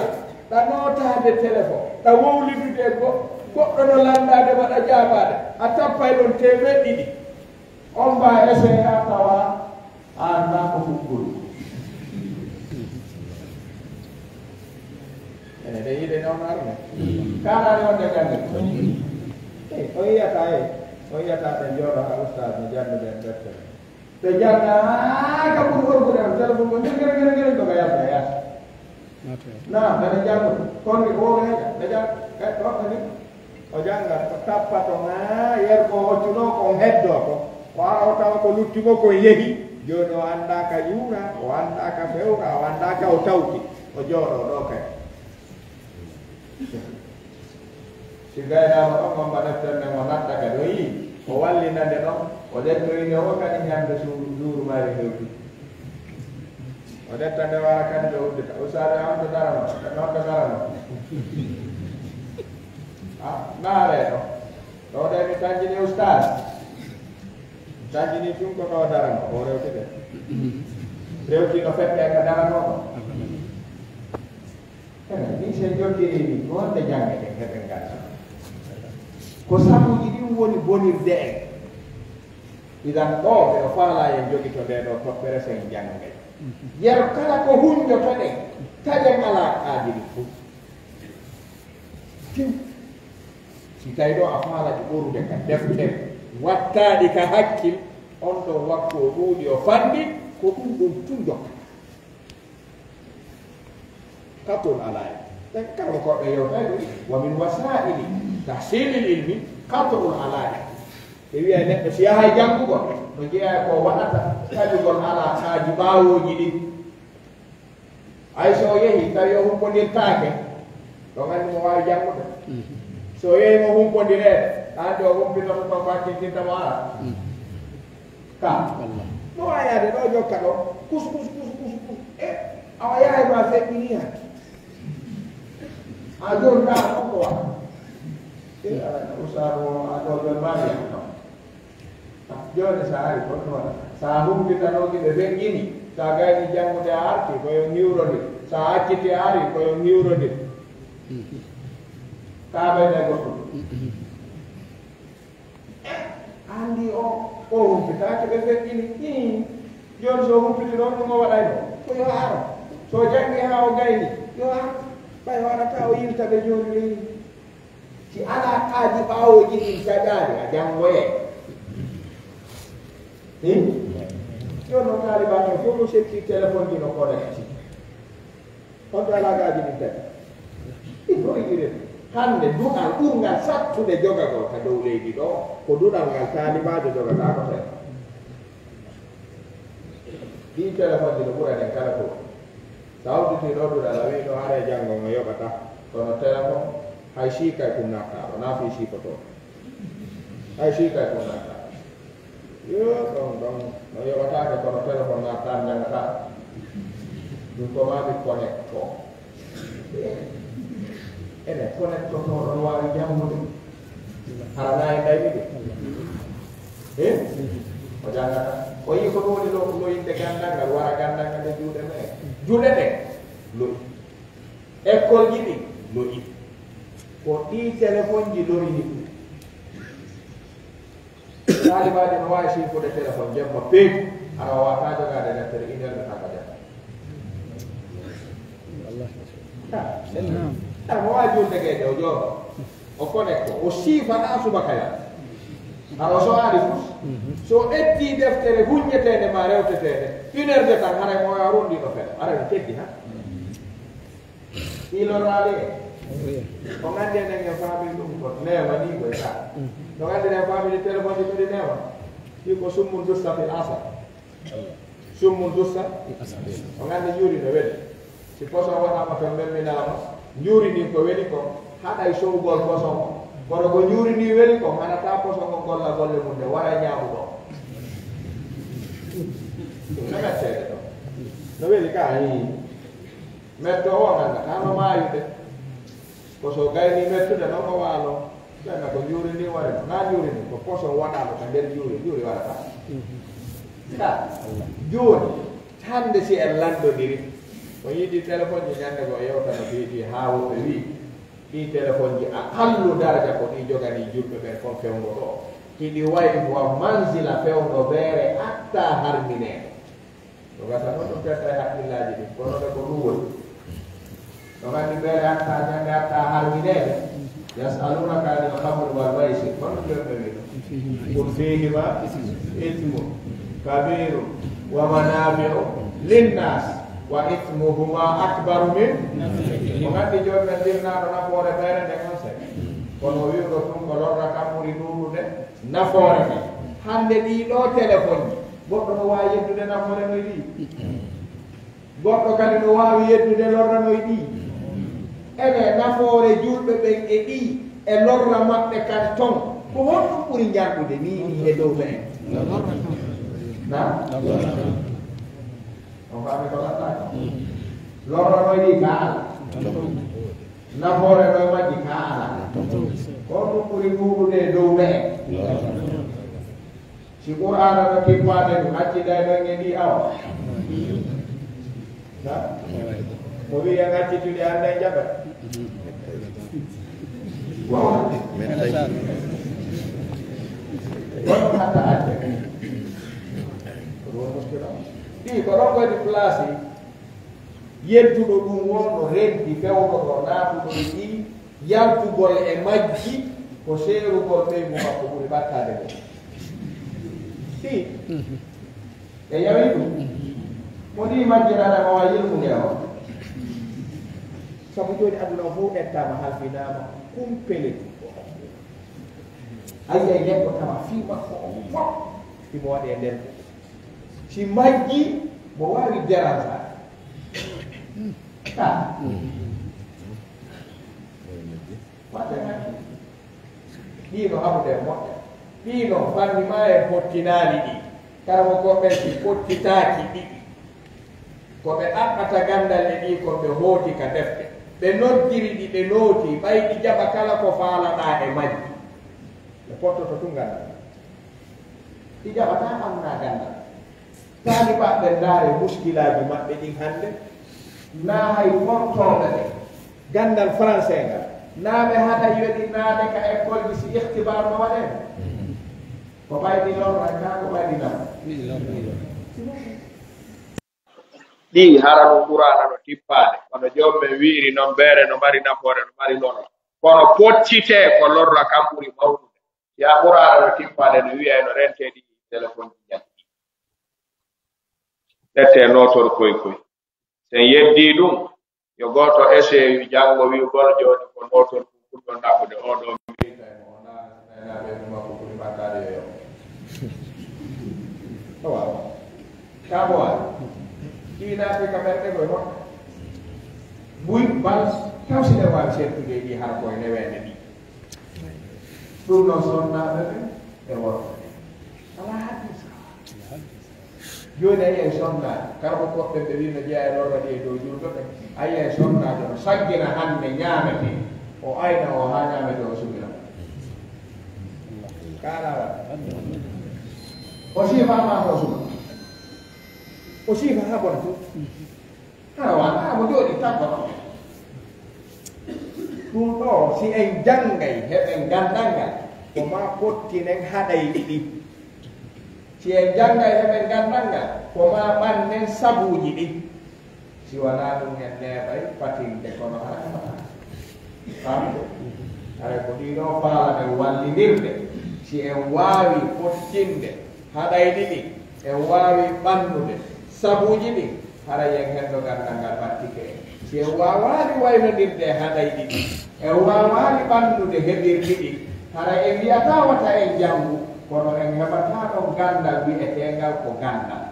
ɗa nootaade telefon, ɗa wowlidude e go-, goɗɗo no lanndaade ma, ɗa jaabaade, a tappay ɗon teemeɗɗe ɗiɗi. On mbaa essayé a tawa a anndaa ko fuɗɗori. Ene ɗe yiɗe noon arme. Kaanaani wonde jannde. Eh, on yiyata, eh, on yiyata ɓe njooɗo haa ustaas no janndude en deftere. Ɓe jannga haa ka ɓuri orgude am, téléphone ko ngir, ngir, ngir, ngir, ko ka yalta e yaasi. Naam, mbeɗa janngude. Kono mi ko wowla heƴa. Mbeɗa jannga, kay ɗoon kadi. O janngat, o tappato ŋaa, yer ko o hoccuno, ko on heddoo ko. O ara o tawa ko lutti mo ko yehi. Jooni o anndaa ka yuura, o anndaa ka fewra, o anndaa ka o tawti. O jooɗoo ɗoo kay. Si gaynaama ɗon, on mbaɗa fenne mo natta ka doyi, o wallinande ɗon, o ƴettoyinde o kadi ñande suuru, suuru mari hewti. O ƴetta nde wara kadi ɗo uddita. Ustaade am to darano, ɓe noon to darano. Ah, naare ɗo. Ɗo de mi tanjini ustaade. Tanjini tun ko ɗo darano, o rewtide. Rewti ɗo fette ka darano ɗo. Ene, min sen jokkiri ni, ko honde jannge ɗen heɓen ngannda? Ko sabuuji ɗin woni bonirde en. Idan ɗo, ɓeɗo faalaa en jogito nde ɗo toɓɓere sen janngay. Yer kala ko hunjotoɗen, taƴen alaa kaadiri fof. Tew. Si tawi ɗo a faalaji ɓorude ka defte, wattaaɗi ka hakkil, on ɗon waktu o ɗuuɗi o fanɗi, ko ɗum ɗum tun jokkata. Qat'ul ala'i. Ɗen kala ko ɓe yewtay ɗum, wa min wasa'ili tahsilil ilmi qat'ul ala'i. Ɓe wiya neɗɗo si yahay janngugol, no jeyaa ko waɗata taƴugol alaa kaaji ɓaawooji ɗin. Hay so o yehi, tawi o humpondirtaake, ɗon anndi mo waawi janngude. So o yehi mo humpondireede, anndi o humpitoto toon ko accintinta mo ara. Ka. Wallah. No waawi yaade ɗo jokka ɗo. Kus, kus, kus, kus, kus. E, awa yahay ma feƴƴini hannde. A jooni ɗa ko ko wa. E, ala, ustaadu o, a ɗo jooni ma mi yaha kam. Jooni sa ari, ko ɗum waɗa. Sa humpitanoki ɓe feƴƴini. Sa gayni janngude a arti, ko yo niwrondir. Sa acciti a ari, ko yo niwrondir. Ka ɓeyda goɗɗum. Anndi o, o humpitaaki ɓe feƴƴini. Ii, jooni so humpiti noon, ɗum o waɗayno. Ko yo aro. So janngi haa o gayni, yo ar. Ɓay o arata o yilta ɓe jooni leydi. Si alaa kaaji ɓaawooji ɗin caɗaali, a janngoyay. Hi? Jooni no taalibaaɓe fof no sekki téléphone ji no connecti. Honto alaa kaaji ɗin kadi? Ɗi fof yiɗire. Hannde duɗal ɓurngal sattude jogagol ka dow leydi ɗo, ko duɗal ngal taalibaajo jogataako tan. Ɗii téléphone ji no ɓura ɗen kala fof. Sa udditii ɗo duɗal, a wii ɗo hare janngo ngo yoɓata. Kono téléphone, hay sii kay ɗum naattaa ɗo, naa fii siifotoo. Hay sii kay ɗum naattaa ɗo. Yo, ɗon, ɗon, no yoɓataake, kono téléphone naattaa, njanngataa. Ɗum ko maa mi connecto. Ene connecto ko ɗon waawi janngude. Hara na e ndaymi ɗum. Eh? O janngata. O yii ko ɗum woni lo-, loyinde ganndal ngal, wara ganndal ngal e juuɗe men. Juuɗe ɗen, loyi. École ji ɗi, loyi. Ko ɗi téléphone ji loyini ɗum. Taalibaajo no waawi siifude téléphone jemma peetu, hara o waawataa jogaade deftere, une heure de temps ka jemma. Ah, ah, mo waawi juulde geeƴe, o jooɗo. O connecte, o siifa haa subaka yaa. Hara o so'aali fus. So ƴettii deftere huññeteende ma rewteteende, une heure de temps, haray mo waawi rondiino fere. Haray no teddi, ha? Ɗi lorraali en. On anndi enen en faami ɗum ko neema ni koye ka. No anndi en faami ɗi téléphone ɗi ko ɗi neema. Ɗi ko summun dussa fil asal. Summun dussa. On anndi njuuri no weli. Si poson waɗaama ton memminaama, njuuri ndin ko weli kon, haɗay so'ugol poson on. Kono ko njuuri ndin weli kon, hanataa poson on golla golle mun ɗen, wara ñaamu ɗon. Ɗum no metteede ɗon. No weli ka, hii. Metto o nanngataa no maayude. Ko so gaynii mettude noon o waaloo. Ɓen ko njuuri ndin wari mo. Naa njuuri ndin, ko poson waɗaama ka nder njuuri, njuuri warataa. Ka, jooni, hannde si en lanndondiri, on yiɗi téléphone ji ñannde goo yewtano fii ɗi haa woɓɓe wii, ɗii téléphone ji aqallu daraja ko ɗi joganii julɓe ɓen kon fewndo ɗoo. Hiɗi wayi wa manzila fewndo beere attaa harmineede. Ɗum gasa noon ɗum tedda e hakkillaaji ɗin, kono nde ko ɗum woni. No nganndi beere hatta ñande hatta harmineede. Yasalunaka anil khamri wal maysir. Kono jooni ɓe wino. Qul fihima ismun kabirun wa manafi'u linnas wa ismuhuma akbaru min. Mo nganndi jooni men dirnaaɗo nafoore beere nden on sey. Kono o wi'uɗo tun ko lorra kan ɓuri ɗuuɗude nafoore nden. Hannde ɗii ɗoo téléphone ji, goɗɗo no waawi yeddude nafoore no e ɗii. Goɗɗo kadi no waawi yeddude lorra no e ɗii. Ene nafoore julɓe ɓen e ɗii e lorra maɓɓe kan ton. Ko honɗum ɓuri njarɗude nii nii e dow ɓeen? Na? On faami ko lantaaki? Lorra no e ɗii ka ala. Nafoore no e majji ka ala. Ko honɗum ɓuri ɗuuɗude e dow ɓeen? Si Qur'aana no tippaade ɗum, acciday ɗon e ɗi awa. Na? Mo wi'i en accitude, annday jaɓa. Wawa. Wonno hatta acce. Ɗum woni muskila. Ɗi ko ɗon waɗi place. Yedduɗo ɗum won no renti fewndo ɗo naatuɗo e ɗi, yaltugol e majji ko seerugol ɓeyngu makko ɓuri ɓattaade mo. Si ɓe yawi ɗum, mo ɗi majjirana mo wa yilmude o. Sabu jooni aduna o fof ɓettaama halfinaama kumpele. Ayi ay neɗɗo tawa fii makko o fof himo waɗi e nder. Si majji mo waawi déranger. Ah. Waɗde majji. Ɗii no haɓude e moƴƴa. Ɗii no fanni ma e pottinaali ɗi. Kala mo goɗɗen si pottitaaki ɗiɗi. Ko ɓe ɗaɓɓata ganndal e ɗii kon ɓe hooti ka defte. Ɓe noddiri ɗi ɓe nooti ɓay ɗi jaɓa kala ko faalaɗaa e majji. Ɓe pottoto tun ganndal. Ɗi jaɓataa annaa ganndal. Taalibaaɓe ɓen ndaare muskilaaji maɓɓe ɗin hannde. Naa hay portooɓe ɓe ganndal français ngal. Naa ɓe haɗa yoɗi naade ka école ji si ikhtibar no waɗee. Ko ɓay ɗi lorra kaa ko ɓay ɗi nafa. Ɗi hara no Qur'aana no tippaade. Kono joom men wi'iri non beere no mari nafoore, no mari lorra. Kono pottitee ko lorra kan ɓuri mawnude. Yaa Qur'aana no tippaade no wi'a no rentee ɗi téléphone ji ñatti. Ƴettee nootor koy koy. Sen yeddii ɗum, yo gooto essaye janngo wi'ugol jooni ko nootor ɗum ɓurɗo naɓude oo ɗoo mbiyta e mo o naana si naynaaɓe e makko ɓuri ɓattaade yo yoɓ. O waawa. Kaa mo waawi. Ɗii naati ka ɓerɗe koye moƴƴa. Buy bal taw si ɗe waawi sertude e ɗii hara koye neweende ɗii. Ɗum noon sonnaaɓe ɓe e worɓe ɓe. Alaa haddii sa. Jooni a yiyay sonnaajo, kala ko koɗɗen ɓe wii no jeyaa e lorra ɗi e dow julɓe ɓe. A yiyay sonnaajo no saggina hannde ñaametee, o ayna o haa ñaametee o suɓira. Ka alaa waɗa. O siifa maa ko o suɓa. O siifa haa bona fof. Hara wonaa mo jooɗi tan kono. Ɗum ɗoo, si en janngay, heɓen ganndal ngal, ko maa pottinen haɗay ɗiɗi. Si en janngay heɓen ganndal ngal, ko maa ɓannen sabuuji ɗin. Si wanaa ɗun, en neeɓay fatinde, kono hara heɓataa. Faamde? Haray ko ɗii ɗoo faalaɗen wallindirde. Si en waawi fottinde haɗayɗi ɗin, en waawi ɓannude sabuuji ɗin, haray en heddo ganndal ngal ɓattike en. Si en waawaali waynondirde e haɗayɗi ɗin, en waawaali ɓannude heɓirɗi ɗin, haray en wi'ataa wata en janngu, kono en heɓataa ɗon ganndal wi'eteengal ko ganndal.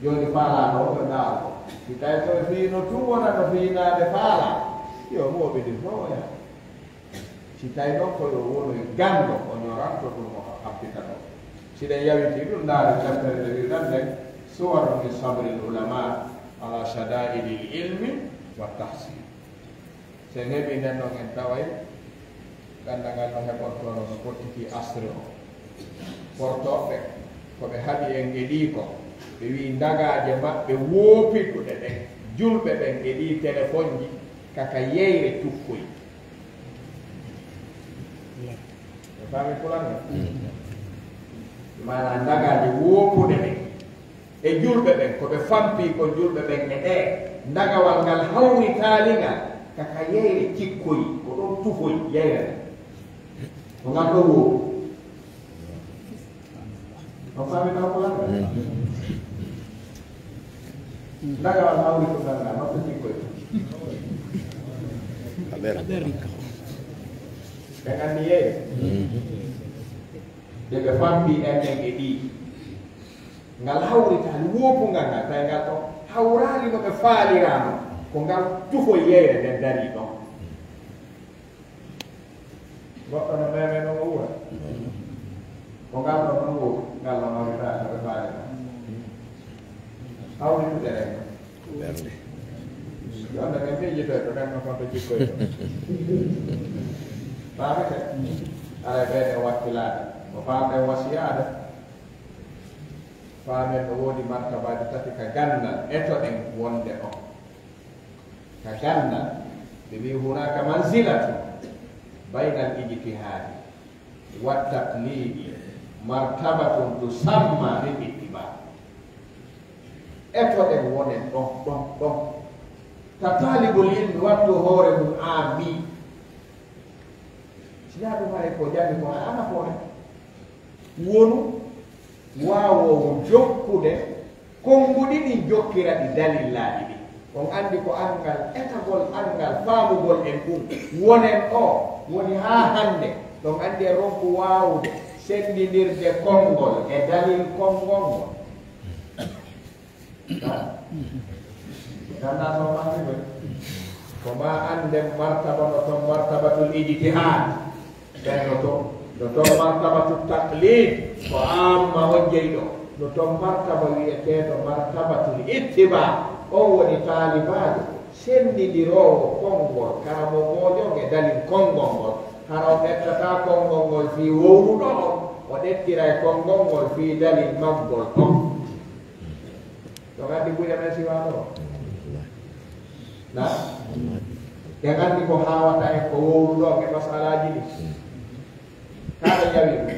Jooni faalaa ɗoo ko ndaar ko. Si tawi ko e fii no tun wona no fiinaade faalaa, yo mooɓidi fow o yaha. Si tawi noon ko yo wonoy ganndo, o ñoranto ɗum, o habbita ɗum. Si ɗen yawitii ɗum, ndaaren deftere nde wi'uɗen nden, Suwarun min sabril ulama ala shada'idil ilmi wa tahsil. Si en heɓii nden ɗon, en taway ganndal ngal no heɓortoo no fottiti asre o. Portooɓe, ko ɓe haɓi en e ɗii ko, ɓe wi'i ndagaaje maɓɓe woopituɗe ɗen, julɓe ɓen e ɗii telefonji, ka ka yeyre cukkoy. Ɓe faami Pulaar ngal? Maanaa ndagaaje woopuɗe ɗen e julɓe ɓen, ko ɓe fampi kon julɓe ɓen e ɗee, ndagawal ngal hawritaali ngal ka ka yeyre cikkoyi, ko ɗon tufoyi yeyre nden. Ko ngal ɗoo woopu. On faami taw Pulaar ngal? Ndagawal hawri ko ngal ngal, makko cikkoy. Ɓe nganndi yeey. Nde ɓe fampi en ɗen e ɗii. Ngal hawritaali woopungal ngal, tawi ngal ɗon hawraali no ɓe faaliraano. Ko ngal tufoy yeyre nden darii ɗon. Goɗɗo no meme no o wuura. Ko ngal ɗon no wuura, ngal ɗon hawritaali no ɓe faaliraano. Hawritude en. Ɓernde. Yo Allah en miijitoy ko ɓen no fonto jikkoy ɗo. Faamete? Aray ɓeyden wakkilaade. Ko faamɗen wasiyaade. Faamen no woodi martabaaji tati ka ganndal. Etoɗen wonde on. Ka ganndal, ɓe wi'i, hunaka manzilatun baynal ijtihaadi wa taqliidi martabatun tusamma bil ittiba. Etoɗen wonen ɗon, ɗon, ɗon. Ka taalibul ilmi wattu hoore mum aami. Si yaa ɗum haray ko janngi ko haray ana hoore. Wonu waawoowo jokkude konnguɗi ɗin jokkira ɗi dalillaaji ɗin. On anndi ko anngal etagol, anngal faamugol en ɗum. Wonen o woni haa hannde, ɗon anndi en ronku waawude senndindirde konngol e dalil konngol ngol. Gannda so maaki koy. Ko ma annden martaba no ton martabatul ijtihad. Ɓen no ton, no ton martabatu taqlid, ko amma on jeyɗo. No ton martaba wi'eteeɗo martabatul ittiba. On woni taalibaajo senndidiroowo konngol karamogoojo on e dalil konngol ngol. Hara o ƴettataa konngol ngol fii wowluɗo on, o ƴettira e konngol ngol fii dalil maggol on. Ɗo nganndi buy amen siwaano o. Na? Ɓe nganndi ko haawata en ko wowluɗo e masalaaji ɗi. Kaɗa yawi ɗum.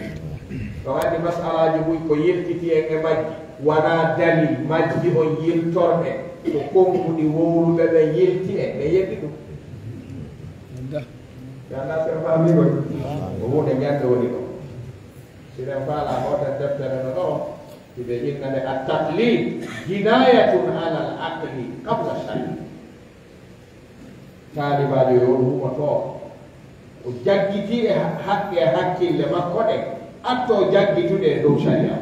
Ɗo nganndi masalaaji buy ko yiltiti en e majji. Wonaa dalil majji on yiltorɗe. Ko konnguɗi wowluɓe ɓen yilti en. Ɓe yeɗi ɗum. Ɓe anndaa si en faamii koy. Ko huunde ñande woni ɗo. Si en faalaa gootel deftere no ɗo. Hiɓe innane at-taqlid jinayatun ala al-aqli qabla shari. Taalibaajo yo humoto o jaggitii e ha-, haqqe e hakkille makko ɗen, atto jaggitude e dow sharia.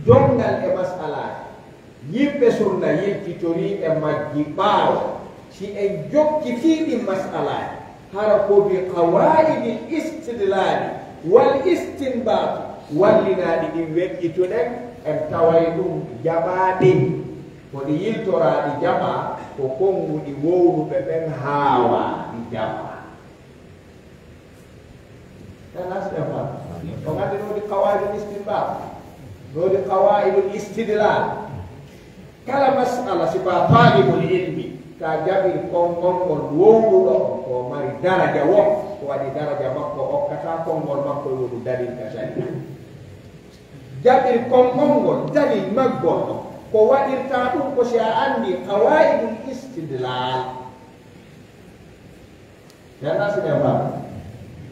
Donngal e masalaaji yimɓe sunna yiltitorii e majji ɓaawo, si en jokkitii ɗin masalaaji, hara ko bi qawaa'idil istidlaali wal istinbaati wallinaaɗi ɗin weƴƴituɗen, en taway ɗum jaɓaaɗi. Ko ɗi yiltoraaɗi jaɓaa, ko konnguɗi wowluɓe ɓen haawaa ɗi jaɓaa. Kalas ɓe faa. O nganndi no woodi qawaa'idul istinbaat, no woodi qawaa'idul istidlaal. Kala mas'ala si ba taalibul ilmi Ka jaɓir konngol ngol wowluɗo on ko mari daraja woo, ko waɗi daraja makko okkata konngol makko e wonu dalil ka sharia. Jaɓir konngol ngol dalil maggol on ko waɗirta ɗum ko si a anndi qawaidul istidlal. Yalla si ɓe faami.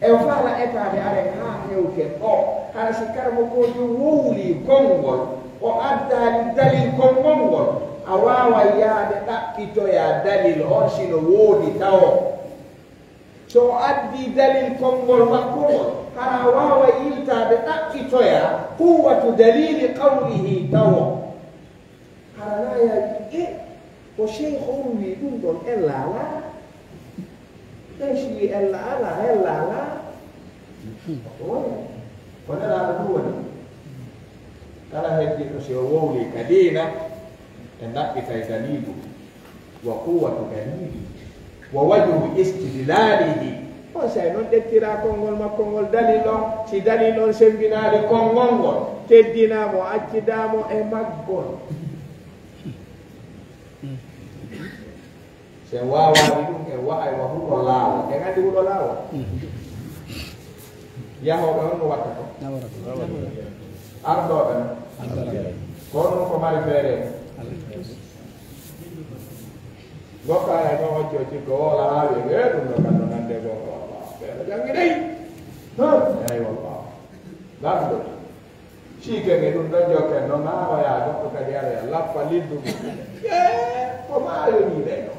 En faala etaade aren haa hewten ɗo, hara si karamokoojo wowlii konngol, o addaali dalil konngol ngol, a waaway yaade ɗaɓɓitoyaa dalil on si no woodi tawo. So o addii dalil konngol makko ngol, hara a waaway yiltaade ɗaɓɓitoyaa quwwatu dalili qawlihi tawo. Hara na yaaji e ko sheykh on wii ɗum ɗon ella alaa. Ɓen si wii ella alaa, ella alaa. Ko woni? Ko nelaaɗo ɗum woni. Kala heddiiɗo si o wowlii ka diina, e ɗaɓɓitay daliilu. Wa quwwatu dalili. Wa wajhu istidlalihi. On say non ɗettira konngol makko ngol dalil on. Si dalil on sembinaali konngol ngol, teddinaa mo, accidaa mo e maggol. Si en waawaani ɗum, en wa'ay wa huɗo laawol. En anndi huɗo laawol? Yahooɓe on no watta ko? Ardooɓe non. Ko non ko mari feere. Gokka e no hojjo cikko woola haa wi'e, "Ee, ɗum ɗo kan no nande goonga, wallah. Ɓe no janngi dey." Huh, eey, wallah. Gardo. Ciike nge ɗum ɗon jokken noon, haa o yaha goɗɗo kadi aroya, lappa liddu mum. Ee, ko maayo nii ɓe ɗo.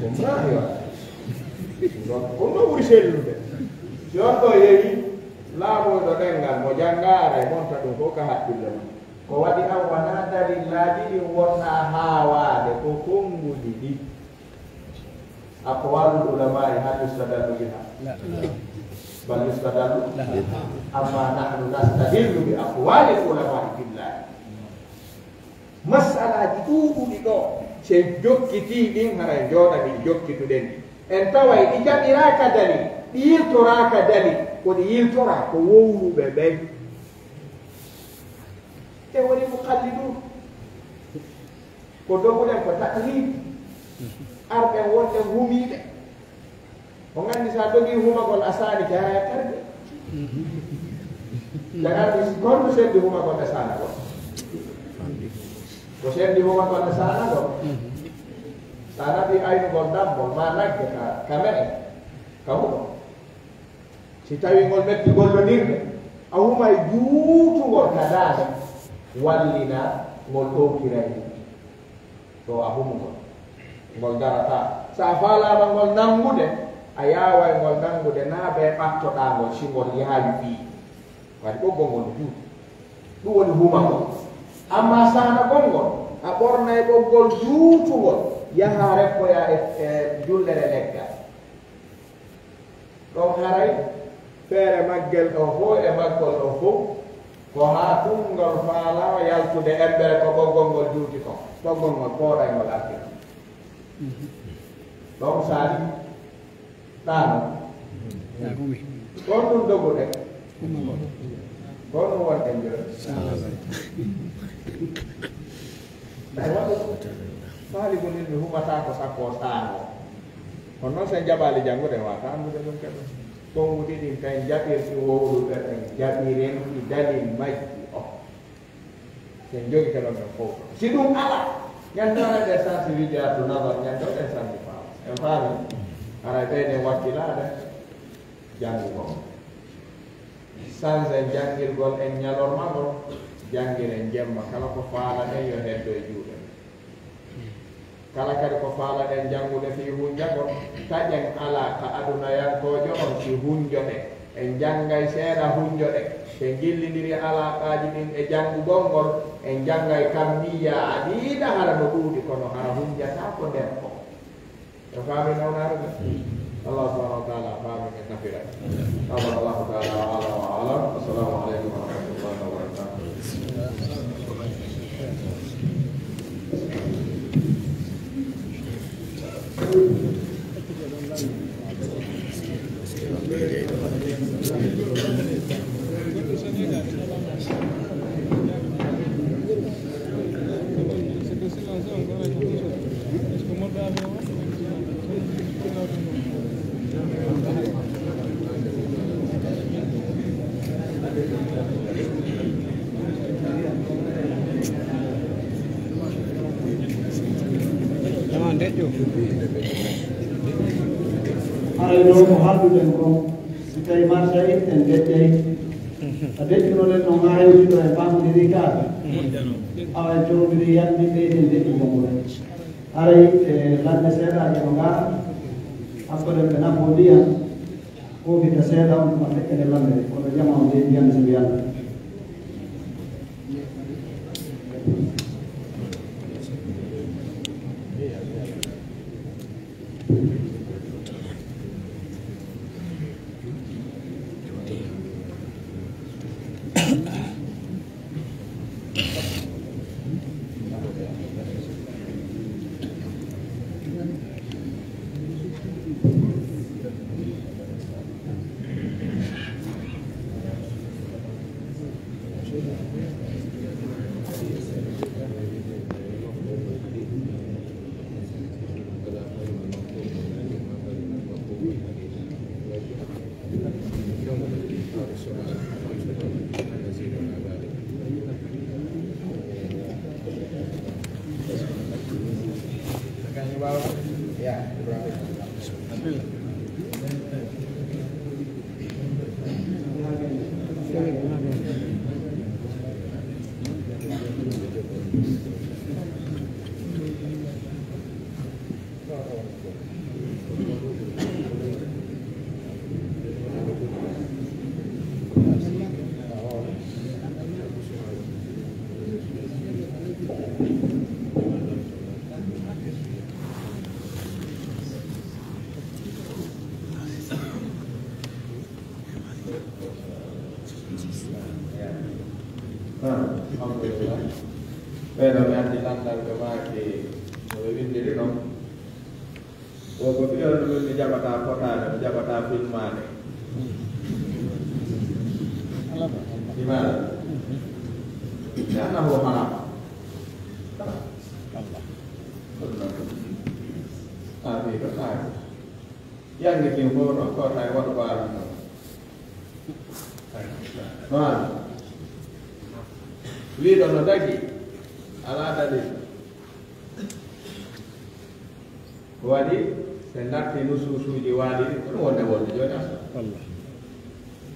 Ko maayo. Ɗum ɗon, ko ɗum ɗon ɓuri sellude. Si on ɗo yehi, laaɓoyɗo ɗemngal mo janngaare, monta ɗum fof ka hakkille mum. Ko waɗi an wonaa dalillaaji ɗin wonɗaa haawaade, ko konnguɗi ɗi. Aqwalul ulama'i hal yustadallu biha? La. Bal yustadallu? La. Amma nahnu nastadillu bi aqwalil ulama'i fillah. Masalaaji ɗuuɗuɗi ɗo, si en jokkitii ɗin, hara en jooɗa min jokkituɗen ɗi. En taway ɗi jaɓiraaka dalil, ɗi yiltoraaka dalil, ko ɗi yiltoraa ko wowluɓe ɓen. Ɓe woni muqallidun. Ko doguɗen ko taqlid. Arɗen wonɗen humiiɓe. On anndi so a dogii humagol a saanike, hara a tardi. Jagandi, honɗum sendi humagol e saanagol? Ko sendi humagol e saanagol? So a naɓii aynugol dammol, maa nagge ka, ka me'e, ka huɗo. Si tawii ngol metti gollondirde, a humay juutungol ka daande, wallina ngol ɗowkiray ɗum. To a humungol, ngol darataa. So a faalaama ngol nanngude, a yaaway ngol nanngude naa bee ɓattoɗaa ngol si ngol yaawi fii. Waɗi ɓoggol ngol no juuti. Ɗum woni humagol. Ammaa saanagol ngol, a ɓornay ɓoggol juutungol, yaha reppoyaa e, e jullere leggal. Ɗon haray feere maggel ɗoo fow e maggol ɗoo fow ko haa tun ngol faalaa yaltude embere ko ɓoggol ngol juuti kon. Ɓoggol ngol pooɗay ngol artira. Ɗon saali ɗaano. Ko honɗum doguɗen? Ko honɗum wonɗen jooni? Ay, waɗu ɗum. Faali ko nin mi humataa ko sakko o saango. Kono noon, so en jaɓaali janngude, en waawata anndude ɗum kadi. Konnguɗi ɗin, ko en jaɓirɗi wowluɓe, en jaɓiren ɗi dalil majji o. So en jogii kadi on, en fowta. Si ɗum alaa, ñande on eɗen sansi wijaatu nazar, ñande on en sansi faama. En faami? Haray ɓeyden wakkilaade. Janngugol. Sansen janngirgol en ñalorma ngol, janngiren jemma. Kala ko faalaɗen yo heddo e juuɗe men. Kala kadi ko faalaɗen janngude fii hunjagol, taƴen alaaqa adunayankoojo on si hunjoɗen. En janngay seeɗa hunjoɗen. Si en jillindiri alaaqaaji ɗin e janngugol ngol, en janngay kammiya adiida hara no ɗuuɗi, kono hara hunjataa ko nder ko. En faami nawnaare nde? Allah subhanahu wa ta'ala faami en nafira. Hada wallahu ta'ala a'lam wa a'lam. Assalamu alaikum wa rahmatullahi wa barakatuh. Haray ɗo ko haalduɗen kon, si tawi Marseille en deƴƴay, a deƴƴunoɗen no maa hewtiɗo e bamɗiri kaaɓe, awa en cowndiri yalti ɓeyden deƴƴugol ngol. Haray e lande seeɗaaji no ngaa, hakkoden ɓe nafo ndiyam, ko fita seeɗa on tuma feƴƴene lande, kono jama on de ndiyam si yalta. Ɓeeɗo mi anndi lanndal ɓe maaki no ɓe winndiri ɗon. Ko ko fiyol ɗum mi jaɓata fotaade, mi jaɓata filmaade. Imaala. Li'annahu haram. Ɗum noon. A fii ɗo taaki. Yanngitin fof ɗon kota e waɗu ko aran ɗon. Noon. Wiiɗo no dagi. Alaa dalil. Ko waɗi, so en natti nusuusuuji waaliɗi, ko ɗum wonde wonde jooni asla.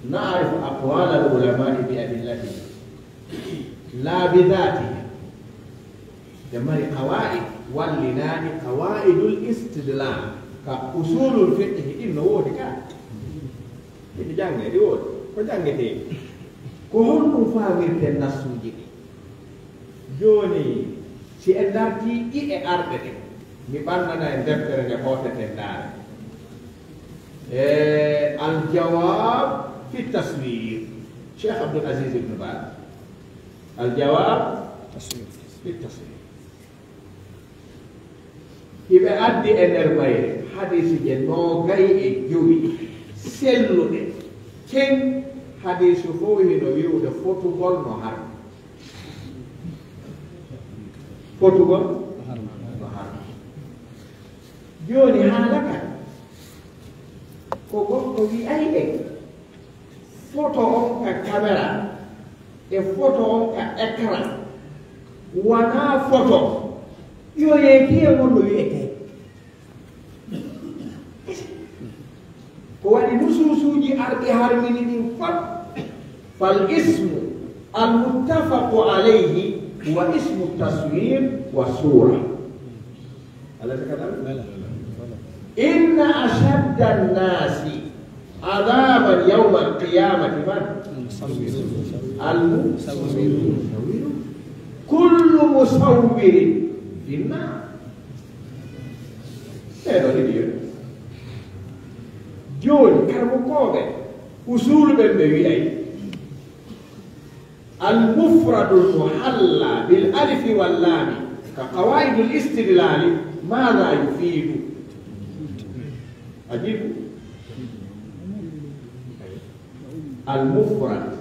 Naarifu aqwaala al ulama'i bi adillatihi, laa bi daatihi. Nde mari qawaa'id, wallinaani qawaa'idul istidlaal, ka usuulul fiqhi ɗin no woodi ka. Ɗi jannge, ɗi woodi. Ko janngetee. Ko honɗum faamirten nassuuji ɗi? Jooni, si en dartii ɗiɗe arɗe ɗe, mi ɓannana en deftere nde hooteten ndaare. E, Al Jawab fi Taswir, Cheikh Abdul Aziz Ibn Baz. Al Jawab fi Taswir. Hiɓe addi e nder mayre hadiisije noogay e jowi selluɗe. Ken hadiisu fof hino wi'ude fotugol no harmi. Fotugol no harmi. Jooni haala kan ko goɗɗo wi'ay en. Foto on ka kamera e foto on ka écran wanaa foto. Yo yeekiye ngon no wi'etee. Ko waɗi nusuusuuji arɗi harmini ɗin fot. Fal ismu al muttafaqu alayhi wa ismu taswir wa suura. Alaysa kadalik? Inna ashadda an-nasi adhaban yawma al-qiyamati man? Al-musawwirun. Kullu musawwirin fi an-nar. Ɓeeɗo ɗiɗi yo. Jooni, karmukooɓe usuulu ɓen ɓe wi'ay, al mufradul muhalla bil alifi wal laami ka qawaa'idul istidlaali, maada yufiidu? Ajibu. Al mufrad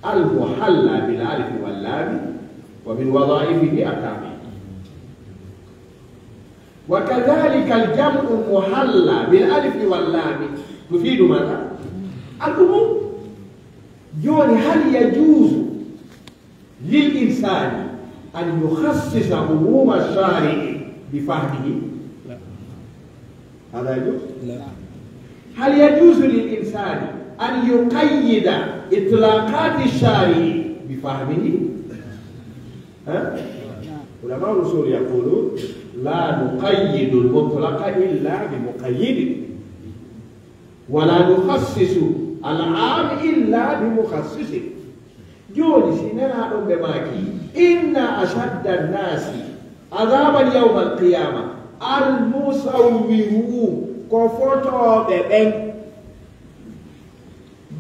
al muhalla bil alifi wal laami wa min wadaa'ifihi at-ta'miim. وكذلك الجمع المحلى بالألف واللام تفيد ماذا؟ العموم. Jooni, هل يجوز للإنسان أن يخصص عموم الشارع بفهمه؟ هذا يجوز؟ هل يجوز للإنسان أن يقيد إطلاقات الشارع بفهمه؟ ها؟ علماء الأصول يقولون: لا نقيد المطلق إلا بمقيد، ولا نخصص العام إلا بمخصص. Jooni, si Nelaaɗo ɓe maaki: إن أشد الناس عذابا يوم القيامة المصورون, ko fotooɓe ɓen.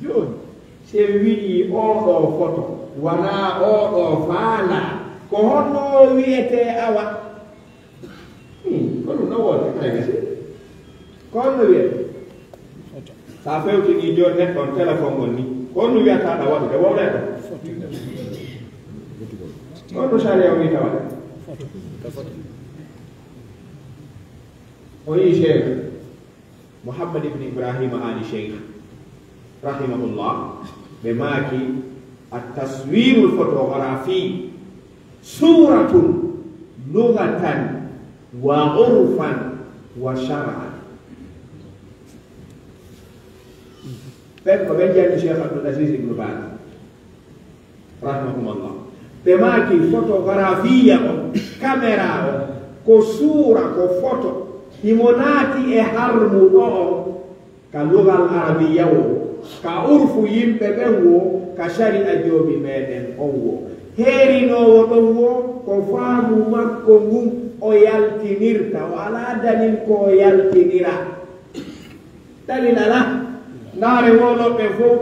Jooni, si en wi'i oo ɗoo foto wanaa oo ɗoo faalaa, ko honno o wi'etee awa? Hmm, ko ɗum no woodi, kay gasi. Ko honno wiyetee? Sa fewtinii jooni neɗɗo on telefon on ni, ko honno wiyata ɗa waɗude? Wowlee ɗo. Ko honno sariya wi'ata waɗa? O yii Cheikh Muhammad ibn Ibrahima Ali Cheikh, rahimahullah, ɓe maaki: التصوير الفوتوغرافي صورة لغة وعرفا وشرعا. Ɓen ko ɓen janni Cheikh Abdul Aziz ibn Baz, rahimahumullah. Ɓe maaki: fotografiya on, kamera on, ko suura, ko foto, himo naati e harmu ɗo on, ka lugal arabiya wo, ka urfu yimɓe ɓen wo, ka shari'a joomi meɗen on wo. Heerinoowo ɗon wo, ko faamu makko ngun o yaltinirta, o alaa dalil ko o yaltinira. Dalil alaa. Ndaare woloɓe fow,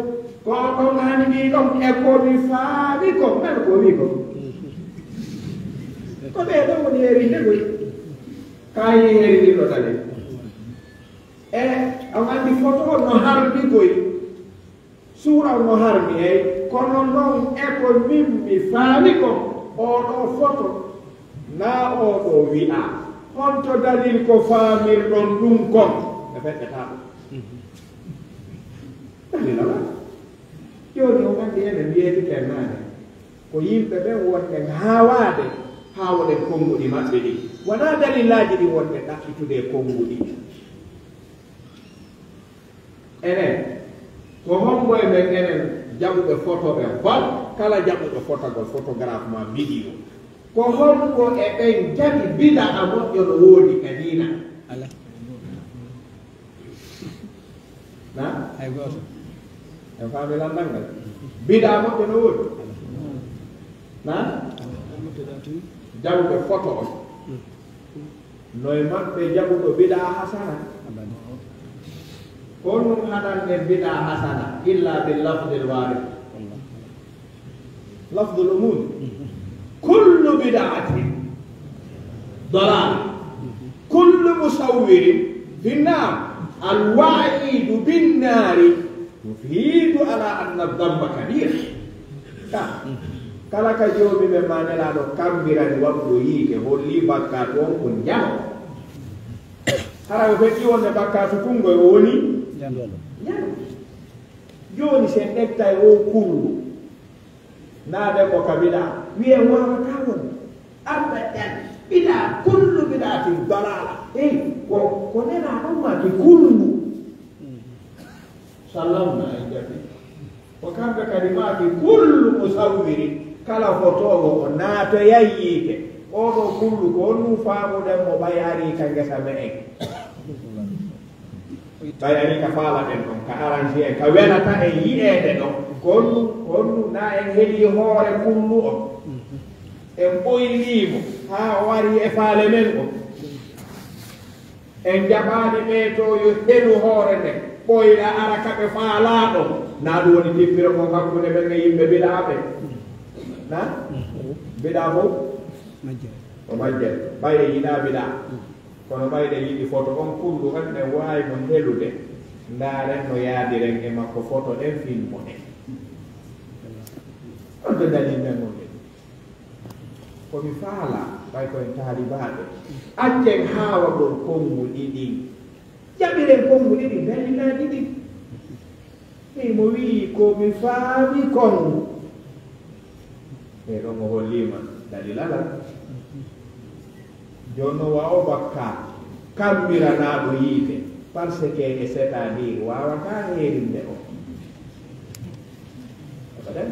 ko ɗon anndi ɗon e ko mi faami ko, ngal ko wi ko. Ko ɓee ɗon woni heerinde koy. Kayi heerindirɗo dalil. E, on anndi foto on no harmi koy. Suura on no harmi, ey. Kono non e ko min mi faami kon, oo ɗoo foto, naa oo ɗoo wi'a. Honto dalil ko faamirɗon ɗum kon? E feƴƴataa ɗum. Dalil alaa. Jooni on anndi enen yeetike naane. Ko yimɓe ɓen wonɗen haawaade, haawoɗen konnguɗi maɓɓe ɗin. Wanaa dalilaaji ɗin wonɗen ɗaɓɓitude e konnguɗi. Enen, ko hombo e men enen jaɓuɓe foto ɓen? Bal kala jaɓuɗo fotagol, photographe ma vidéo, ko hombo e ɓen jaɓi bidaa moƴƴo no woodi ka diina? Alaa. Na? Hay gooto. En faami lanndal ngal. Bidaa moƴƴo no woodi? Na? Jaɓuɓe foto on. No e maɓɓe jaɓuɗo bidaa hasana? Ko honɗum haɗanɗen bidaa hasana? Illa bil lafdil waarid. Lafdul umum. Kullu bid'atin dalala. Kullu musawwirin finnar. Al wa'idu binnari yufidu ala anna dhanba kabir. Ka, kala ka Joomi men maa Nelaaɗo kammbirani waɗuɗo yiite, holli bakkaatu on ko njano. Hara o feƴƴi wonde bakkaatu kunngo o woni njano. Njano. Jooni, si en ƴettay oo kullu, naade ko ka bidaa, wi'en waawataa won. Abadan. Bidaa, kullu bid'atin dalala. Ey, ko, ko Nelaaɗo maaki kullu. Sallamna en jaɓi. Ko kamɓe kadi maaki kullu musawwirin, kala fotoowo o naatoyay yiite. Oo ɗoo kullu ko honɗum faamuɗen mo ɓay arii ka ngesa me'en? Ɓay arii ka faalaɗen ɗon, ka arrangé en, ka welata en yi'eede ɗon. Ko honɗum, ko honɗum na en helii hoore kullu on? En ɓoylii mo haa o arii e faale men on. En jaɓaani ɓee to yo helu hoore nden, ɓoyla ara ka ɓe faalaa ɗon. Na ɗum woni tippiro kon hakkunde men e yimɓe bidaa ɓen? Na? Bidaa fow? Majjere. Ko majjere. Ɓay en yiɗaa bidaa. Kono ɓay ɗen yiɗi foto on kullu, en ɗen waawi mo helude. Ndaaren no yaadiren e makko foto ɗen, filmo ɗen. On to dalil men on ɗen. Ko mi faalaa, ɓay ko en taalibaaɓe, accen haawagol konnguɗi ɗin. Jaɓiren konnguɗi ɗin, dalilaaji ɗin. Ɓay mo wi'i ko mi faami kon. E ɗon o holliima dalil alaa. Jooni noon, wa o bakka kammiranaaɗo yiite, par ce que e c'est-à-dire waawataa heerinde o. Abadan.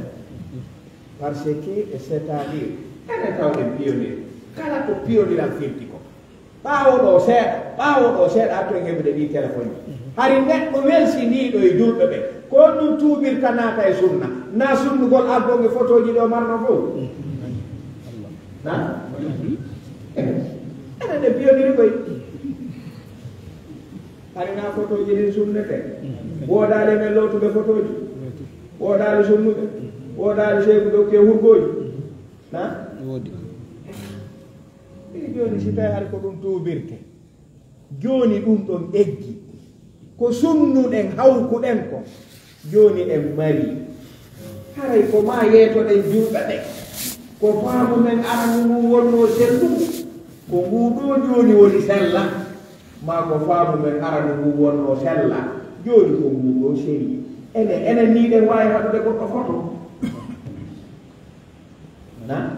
Par ce que e c'est-à-dire, ene tawɗen pionnier. Kala ko pionnier am firti ko. Ɓaawo ɗo seeɗa, ɓaawo ɗo seeɗa, to en heɓude ɗi téléphone ji. Hari neɗɗo welsiniiɗo e julɓe ɓe, ko ɗum tuubirta naata e sunna, na sunnugol addon e photo ji ɗo marno fof. Na? Enen ɗe pionnier koy. Hari na photo ji ɗin sunnete. Woodaali men lootuɓe photo ji. Woodaali sunnuɓe. Woodaali seeku dokke hurgooji. Na? Woodi. Iri jooni si tawi hari ko ɗum tuubirte. Jooni ɗum ɗon eggi. Ko sunnuɗen, hawkuɗen ko. Jooni en mari. Haray ko ma yeetoɗen julɓe ɓe. Ko faamu men aranu ngun wonnoo sellugu. Ko ngu ɗo jooni woni sella. Ma ko faamu men aranu ngun wonnoo sella. Jooni ko ngu ɗo selli. Enen, enen ni ɗen waawi haɗude goɗɗo foto. Na?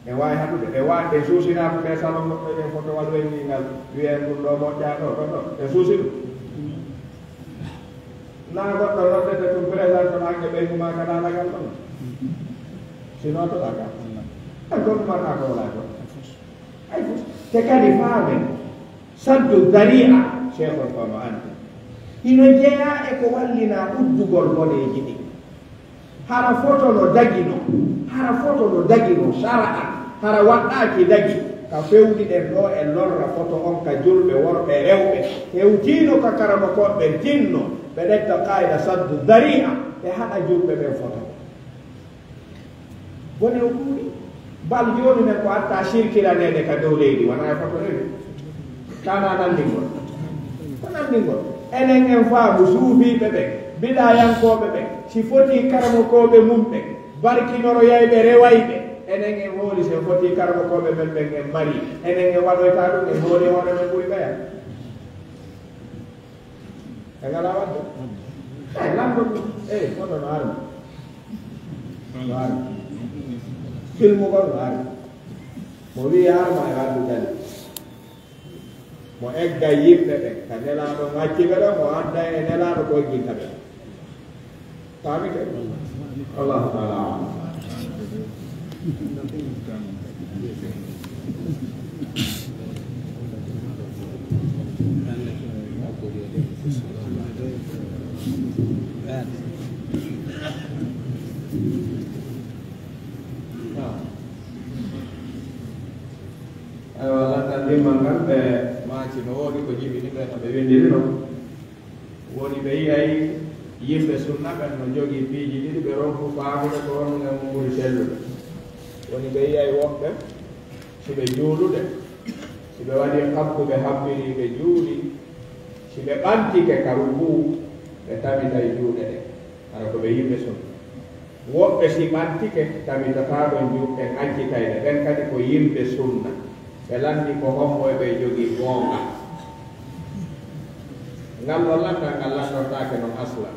E waawi haɗude, e waawi, e suusina ko ɓe salon goɗɗo e foto waɗu en ni ngal, wiyen ɗum ɗo moƴƴa ɗo, ɗo, ɗo. E suusi ɗum. Na goɗɗo noddete ɗum présente ma ke ɓeygu ma ka dalagal ɗon. Sinon to ɗaka. Ay, ko ɗum ma ka ko wala ɗon. Ay, fus. Te kadi faamen. Saddu dari'a, Cheikhul Qur'an. Hino jeyaa e ko wallina uddugol boneeji ɗin. Hara foto no dagino, hara foto no dagino shar'an, hara waɗɗaaki dagi, ka fewniɗen ɗo e lorra foto on ka julɓe worɓe e rewɓe, hewtiino ka karamokooɓe tinno, ɓe ɗetta qaayida saddu dari'a, ɓe haɗa julɓe ɓen foto. Bone o ɗuuɗi. Bal jooni men ko atta sirkiraneede ka dow leydi, wona e foto rewi. Kana nanndingol. Ko nanndingol. Enen en faamu suufiiɓe ɓen, bidayankooɓe ɓen, si foti karamokooɓe mum ɓen, barkinoroyayɓe, rewayɓe. Enen en hooli si en foti karamokooɓe men ɓen en mari. Enen en waɗoyta ɗum, en hooli hoore men ɓuri ɓeya. E ngalaa waɗde. Eyi, lanndo ɗum. Eyi, kono no ari. No ari. Filmugol no ari. Mo wii arma e addu dali. Mo egga yimɓe ɓen. Ka nelaaɗo ngacci ɓe ɗo, mo adda e nelaaɗo ko egginta ɓe. Faami ke? Allahu taala alam. Aywa, lanndal ndimmal ngal, ɓe maaci no woodi ko jibini ɓe no ɓe winndiri non. Woni ɓe yi'ay yimɓe sunna ɓen no jogii piiji ɗiɗi, ɓe ronku faamude ko honɗun e mun ɓuri sellude. Woni ɓe yi'ay woɓɓe, si ɓe juulude, si ɓe waɗii kabbu, ɓe habbiri, ɓe juuli, si ɓe ɓantike ka rukuu, ɓe tamitay juuɗe ɗen. Hara ko ɓe yimɓe sunna. Woɓɓe si ɓantike, tamitataa ɗon juuɗe ɗen, accitay ɗe. Ɓen kadi ko yimɓe sunna. Ɓe lanndi ko hombo e ɓe jogii goonga. Ngal no lanndal ngal lanndortaake non asla.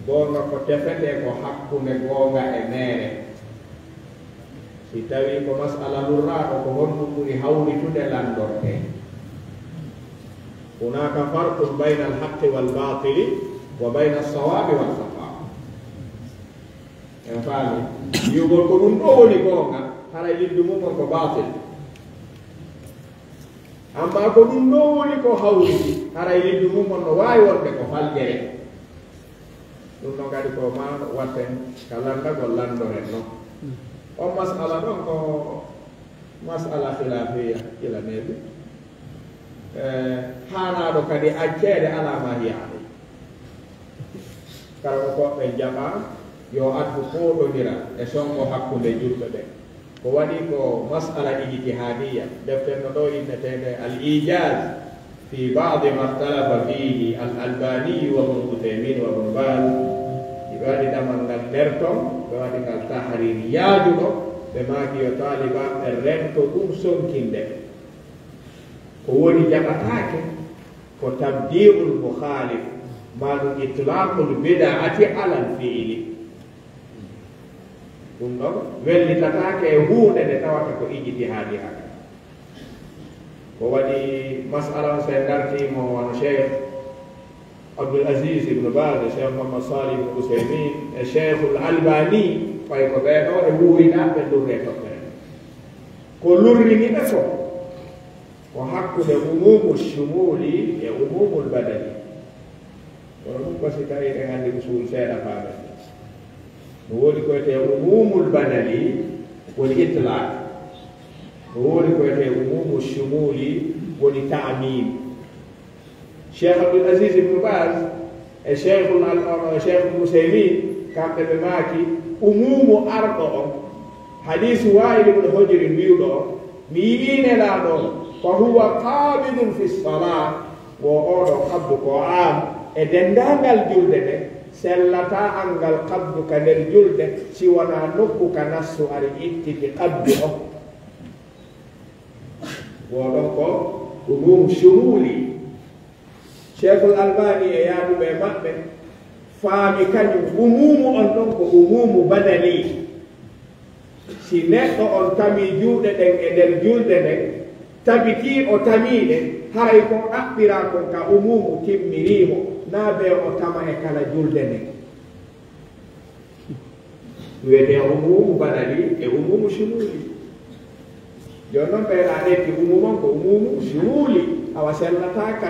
Goonga ko tefetee ko hakkunde goonga e meere. Si tawii ko mas'ala lurraaɗo, ko honɗun ɓuri hawritude lanndortee? Hunaaka farqun bayna al-haqqi wal baatili wa bayna as-sawaabi wal khataa. En faami? Wi'ugol ko ɗun ɗoo woni goonga, haray liddu mun on ko baatil. Amma ko ɗun ɗoo woni ko hawriti, haray liddu mun on no waawi wonde ko faljere. Ɗun ɗon kadi ko ma watten ka lanndagol lanndoren non. On mas'ala ɗon ko mas'ala khilaafiya, ila neeɓi. Eh, haanaaɗo kadi acceede alaa ma hiya alay. Karamokooɓe ɓen jaɓaa yo addu fooɗondiral e songo hakkunde julɓe ɓen. Ko waɗi ko mas'ala ijtihaadiyya, defte no ɗo inneteende Al-Ijaz fi ba'di ma ikhtalafa fihi Al-Albani wa Ibn Uthaymin wa Ibn Baz. Ɓe waɗi damal ngal nder ton, ɓe waɗi ngal tahrir yaajuɗo, ɓe maaki yo taalibaaɓe rento ɗum sonkinde. Ko woni jaɓataake ko tabdi'ul mukhalif, maa ɗum itlaqul bid'ati alal fi'li. Ɗum ɗon wellitataake e huunde nde tawata ko ijtihaadi haka. Ko waɗi masala on, so en ngartii mo wano Cheikh Abdul Aziz ibn Baz, e Cheikh Muhammad Salih ibn Usaymin, e Cheikhul Albani, ɓay ko ɓee ɗoo e wuuridaa ɓe lurre toɓɓere. Ko lurrini ɓe ko, ko hakkunde umumu shumuli e umumul badali. Kono ɗum ko si tawi en anndi usul seeɗa faamen. No woodi ko wiyetee umumul badali, woni itlaq. No woodi ko wiyetee umumu shumuli, woni ta'mim. Cheikh Abdul Aziz ibn Baz e Cheikhul Al-, e Cheikh Ibn Usaymin, kamɓe ɓe maaki umumu arɗo on, hadiisu Wa'il ibn Hujrin wi'uɗo on, mi yi'ii Nelaaɗo on, fa huwa qabidun fi salah, wo oo ɗoo qabdu ko am e denndaangal julde nde, sellataa anngal qabdu ka nder julde, si wanaa nokku ka nassu ari ittiti qabdu on. Wo ɗon ko umum shumuli. Cheikhul Albani e yaaduɓe e maɓɓe faami kañum umumu on ɗon ko umumu badali. Si neɗɗo on tamii juuɗe ɗen e nder julde nden, tabitii o tamii ɗe, haray ko ɗaɓɓiraa kon ka umumu timmirii mo, naa bee o tama e kala julde nden. Wiyetee umumu badali e umumu shumuli. Jooni non ɓeyɗaa ɗetti umumu on ko umumu shumuli. Awa sellataa ka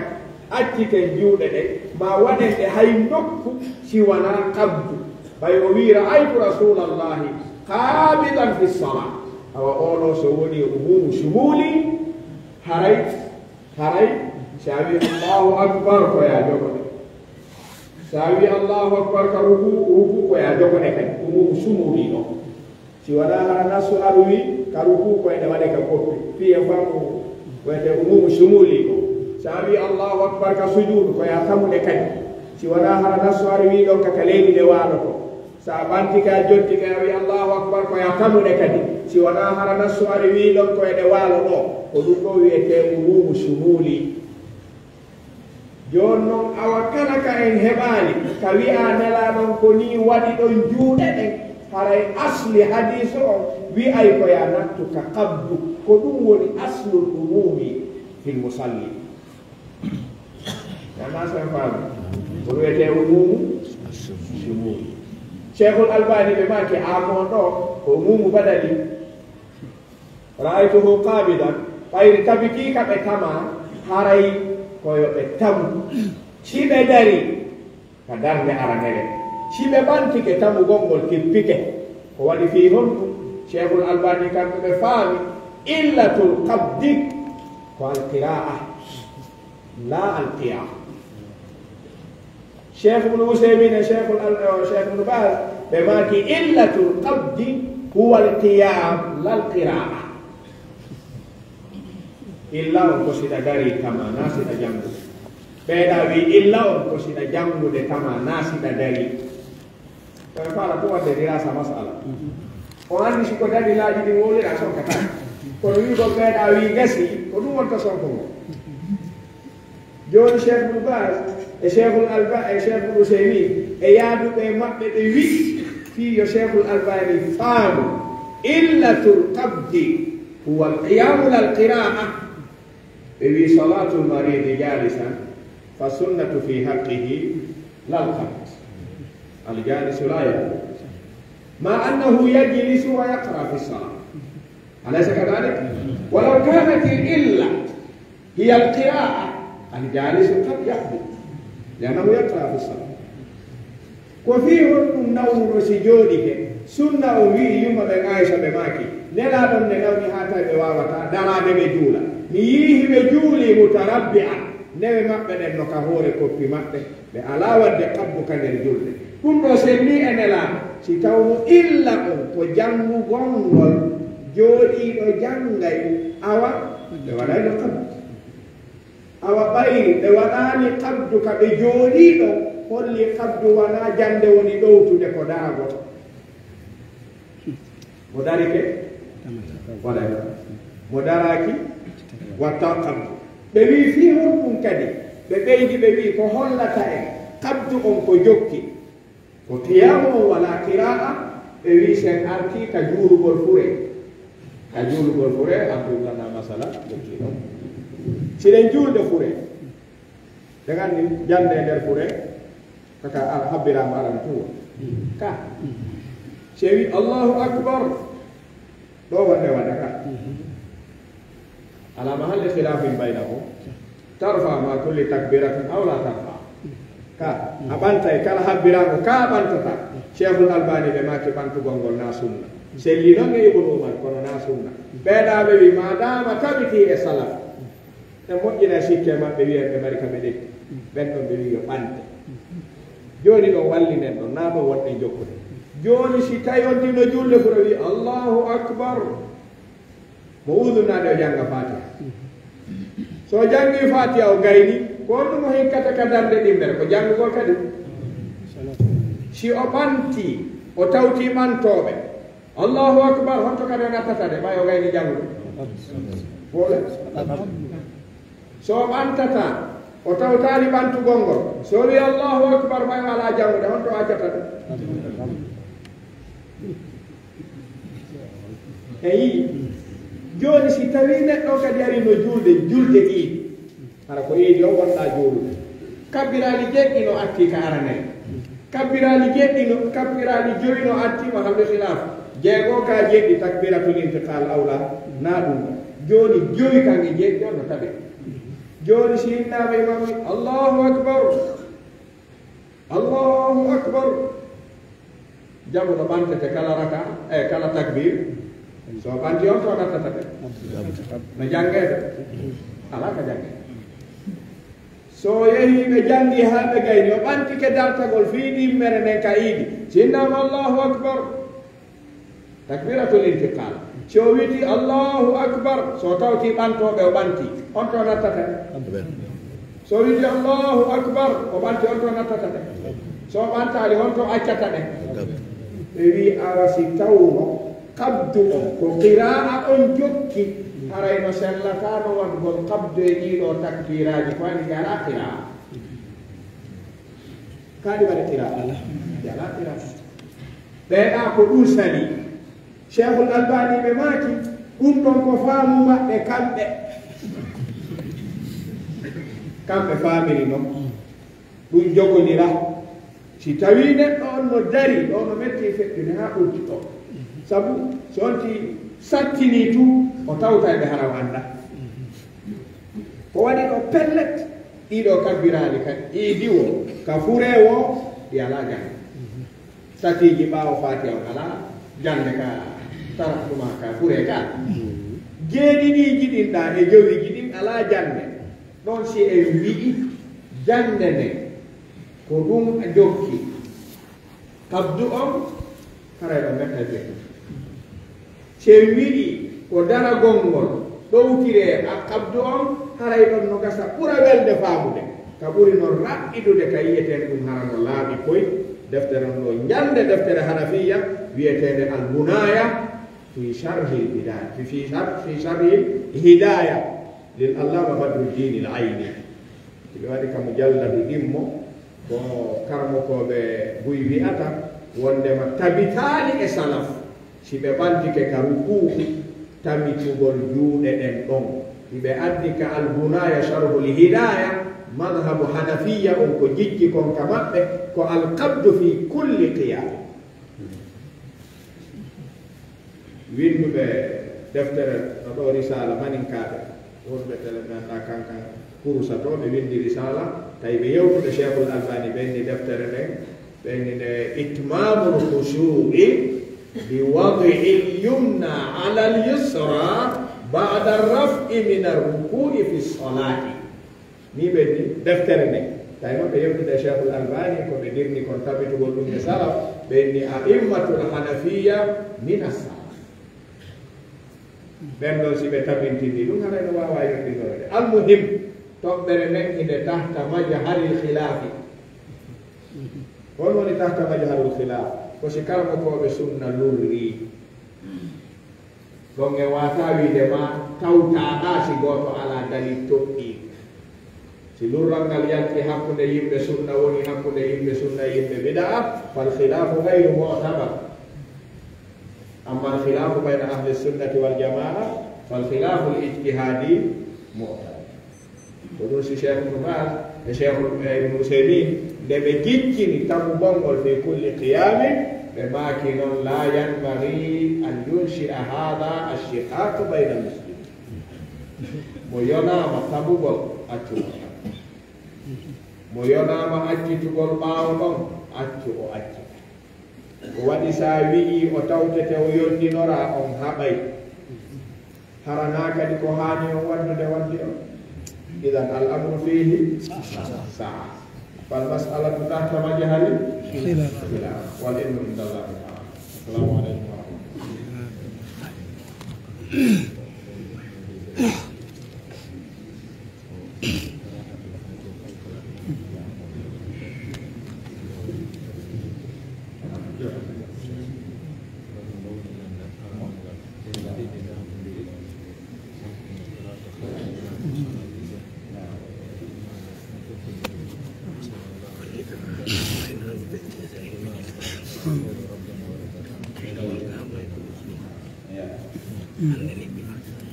acciten juuɗe ɗen, maa waɗen ɗe hay nokku si wanaa qabdu. Ɓay o wi'i, "Ra'aytu Rasulallahi qabidan fi salah." Awa oo ɗoo so woni e umumu shumuli, haray, haray, si a wi'i, "Allahu Akbar," ko yaa jogo ɗe. Si a wi'i, "Allahu Akbar," ka ruku, ruku ko yaa jogo ɗe kadi. Umumu shumuli ɗoo. Si wanaa hara nassu aruwi ka ruku ko ene waɗe ka koppi. Fii e faamu ko wiyetee umumu shumuli ko. Si a wi'i, "Allahu Akbar," ka sujuudu ko yaa tamude kadi. Si wanaa hara nassu aruwi ɗon ka, ka leydi nde waaloto. Si a ɓanti ka, a joddi ka, a wi'i, "Allahu Akbar," ko yaa tamude kadi. Si wanaa hara nassu aruwi ɗon ko eɗe waalo ɗoo. Ko ɗum ɗoo wiyetee umumu shumuli. Jooni non, awa kala ka en heɓaali, ka wi'aa Nelaaɗo on ko nii waɗi ɗon juuɗe ɗen, haray asli hadiisu on wi'ay ko yaa nattu ka qabdu. Ko ɗum woni aslul umumi fil musalli. Nana sen faami? Ko wiyetee umumu shumuli. Cheikhul Albani ɓe maaki amoo ɗoo, ko umumu badali. Ra'aytuhu qabidan, ɓayri tabitii ka ɓe tama, haray ko yo ɓe tamu. Si ɓe darii ka darnde aranere, si ɓe ɓantike, tamugol ngol tippike. Ko waɗi fii honɗum? Cheikhul Albani kamɓe ɓe faami illatul qabdi ko alqira'a, laa alqiyam. Cheikh Ibn Usaymin e Cheikhul Al-, eh, Cheikh Ibn Baz, ɓe maaki, "Illatul qabdi huwa al-qiyam, lal qira'a." Illa on ko si ɗa darii tama, naa si ɗa janngude. Ɓeyɗaa wi'i, illa on ko si ɗa janngude tama, naa si ɗa darii. Ɓe faala ko waɗde dirasa masala. On anndi si ko dalilaaji ɗin wowliraa, sonkataa. Kono wi'ugol ɓeyɗaa wi'i gasi, ko ɗum wonta sonko ngo. Jooni Cheikh Ibn Baz e Cheikhul Alba-, e Cheikhul Usaymin e yaaduɓe e maɓɓe ɓe wi'i fii yo Cheikhul Albani faamu illatul qabdi huwa al-qiyamu lal qira'a. Ɓe wi'i salatul maridi jalisan fa sunnatu fi haqqihi lal qabd. Al jalisu la yaqum. Ma annahu yajlisu wa yaqra fi salah. Alaysa kadhalik? Walaw kanat al illa هي القراءة. الجالس قد يحدث لأنه يقرأ في الصلاة. Ko fii honɗum nawruno si jooɗike? Sunna on wi'i yumma ɓen Aisha ɓe maaki, Nelaaɗo on ne nawni haa tawi ɓe waawataa daraade ɓe juula. Mi yi'i hiɓe juuli mutarabbi'an, newe maɓɓe ɗen no ka hoore koppi maɓɓe. Ɓe alaa waɗde qabdu ka nder julde. Ɗum ɗoo sennii e Nelaaɗo, si tawno illa on ko janngugol ngol, jooɗiiɗo janngay, awa ɓe waɗayno qabdu. Awa ɓayri ɓe waɗaali qabdu ka ɓe jooɗii ɗon, holli qabdu wanaa jannde woni ɗowtude, ko daragol. Mo darike, waɗay. Mo daraaki, watta qabdu. Ɓe wi'i fii honɗum kadi? Ɓe ɓeydi, ɓe wi'i ko hollata en qabdu on ko jokki. Ko qiyaamu on wala qira'a, Ɓe wi sen arti ka juulugol fure. Ka juulugol fure, Abdullah na masala, jokki ɗon. Siɗen juulde fure. Ɓe gandi jande nder fure, kaka ar-, habbirama aran tuwa. Ka. Se wi, "Allahu Akbar." Ɗo wonde wada ka. Ala mahalli khilafin bainahum. Tarfa ma kulli takbiratin aw la tarfa. Ka, a ɓantay kala habbiraango ka a ɓantata. Cheikhul Albani ɓe maaki ɓantugol ngol na sunna. Selli noon e Ibnu Umar, kono na sunna. Ɓeeɗa ɓe wi, ma dama tabiti e salaf. E moƴƴina sikke maɓɓe wiyan ɓe mari ka ɓe ɗetti. Ɓen ɗon ɓe wi yo ɓante. Jooni ɗo wallinen ɗon, na ɗo wonɗen jokkude. Jooni si tawi on tino julde furo wi, "Allahu Akbar." Mo udunnaade o jannga Fatiha. So o janngi Fatiha o gayni, ko honɗum o hikkata ka darnde ɗimmere? Ko janngugol kadi. Si o ɓanti, o tawti ɓantooɓe. Allahu Akbar, honto kadi o nattata de, ɓay o gayni janngude? Wole. So o ɓantata, o tawtaali ɓantugol ngol. So o wi Allahu Akbar, ɓay o alaa janngude, honto o accata de? Eyi, jooni si tawii neɗɗo kadi ari no juulde, julde iidi, hara ko iidi o wonɗaa juulude, kabbiraali jeɗɗi no atti ka aranere, kabbiraali jeɗɗi no, kabbiraali jowi no atti, mahallu khilaf, jeego ka jeɗɗi, takbiratul intiqal awla, na ɗum ɗo. Jooni jowi kan e jeɗɗi on no tabe. Jooni si innaama imam wi, "Allahu Akbar." Allahu Akbar. Jamu no ɓantete kala raka, e kala takbir. So ɓanti on to nattata ɓe. No janngeede. Ala ka janngeede. So yehi ɓe janngi haa ɓe gayni, o ɓantike dartagol fii ɗimmere nden ka iidi. Sinnama Allahu Akbar. Takbiratul intiqal. Si o wiiti Allahu Akbar, so tawti ɓantooɓe o ɓanti, on to nattata. So wiiti Allahu Akbar, o ɓanti, on to nattata. So ɓantaali, on to accata ɗe. Ɓe wi ara si tawno qabdu on, ko qira'a on jokki, haray no sellata no waɗugol qabdu e ɗiɗo takbiraaji, ko ani jara qira'a. Kaɗi waɗi qira'a. Jara qira'a. Ɓeeɗa ko ɗum sali. Cheikhul Albani ɓe maaki, ɗum ɗon ko faamu maɓɓe kamɓe. Kamɓe faamiri non. Ɗum jogondira. Si tawii neɗɗo on no dari, ɗo no metti feƴƴude haa ɓurti ɗo. Sabu so on ti sattini tu, o tawta ɓe hara o annda. Ko waɗi ɗo pellet, ɗiɗo kabbiraali ka iidi wo, ka fure wo, ɗi alaa jannde. Tatiiji ɓaawo Faatiha on alaa jannde ka tarattuma ka fure ka. Jeeɗiɗiiji ɗin ɗa e jowiiji ɗin alaa jannde. Ɗon si en wi'i jannde nden ko ɗum a jokki. Kabdu on, haray ɗon mettay ɓe. Si en wi'i ko daragol ngol ɗowtire a kabdu on, haray ɗon no gasa ɓura welde faamude. Ka ɓuri non raɓɓiɗude ka yi'eten ɗum hara no laaɓi koy, deftere on ɗo njannde, deftere Hanafiya, wi'eteende Al-Bunaya fi Sharhil Bidaya, fi, fi Shar-, fi Sharhil Hidaya lil Allama Badruddin Al-Ayni. Ɓe waɗi ka mujalladu ɗimmo, ko karamokooɓe buy wi'ata, wondema tabitaali e salaf, si ɓe ɓantike ka rukuu, tamitugol juuɗe ɗen ɗon. Hiɓe addi ka Al-Bunaya Sharhul Hidaya, madhabu Hanafiya on ko jikki kon ka maɓɓe, ko al-qabdu fi kulli qiyam. Winnduɓe deftere no ɗo risala maninkaaɓe, wonɓe tele mi annda kankan kurusa to, ɓe winndi risala, tawi ɓe yewtude Cheikhul Albani, ɓe inni deftere nden, ɓe inni nde Itmamul Khushu'i bi wad'il yumna ala al yusra ba'da raf'i min ar ruku'i fi salati. Ni ɓe ni deftere nde. Tawi noon ɓe yewtida e Cheikhul Albani, ko ɓe dirni kon tabitugol ɗum e salaf, ɓe inni a'immatul Hanafiya min as-salaf. Ɓen ɗon si ɓe tabintini ɗum, hara ene waawa yoɓɓinoreede. Almuhim, toɓɓere nden hinde tahta majharil khilafi. Hon woni tahta majharul khilaf? Ko si karamokooɓe sunna lurri. Ɗon e wata wiide ma tawtaɗa si gooto alaa dalil toɗɗi. Si lurral ngal yalti hakkunde yimɓe sunna woni hakkunde yimɓe sunna e yimɓe bida'a, fal khilafu ghayru mu'tabar. أما الخلاف بين أهل السنة والجماعة فالخلاف الاجتهادي معتبر. Ko ɗum si Cheikh Ibn Baz e Cheikh Ibn Uthaymin, nde ɓe jiccini tabugol ngol في كل قيام, ɓe maaki noon, لا ينبغي أن ينشئ هذا الشقاق بين المسلمين. Mo yonaama tabugol, accu mo tabu. Mo yonaama accitugol ɓaawo ɗon, accu o accita. Ko waɗi so a wi'i o tawtete o yondinoraa, on haɓay. Hara naa kadi ko haani on waɗdude waddi on. Idan al amru fiihi sa'a. Fal mas'alatu tahta majhali khilaf. Wal ilmu inda Allahi ta'ala. Assalamu alaikum wa rahmatullah.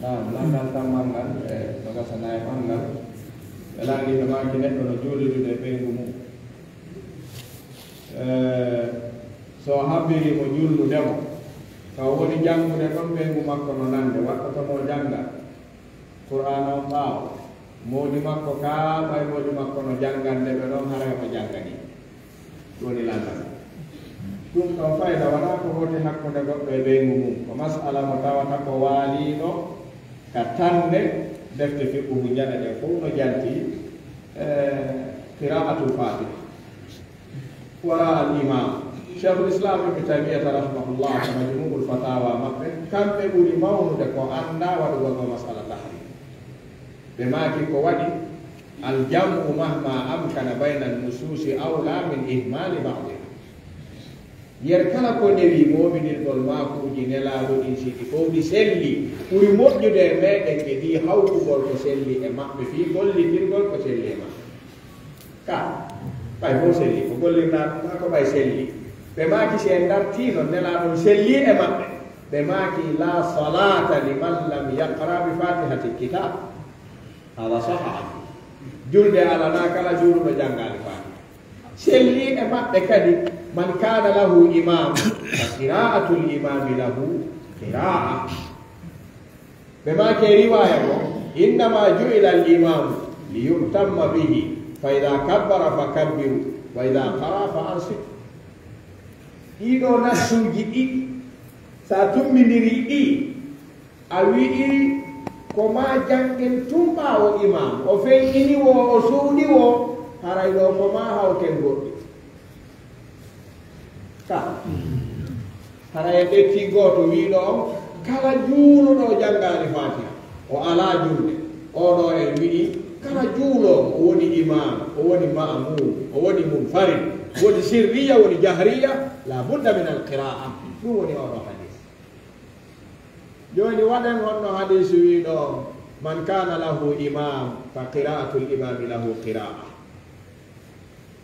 Naam, lanndal tammal ngal, e nogas e nayaɓal ngal, ɓe lanndi ɓe maaki neɗɗo no juulirde e ɓeyngu mum. E, so habbiri mo julnude mo, taw woni janngude ɗon ɓeyngu makko no nande, waɗɗoto mo jannga Qur'aana on ɓaawo. Moodi makko kaa, ɓay moodi makko no janngande ɓe ɗon, haray o janngani. Ɗum woni lanndal. Ɗum ɗon fayda wonaa ko woni hakkunde goɗɗo e ɓeyngu mum. Ko mas'ala mo tawata ko waaliino ka tannde defte fiqhu njaɗe ɗen fow no janti, e, qira'atul Fatiha. Wara al imam. Cheikhul Islam Ibn Taymiyyah rahimahullah, Majmu'ul Fatawa maɓɓe, kamɓe ɓuri mawnude ko annda waɗugol o mas'ala tahrim. Ɓe maaki ko waɗi, al jam'u mahma amkana bayna an nususi awla min ihmali ba'diha. Yer kala ko newi mooɓinirgol maakuuji Nelaaɗo ɗin, si ɗi fow ɗi selli, ɓuri moƴƴude e meɗen e ɗi hawtugol ko selli e maɓɓe fii gollitirgol ko selli e maɓɓe. Ka, ɓay fow selli, ko gollirnaa ɗum maa ko ɓay selli. Ɓe maaki si en dartii non Nelaaɗo on selli e maɓɓe. Ɓe maaki, la salata liman lam yaqra bi fatihatil kitab. Hada saha anhu. Julde alanaa kala juuluɗo janngaali Fatiha. Selli e maɓɓe kadi, man kana lahu imam, fa qira'atul imami lahu qira'a. Ɓe maaki e riwaaya ko, innama ju'ila al imamu li yu'tamma bihi, fa idha kabbara fa kabbiru, wa idha qara'a fa ansitu. Ɗiɗo nassuuji ɗiɗi, sa tumbindiri ɗi, a wi'i ko ma janngen tun ɓaawo imam, o feyɗini wo, o suuɗi wo, haray ɗo ko ma hawten goɗɗi. Ka. Hara en ƴetti gooto wiiɗo on, kala juuluɗo o janngaali Fatiha, o alaa julde. Oɗo en wi'i, kala juuloowo, o woni imam, o woni ma'mum, o woni munfarid, woni sirriya, woni jahriya, la budda min al qira'a. Ɗum woni oɗo hadis. Jooni waɗen honno hadis wiiɗo, man kana lahu imam, fa qira'atul imami lahu qira'a.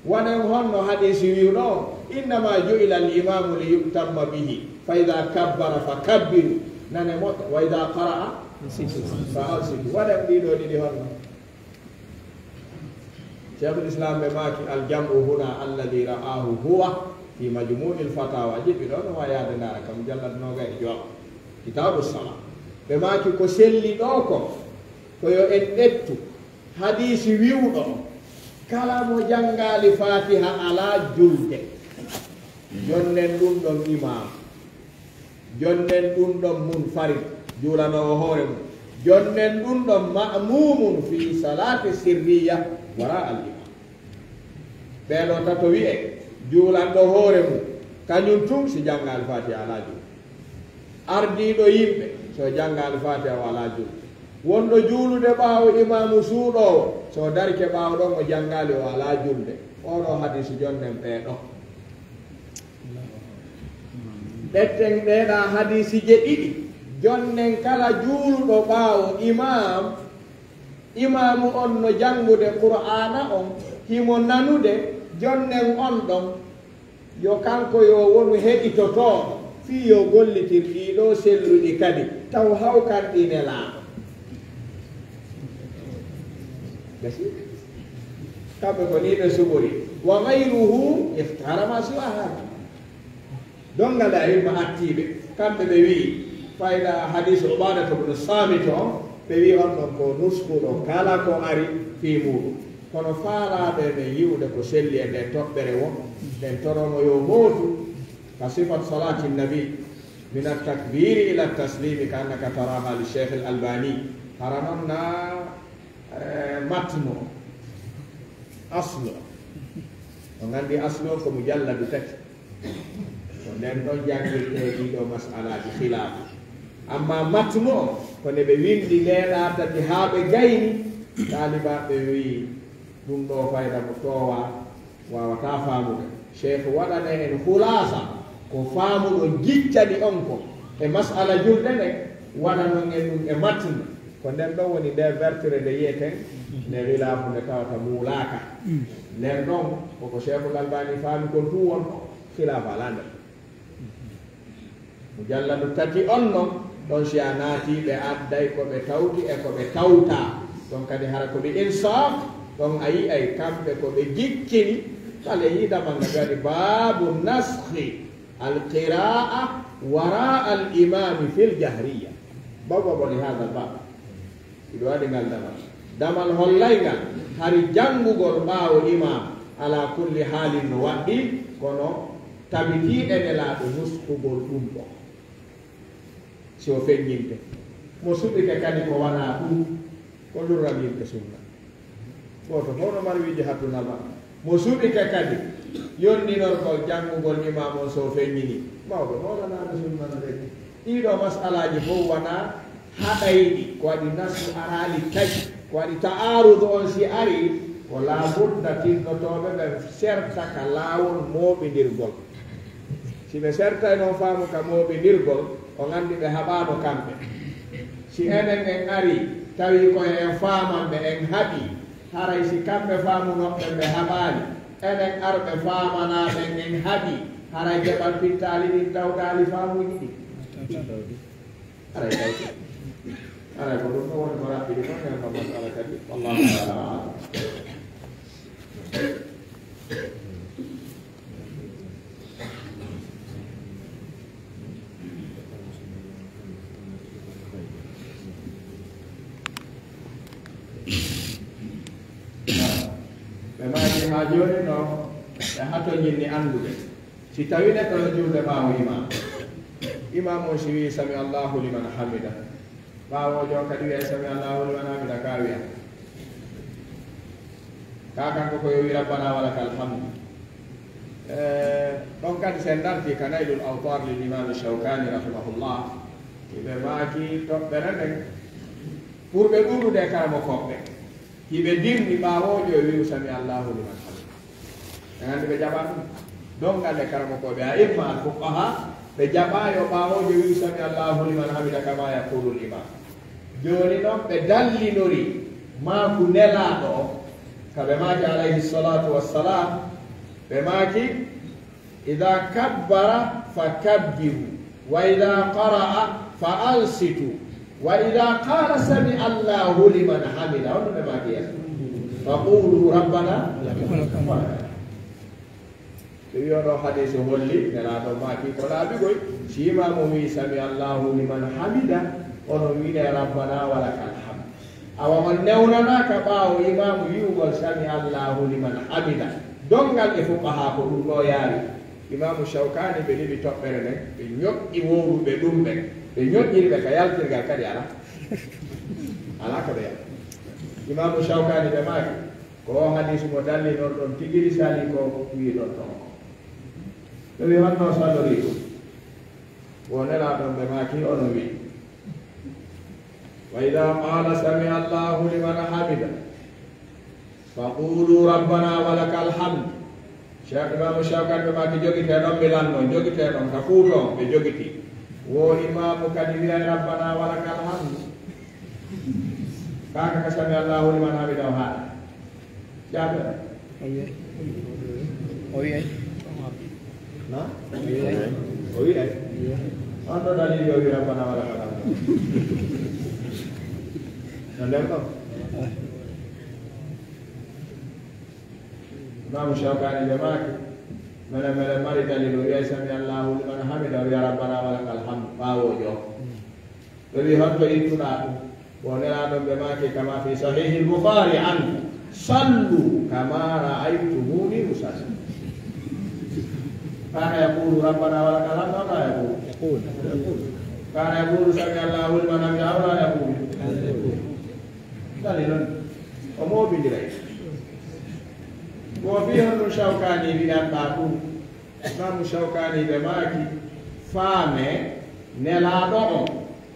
Waɗen honno hadisi wi'uɗo, innama ju'ila al imamu li yu'tamma bihi, fa idha kabbara fa kabbiru. Nane moƴƴa, wa idha qara'a fa ansitu. Waɗen ɗiɗo ɗiɗi honno? Cheikhul Islam ɓe maaki, al jam'u huna alladhi ra'ahu huwa fi majmu'il fatawa. Jiɓi ɗo no wa yaade ndaara kam, jallad noogay e jowa. Kitabu sala. Ɓe maaki ko selli ɗo ko, ko yo en ƴettu hadisi wi'uɗo, kala mo janngaali Fatiha alaa julde. Jonnen ɗum ɗon imam. Jonnen ɗum ɗon munfarid, juulanoowo hoore mum. Jonnen ɗum ɗon ma'mumun fi salati sirriya wara al imam. Ɓee ɗo tato wi'e, juulanɗo hoore mum, kañum tun si janngaali Fatiha alaa julde. Ardiiɗo yimɓe, so janngaali Fatiha o alaa julde. Wonɗo juulude ɓaawo imaamu suuɗoowo, so darike ɓaawo ɗon o janngaali o alaa julde. Oɗo hadisi jonnen ɓee ɗo. Ƴetten ɗee ɗa hadisije ɗiɗi. Jonnen kala juuluɗo ɓaawo imaam, imaamu on no janngude Qur'aana on, himo nanude, jonnen on ɗon, yo kanko yo wonu heɗitotooɗo. Fii yo gollitir ɗii ɗoo selluɗi kadi, taw hawkan ɗi Nelaaɗo. Gasi. Kamɓe ko nii ɓe suɓori. Wa gayruhu ikhtara ma siwa hada. Donngal e a'imma attiiɓe, kamɓe ɓe wi'i, fayda hadiis Ubaadata bnu Saamit on, ɓe wi'i on ɗon ko nuskuɗo kala ko ari fii muuɗum. Kono faalaaɓe men yi'ude ko selli e nden toɓɓere woo, ɓen toromo yo hootu ka sifat salaati nabi, min at-takbiiri ila at-tasliimi ka annaka taraaha li Sheikh al-Albani. Hara non na, eh, matnu, aslu. On anndi aslu on ko mujalladu tati. Ko nden ɗon janngirtee ɗii ɗoo mas'alaaji khilaafu. Amma matnu on, ko nde ɓe winndi leeɗa tati haa ɓe gayni, taalibaaɓe wi'i, ɗum ɗoo fayda mo toowa, waawataa faamude. Sheikh waɗane en khulaasa, ko faamuɗo jiccani on ko e mas'ala julde nden, waɗanon en ɗum e matnu. Ko nden ɗon woni nde wertere nde yi'eten, nde khilaafu nde tawata muulaaka. Nden ɗon, koko Sheikhul Albani faami kon tun won ko, khilaafu alaa nder. Mujalladu tati on non, ɗon si a naati ɓe adday ko ɓe tawti e ko ɓe tawtaa. Ɗon kadi hara ko ɓe insaaf, ɗon a yi'ay kamɓe ko ɓe jiccini, kala yiida manga ɓe waɗi baabu naskhi al-qira'a wara al-imami fil jahriya. Bawwaba li hadha al-bab. Miɗo waɗi ngal damal. Damal hollay ngal, hari janngugol ɓaawo imaam, alaa kulli haalin no waɗɗii, kono tabitiiɗe Nelaaɗo nuskugol ɗum ɗoo. Si o feññinte, mo suɓike kadi ko wanaa ɗum, ko lurral yimɓe sunna. Gooto fof no mari wiiji hadduna ma. Mo suɓike kadi yondinorgol janngugol imaam on so feññini, mawɓe mawlanaaɓe sunna no regi. Ɗii ɗoo mas'alaaji fof wonaa haɗayɗi, ko waɗi nasu araali tawi, ko waɗi ta'aarudu on si arii, ko laa budda tinnotooɓe ɓen serta ka laawol mooɓindirgol. Si ɓe sertay non faamu ka mooɓindirgol, on anndi ɓe haɓaano kamɓe. Si enen en arii, tawi ko en faamanɓe en haɓii, haray si kamɓe faamunooɓe ɓe haɓaali, enen arɓe faamanaa ɓen en haɓii, haray jaɓal pittaali ɗin tawtaali faamuuji ɗin. Haray kay, haray ko ɗum ɗo woni ko raɓɓiɗi ɗon, nden ɗon masala kadi. Wallahu taala alam. Ɓe maaki haa jooni no ɓe hatonjinni annduɓe. Si tawii neɗɗo no julde ɓaawo imaam, imaam on si wi'i sami Allahu liman hamida, ɓaawo on kadi wi'a sami Allahu liman hamida, ka wi'a. Ka kanko ko yo wi rabbana wa lakal hamdu. Eh, ɗon kadi sen darti ka Naylul Awtar lil Imam Shawkani rahimahullah, hiɓe maaki toɓɓere nden ɓurɓe ɗuuɗude e karamokooɓe, hiɓe dirni ɓaawo on yo wi'u sami Allahu liman hamida. En anndi ɓe jaɓaa ɗum. Donngal e karamokooɓe, a imma al fuqaha, ɓe jaɓaa yo ɓaawo on wi'u sami Allahu liman hamida kama yaqulul imam. Jooni non ɓe dallinori maaku Nelaaɗo o, ka ɓe maaki alayhi salatu wassalam, ɓe maaki, "Idha kabbara fa kabbiru, wa idha qara'a fa ansitu, wa idha qala sami Allahu liman hamida," on ɓe maaki, "Fa qulu rabbana wa lakal." Ɓe wi'ono hadiisu holli, Nelaaɗo maaki ko laaɓi koy, si imaamu wi'i sami Allahu liman hamida, onon wi'e rabbana wa lakal hamd. Awa on newnanaaka ɓaawo imaamu wi'ugol sami Allahu liman hamida. Donngal e fuqahaa ko ɗum ɗo yaari. Imaamu Shawkaani ɓe liɓi toɓɓere nden, ɓe ñoƴƴi wowluɓe ɗum ɓen, ɓe ñoƴƴiri ɓe ka yaltirgal kadi alaa. Alaa ko ɓe yalti. Imaamu Shawkaani ɓe maaki, ko o hadiisu mo dallinorɗon tigi risali ko wi'ɗon ɗon ko. Ɓe wi'i, "Honno salori ɗum?" Wo Nelaaɗo on ɓe maaki, ono wi'i, "Wa idha qala sami Allahu liman hamida, fa qulu rabbana wa lakal hamd." Cheikh Imaamu Shawkani ɓe maaki, "Jogitee ɗon, mi lanno, jogitee ɗon, ka Fuuta on," ɓe jogiti. Wo imaamu kadi wi'ay, "Rabbana wa lakal hamd." Kaaka ka sami Allahu liman hamida o haala. Jaabe. O wi'ay. O wi'ay. Na? O wi'ay. O wi'ay. On ɗo dalil yo wi rabbana wala kana. No nder ɗon. Imamu Shawkani ɓe maaki, mene mene mari dalil o wiya sami Allahu liman hamida, o wiya rabbana wala kal hamd, ɓaawo jo. Ɓe wi honto ittuɗa ɗum? Bon, nela ɗon ɓe maaki kama fi sahihil Bukhari anhu, sallu kama ra'aytumuni usalli. Kana yaqulu rabbana wala kal hamd, aw la yaqulu? Kana yaqulu sami Allahu liman hamida, aw la yaqulu? Dali non, o moobindiray. Ko fi honɗum Shawkani wiɗanɗa ɗum? Imamu Shawkani ɓe maaki, faame, nelaaɗo on,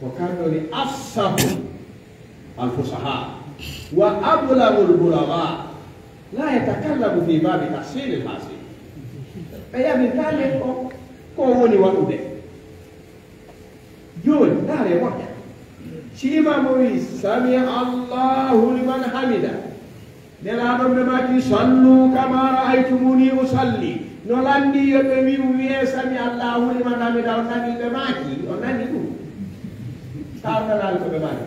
ko kanko woni afsahu al fusaha, wa ablagu al bulagha, la yatakallamu fi babi tahsil al hasil. Ɓe yamirta men ko, ko woni waɗude. Jooni, ndaare moƴƴa. Si imaamu wi, "Sami Allahu liman hamida." Nelaaɗo ɓe maaki, "Sallu kama ra'aytumuni usalli." No lanndi yo ɓe wi'u, wi'e, "Sami Allahu liman hamida." On nani ɓe maaki, on nani ɗum? Taa on nanaali ko ɓe maaki?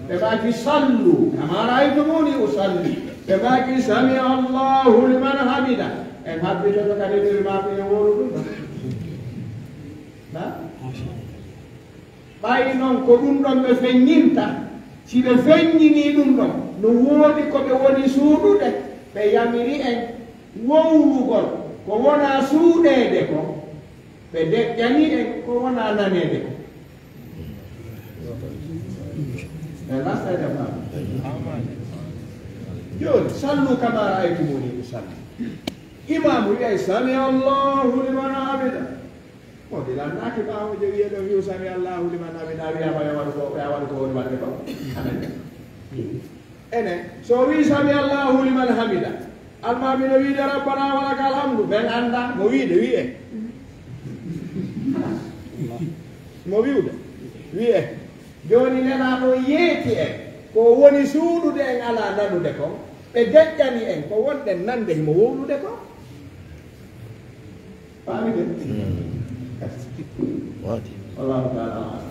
Ɓe maaki, "Sallu kama ra'aytumuni usalli." Ɓe maaki, "Sami Allahu liman hamida." En habbitoto kadi ɗo e maako e wowlu ɗum. Na? Ɓay non ko ɗum ɗon ɓe feññinta, si ɓe feññinii ɗum ɗon, no woodi ko ɓe woni suuɗude, ɓe yamiri en wowlugol ko wonaa suuɗeede ko, ɓe deƴƴani en ko wonaa naneede ko. Ɓe lasta e defaaɓe. Jooni, sallu kama ra'aytumuni usalli. Imaamu wi'ay, "Sami Allahu liman hamida." Ko ɗi lannaaki ɓaawo je wi'e ɗo wi'u sami Allahu liman hamida, wi'ama yo waɗu ko, yo waɗu ko woni waɗde ko. Amen. Ene, so o wi'i sami Allahu liman hamida, almaami no wi'de rabbana wa lakal hamdu, ɓen annda mo wi'de, wi'e. Mo wi'ude, wi'e. Jooni Nelaaɗo yeeti en, ko woni suuɗude en alaa nanude kon, ɓe deƴƴani en ko wonɗen nande himo wowlude kon. Faamide? Waɗi. Wallahu taala alam.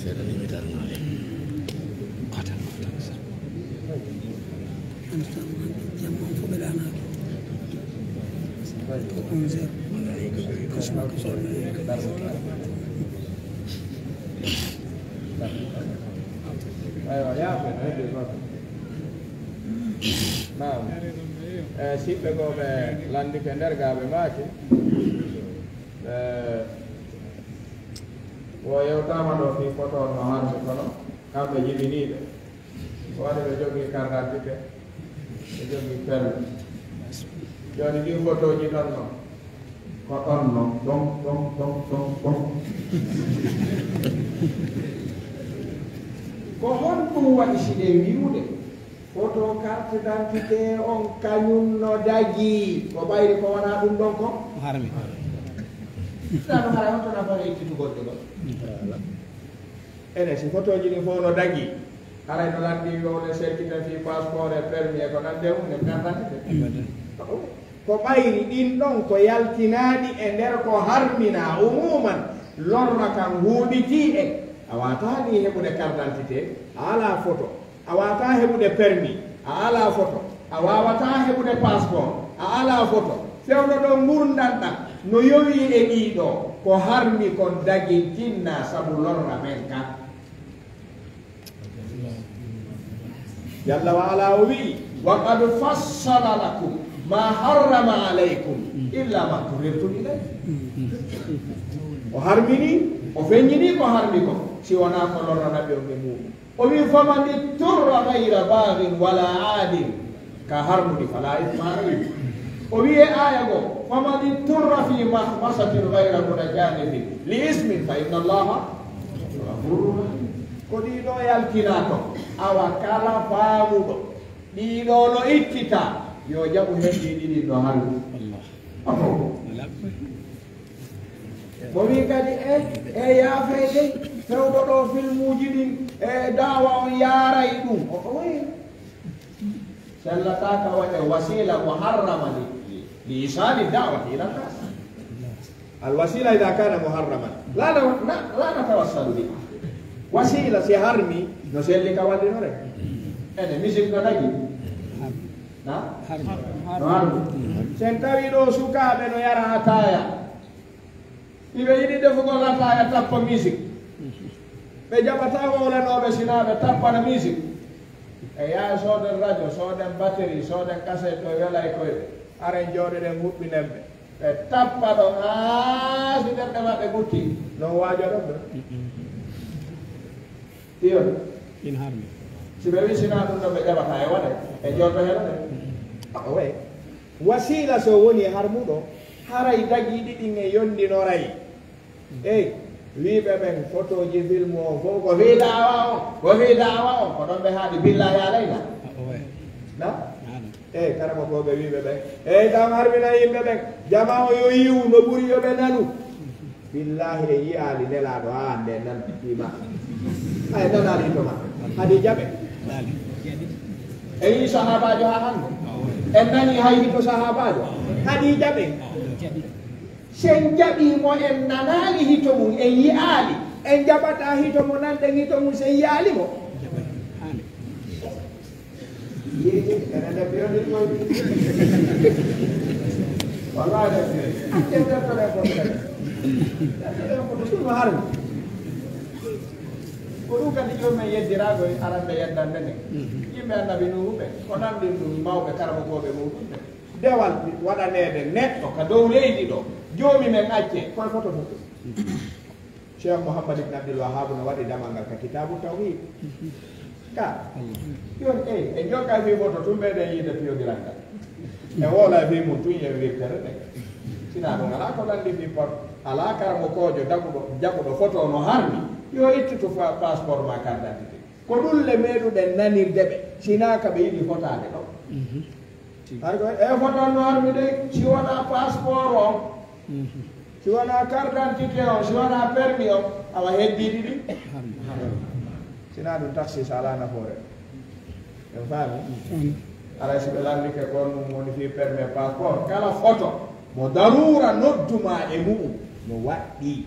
Seeɗa ni mi darnoo de. Kotan, kotan sa. Aywa, yaafe, aywa, yaafe. Naam. Eh, siɓɓe goo ɓe lanndike nder gaa ɓe maaki. Eh, wo yewtaama ɗo fii foto on no hannde kono kamɓe jibiniiɓe. Ko waɗi ɓe jogii carte d'identité, ɓe jogii permis. Jooni ɗin fotooji ɗon no, ko ɗon no, ɗon, ɗon, ɗon, ɗon, ɗon. Ko honɗum waɗi si ɗe wi'ude? Foto carte d'identité on kañum no dagii. Ko ɓayri ko wonaa ɗum ɗon ko? Harmi. Ɗano haray on tona fota ittitugol ɗum ɗon. Ene, si fotooji ɗin fof no dagii, haray no lanndii yo oɗon serkita fii passeport e permis e ko nandi e mum e carte d'identité. Ko ɓayri ɗin ɗon ko yaltinaaɗi e nder ko harminaa umuman, lorra kan huuɓitii en. A waataani heɓude carte d'identité, a alaa foto. A waawataa heɓude permis, a alaa foto. A waawataa heɓude passeport, a alaa foto. Fewndo ɗo ngurndan ɗan no yowii e ɗii ɗoo, ko harmi kon dagintinnaa sabu lorra men kan. Jalla wa ala o wi'i, "Wa qad fassala lakum ma harrama alaykum illa ma turrirtum ilayhi." O harmini, o feññini ko harmi kon, si wonaa ko lorrana ɓe on e muɗum. O wi'i, "Faman itturra ghayra baghin wala adin." Ka harmudi fala ithma alayhi. O wi'i e aaya goo, "Faman itturra fi makhmasatin ghayra mutajanifin li ismin fa inna Allaha ghafurur rahim." Ko ɗii ɗoo yaltinaa ton, awa kala faamuɗo ɗii ɗoo no ittitaa, yo jaɓu hen ɗii ɗiɗi no harmi. Allah. Oho. O wi kadi e e yaafeede fewɗo ɗo filmuuji ɗin e daawa on yaaray ɗum o o wayi. Sellataaka waɗe wasiila muharrama li li isaali da'wati ila nnas. Al wasiila ida kana muharraman la na la natawassalu biha. Wasiila si harmi no selli ka wallinore. Ene musique no dagi na no harmi. Sen tawi ɗo sukaaɓe no yara ataya. Hiɓe yiɗi defugol ataya tappa musique. Ɓe jaɓata wowlanooɓe sinaa ɓe tappana musique. E yaha sooden radio sooden batterie sooden cassette ɗo welay koyɓe. Haren jooɗoɗen huɓɓinen ɓe ɓe tappa ɗon haa si ɓerɗe maɓɓe ɓutti. Non waajoɗon ɓe. Iyo. In harmi. Si ɓe wi sinaa ɗum ɗo ɓe jaɓata e waɗe e jolto hela de. Awa way. Wasiila so woni harmuɗo haray dagiiɗi ɗin e yondinoray. Ey wiiɓe ɓen fotooji filmu on fof ko fii daawa on ko fii daawa on ko ɗon ɓe haaɗi billahi alayna. Na? Ey karamokooɓe wiiɓe ɓen ey taw harmina yimɓe ɓen. Jama o yo yiwu no ɓuri yo ɓe nanu. Billahi en yi'aali nelaaɗo haa nde nan fii ma. Ay nanaali hito ma hadi jaɓe. En yi sahaabaajo haa hannde en nani hay hito sahaabaajo hadi jaɓe. Sen jaɓii mo en nanaali hito mum en yi'aali en jaɓataa hito mo nanɗen hito mum sen yi'aali mo. Ko ɗum kadi jomumen yeddiraago e arande yeddande nden. Yimɓe annabi Nuuhu ɓe ko nanndin ɗum mawɓe karamokooɓe muɗum ɓe. Dewal waɗaneede neɗɗo ka dow leydi ɗo joomi men acce koye foto fof. Cheikh Mouhammad ibn Abdul Wahhab no waɗi damal ngal ka kitaabu tawhid. Ka yon ey en jokka fii foto tun ɓeyɗen yiide piyogiral ngal. E woola fii mum tun yen wirtere ɗe. Sinaa ɗum alaa ko lanndi fii por alaa karamokoojo daguɗo jaɓuɗo foto no harmi yo ittu to passeport ma carte d'identité. Ko ɗum le meeɗuɗen nanirde ɓe sinaa ka ɓe yiɗi fotaade ɗo. Hay ko e fotanno harmi de si wonaa passeport on si wonaa carte d'identité on si wonaa permis on awa heddiiɗi ɗi. Sinaa ɗum taxi so alaa nafoore. En faami. Alay si ɓe lanndike kon ɗum woni fii permis passeport kala foto mo daruura nodduma e mu'um no waɗɗii.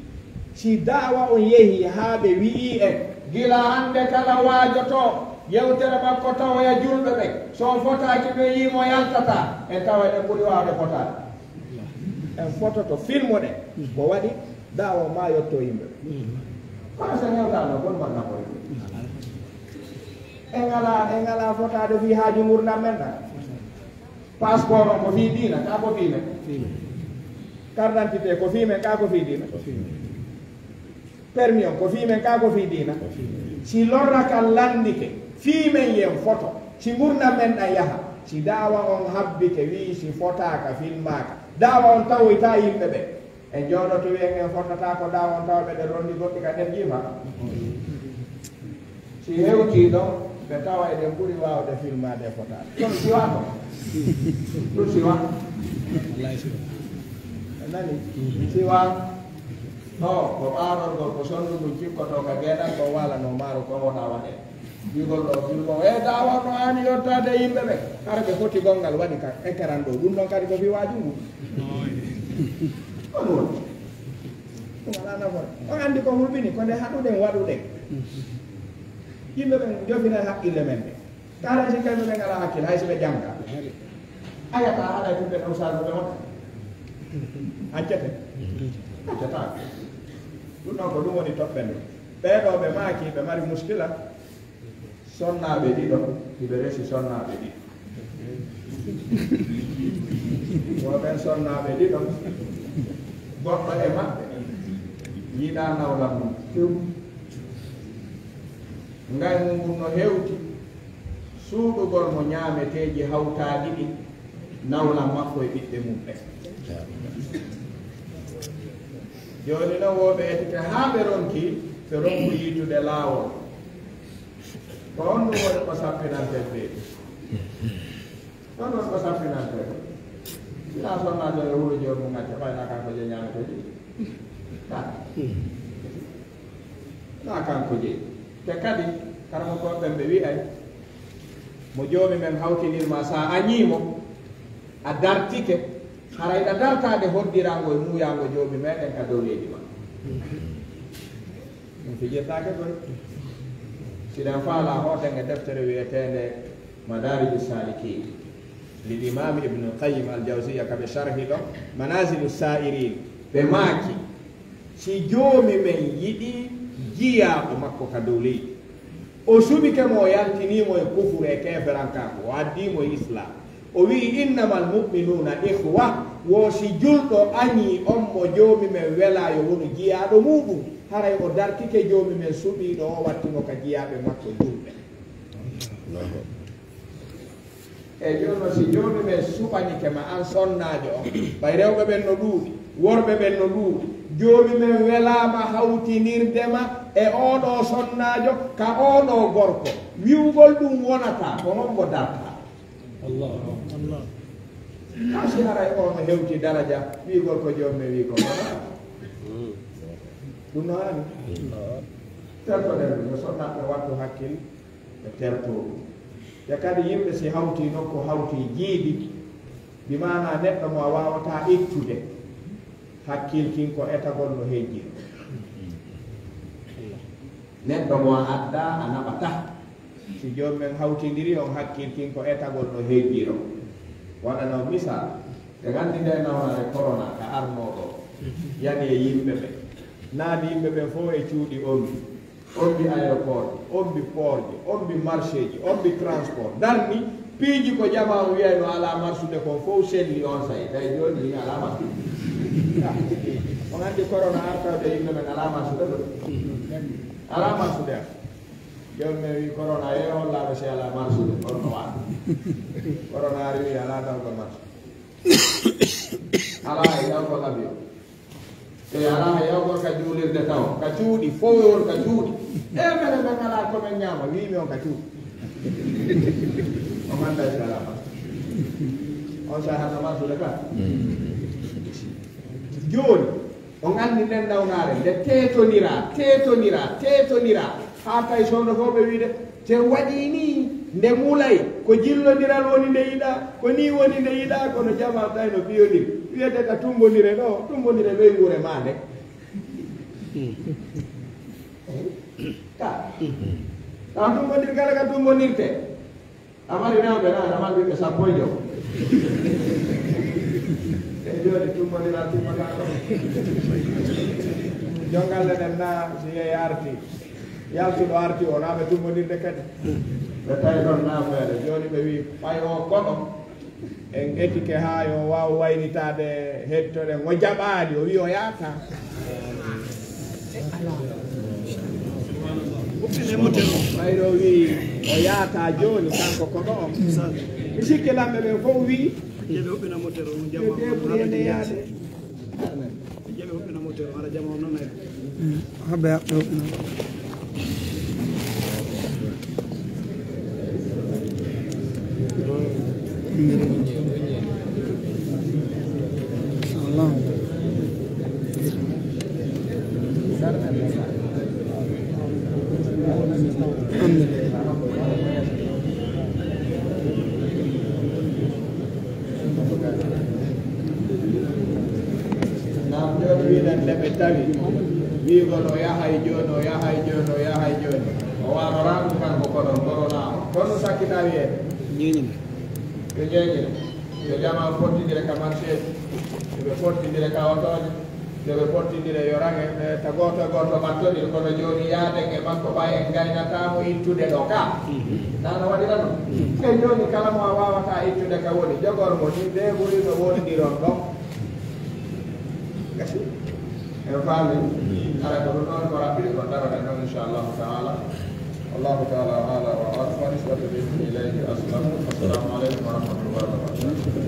Si daawa on yehii haa ɓe wi'ii en gila hannde kala waajoto yewtere makko tawoya julɓe ɓen so o fotaaki ɓe yi'i mo yaltataa en tawa eɗen ɓuri waawde fotaade. En fototo filmo ɗen ko waɗi daawa o maa yotto yimɓe ɓen. Kono so hewtaano gon man nafoy en alaa en alaa fotaade fii haaju ngurdam men ɗan. Passeport on ko fii diina kaa ko fii men? Carte d'identité ko fii men kaa ko fii diina? Permis on ko fii men kaa ko fii diina? Si lorra kan lanndike fii men yen foto si ngurdam men ɗan yaha si daawa on habbike wi'i si fotaaka filmaaka daawa on tawoytaa yimɓe ɓen. En jooɗoto wiyen en fottata ko daawa on tawa ɓeɗen ronndi goɗɗi ka nder jiifa. Si hewtii ɗon ɓe tawa eɗen ɓuri waawde filmaade e fotaade ɗum siwa ko ɗum siwa. Nani siwa o ko ɓaarorgol ko sonndu ngun cikkoto ka geeɗal ko waalanoo maaro ko wona waɗee. Jugol ɗo filmo e daawa no aani yottaade e yimɓe ɓe hara ɓe foti gonngal waɗi ka écran ɗo ɗum ɗon kadi ko fii waaju ngu. On woni ɗum alaa nafoore on anndi ko hulɓini ko nde haɗuɗen waɗuɗen. Yimɓe ɓen jofina haqqille men ɓe karan si kamɓe ɓe ngala hakkille hay si ɓe jannga. Ayata haɗa ɗum ɓe ɗon salɓe ɓe wona accete accata. Ɗum ɗon ko ɗum woni toɓɓe nde ɓeeɗo ɓe maaki ɓe mari muskila. Sonnaaɓe ɗiɗo hiɓe resi sonnaaɓe ɗiɗo. Wo ɓen sonnaaɓe ɗiɗo goɗɗo e maɓɓe yiɗaa nawla mum few. Ngaymu ngun no hewti suuɗugol mo ñaameteeji hawtaaɗi ɗi nawla makko e ɓiɓɓe mum ɓen. Jooni non wo ɓe etete haa ɓe ronki ɓe ronku yiitude laawol. Ko on ɗum woni ko sappinanten ɓe. Ko on ɗum ko sappinanten. Sinaa sonnaajo e wuro joomum acca ɓayna kanko je ñaamete ɗi. Na kanko jeyi. Te kadi, karamokooɓe ɓen ɓe wi'ay, mo Joomi men hawtinir ma, sa añii mo, a dartike, haray ɗa dartaade hoddirango e muuyango Joomi meɗen ka dow leydi ma. Ɗum fijirtaake koy. Siɗen faalaa, hooten e deftere wi'eteende Madaariju Saalikiin, lil Imaami Ibnul Qayyim Al Jawziyya, ka ɓe sharhi ɗo Manaazilu Saa'irin. Ɓe maaki, si Joomi men yiɗi jiyaaɗo makko ka dow leydi, o suɓike mo, o yaltinii mo e kufru e keeferankaaku, o addii mo e Islaam. O wi'i, "Innamal mu'minuuna ikhwa." Wo si julɗo añii on mo Joomi men welaa yo wonu jiyaaɗo muuɗum, haray o dartike Joomi men suɓiiɗo o, watti mo ka jiyaaɓe makko julɓe. E jooni non, si Joomi men suɓanike ma, an sonnaajo on, ɓay rewɓe ɓen no ɗuuɗi, worɓe ɓen no ɗuuɗi, Joomi men welaama hawtinirde ma e oo ɗoo sonnaajo ka oo ɗoo gorko, wi'ugol ɗum wonataa, ko hombo dartaa? Allah. Allah. Kaa si haray oo no hewti daraja, wi'ugol ko Joomi men wi'i ko wonataa. Ɗum no haani. Tertoɗen ɗum, yo sonnaaɓe wattu hakkil e tertooɗum. Te kadi yimɓe si hawtii nokku, hawtii jiidi, bi maanaa neɗɗo mo a waawataa ittude, hakkil kin ko etagol no hejjiri. Neɗɗo mo a addaa, a naɓataa. Si Joomi men hawtindiri on, hakkil kin ko etagol no hejjiro. Waɗana on misal, ɓe nganndi nde nawnaare korona ka arnoo ɗoo, yani e yimɓe ɓen. Naadi yimɓe ɓen fow e cuuɗi ombi, ombi aéroport ji, ombi port ji, ombi marché ji, ombi transport. Darni piiji ko jamaa on wi'ayno alaa marsude kon fow selli on saa'i. Tawi jooni ni alaa marsude. On anndi korona artawde yimɓe men alaa marsude ɗo. Alaa marsude am. Joomi men wi'i korona, yo hollaaɓe si alaa marsude, on no waɗa. Korona ari wi'i alaa dawgol marsude. Alaa e dawgol avion. E alaa e yawgol ka juulirde taw, ka cuuɗi, fow e won ka cuuɗi. E menen men alaa ko men ñaama, wi'i mi on ka cuuɗi. On anndaa si alaa marsude. On saa'i hannde marsude ka. Jooni, on anndi nden nawnaare, nde teetoniraa, teetoniraa, teetoniraa, haa tawi sonnotooɓe wi'ude, te waɗii nii, nde mulay, ko jillondiral woni nde yiɗaa, ko nii woni nde yiɗaa, kono jamaa tawi no piyondiri. Wi'etee ka tummbondire ɗoo, tummbondire ley wure maa nde. Ka, ka tummbondir kala ka tummbondirtee. A mari rewɓe na, a mari ɓiɓɓe sappo e jowo. E jooni tummbondiral timmataa ɗo. Jongalle nden na, si yehi arti, yaltuɗo arti o, na ɓe tummbondirde kadi. Ɓe tawi ɗon na feere. Jooni ɓe wi'i, ɓay o koɗo, en etike haa yo waaw waynitaade, hedtoɗen. O jaɓaali, o wi'i o yaata. Ɓayro o wi'i o yaata jooni, kanko koɗo on. Mi sikki lamɓe ɓen fow wi'i, yo debri ene yaade. Habe haɓɓe hoɓɓe. Naam, jooni wi'en nde ɓe tawi, wi'ugol o yahay jooni, o yahay jooni, o yahay jooni. O waroraa ɗum kanko koɗo, koronaa o. Kono sakkita wi'eede. Ñeeñina. Yo ñeeñina. Yo jamaa fottindire ka marché ji. Yo ɓe fottindire ka otooje. Yo ɓe fottindire yo raŋe, e, ta gooto e gooto ɓattodir, kono jooni yaaden e makko ɓay en ngaynataa mo ittude ɗo ka. Nana waɗira ɗum. E jooni kala mo a waawataa ittude ka woni, jogor mo ni, nde ɓuri no wondiron ɗo. Gasi. En faami? Ara ko ɗum ɗon ko raɓɓiɗe kon daroɗen ɗon, inchallahu taala. Wallahu taala aala wa alam, wa nisbatu ileyhi aslam. Assalamu aleykum wa rahmatullahi wa barakatuh.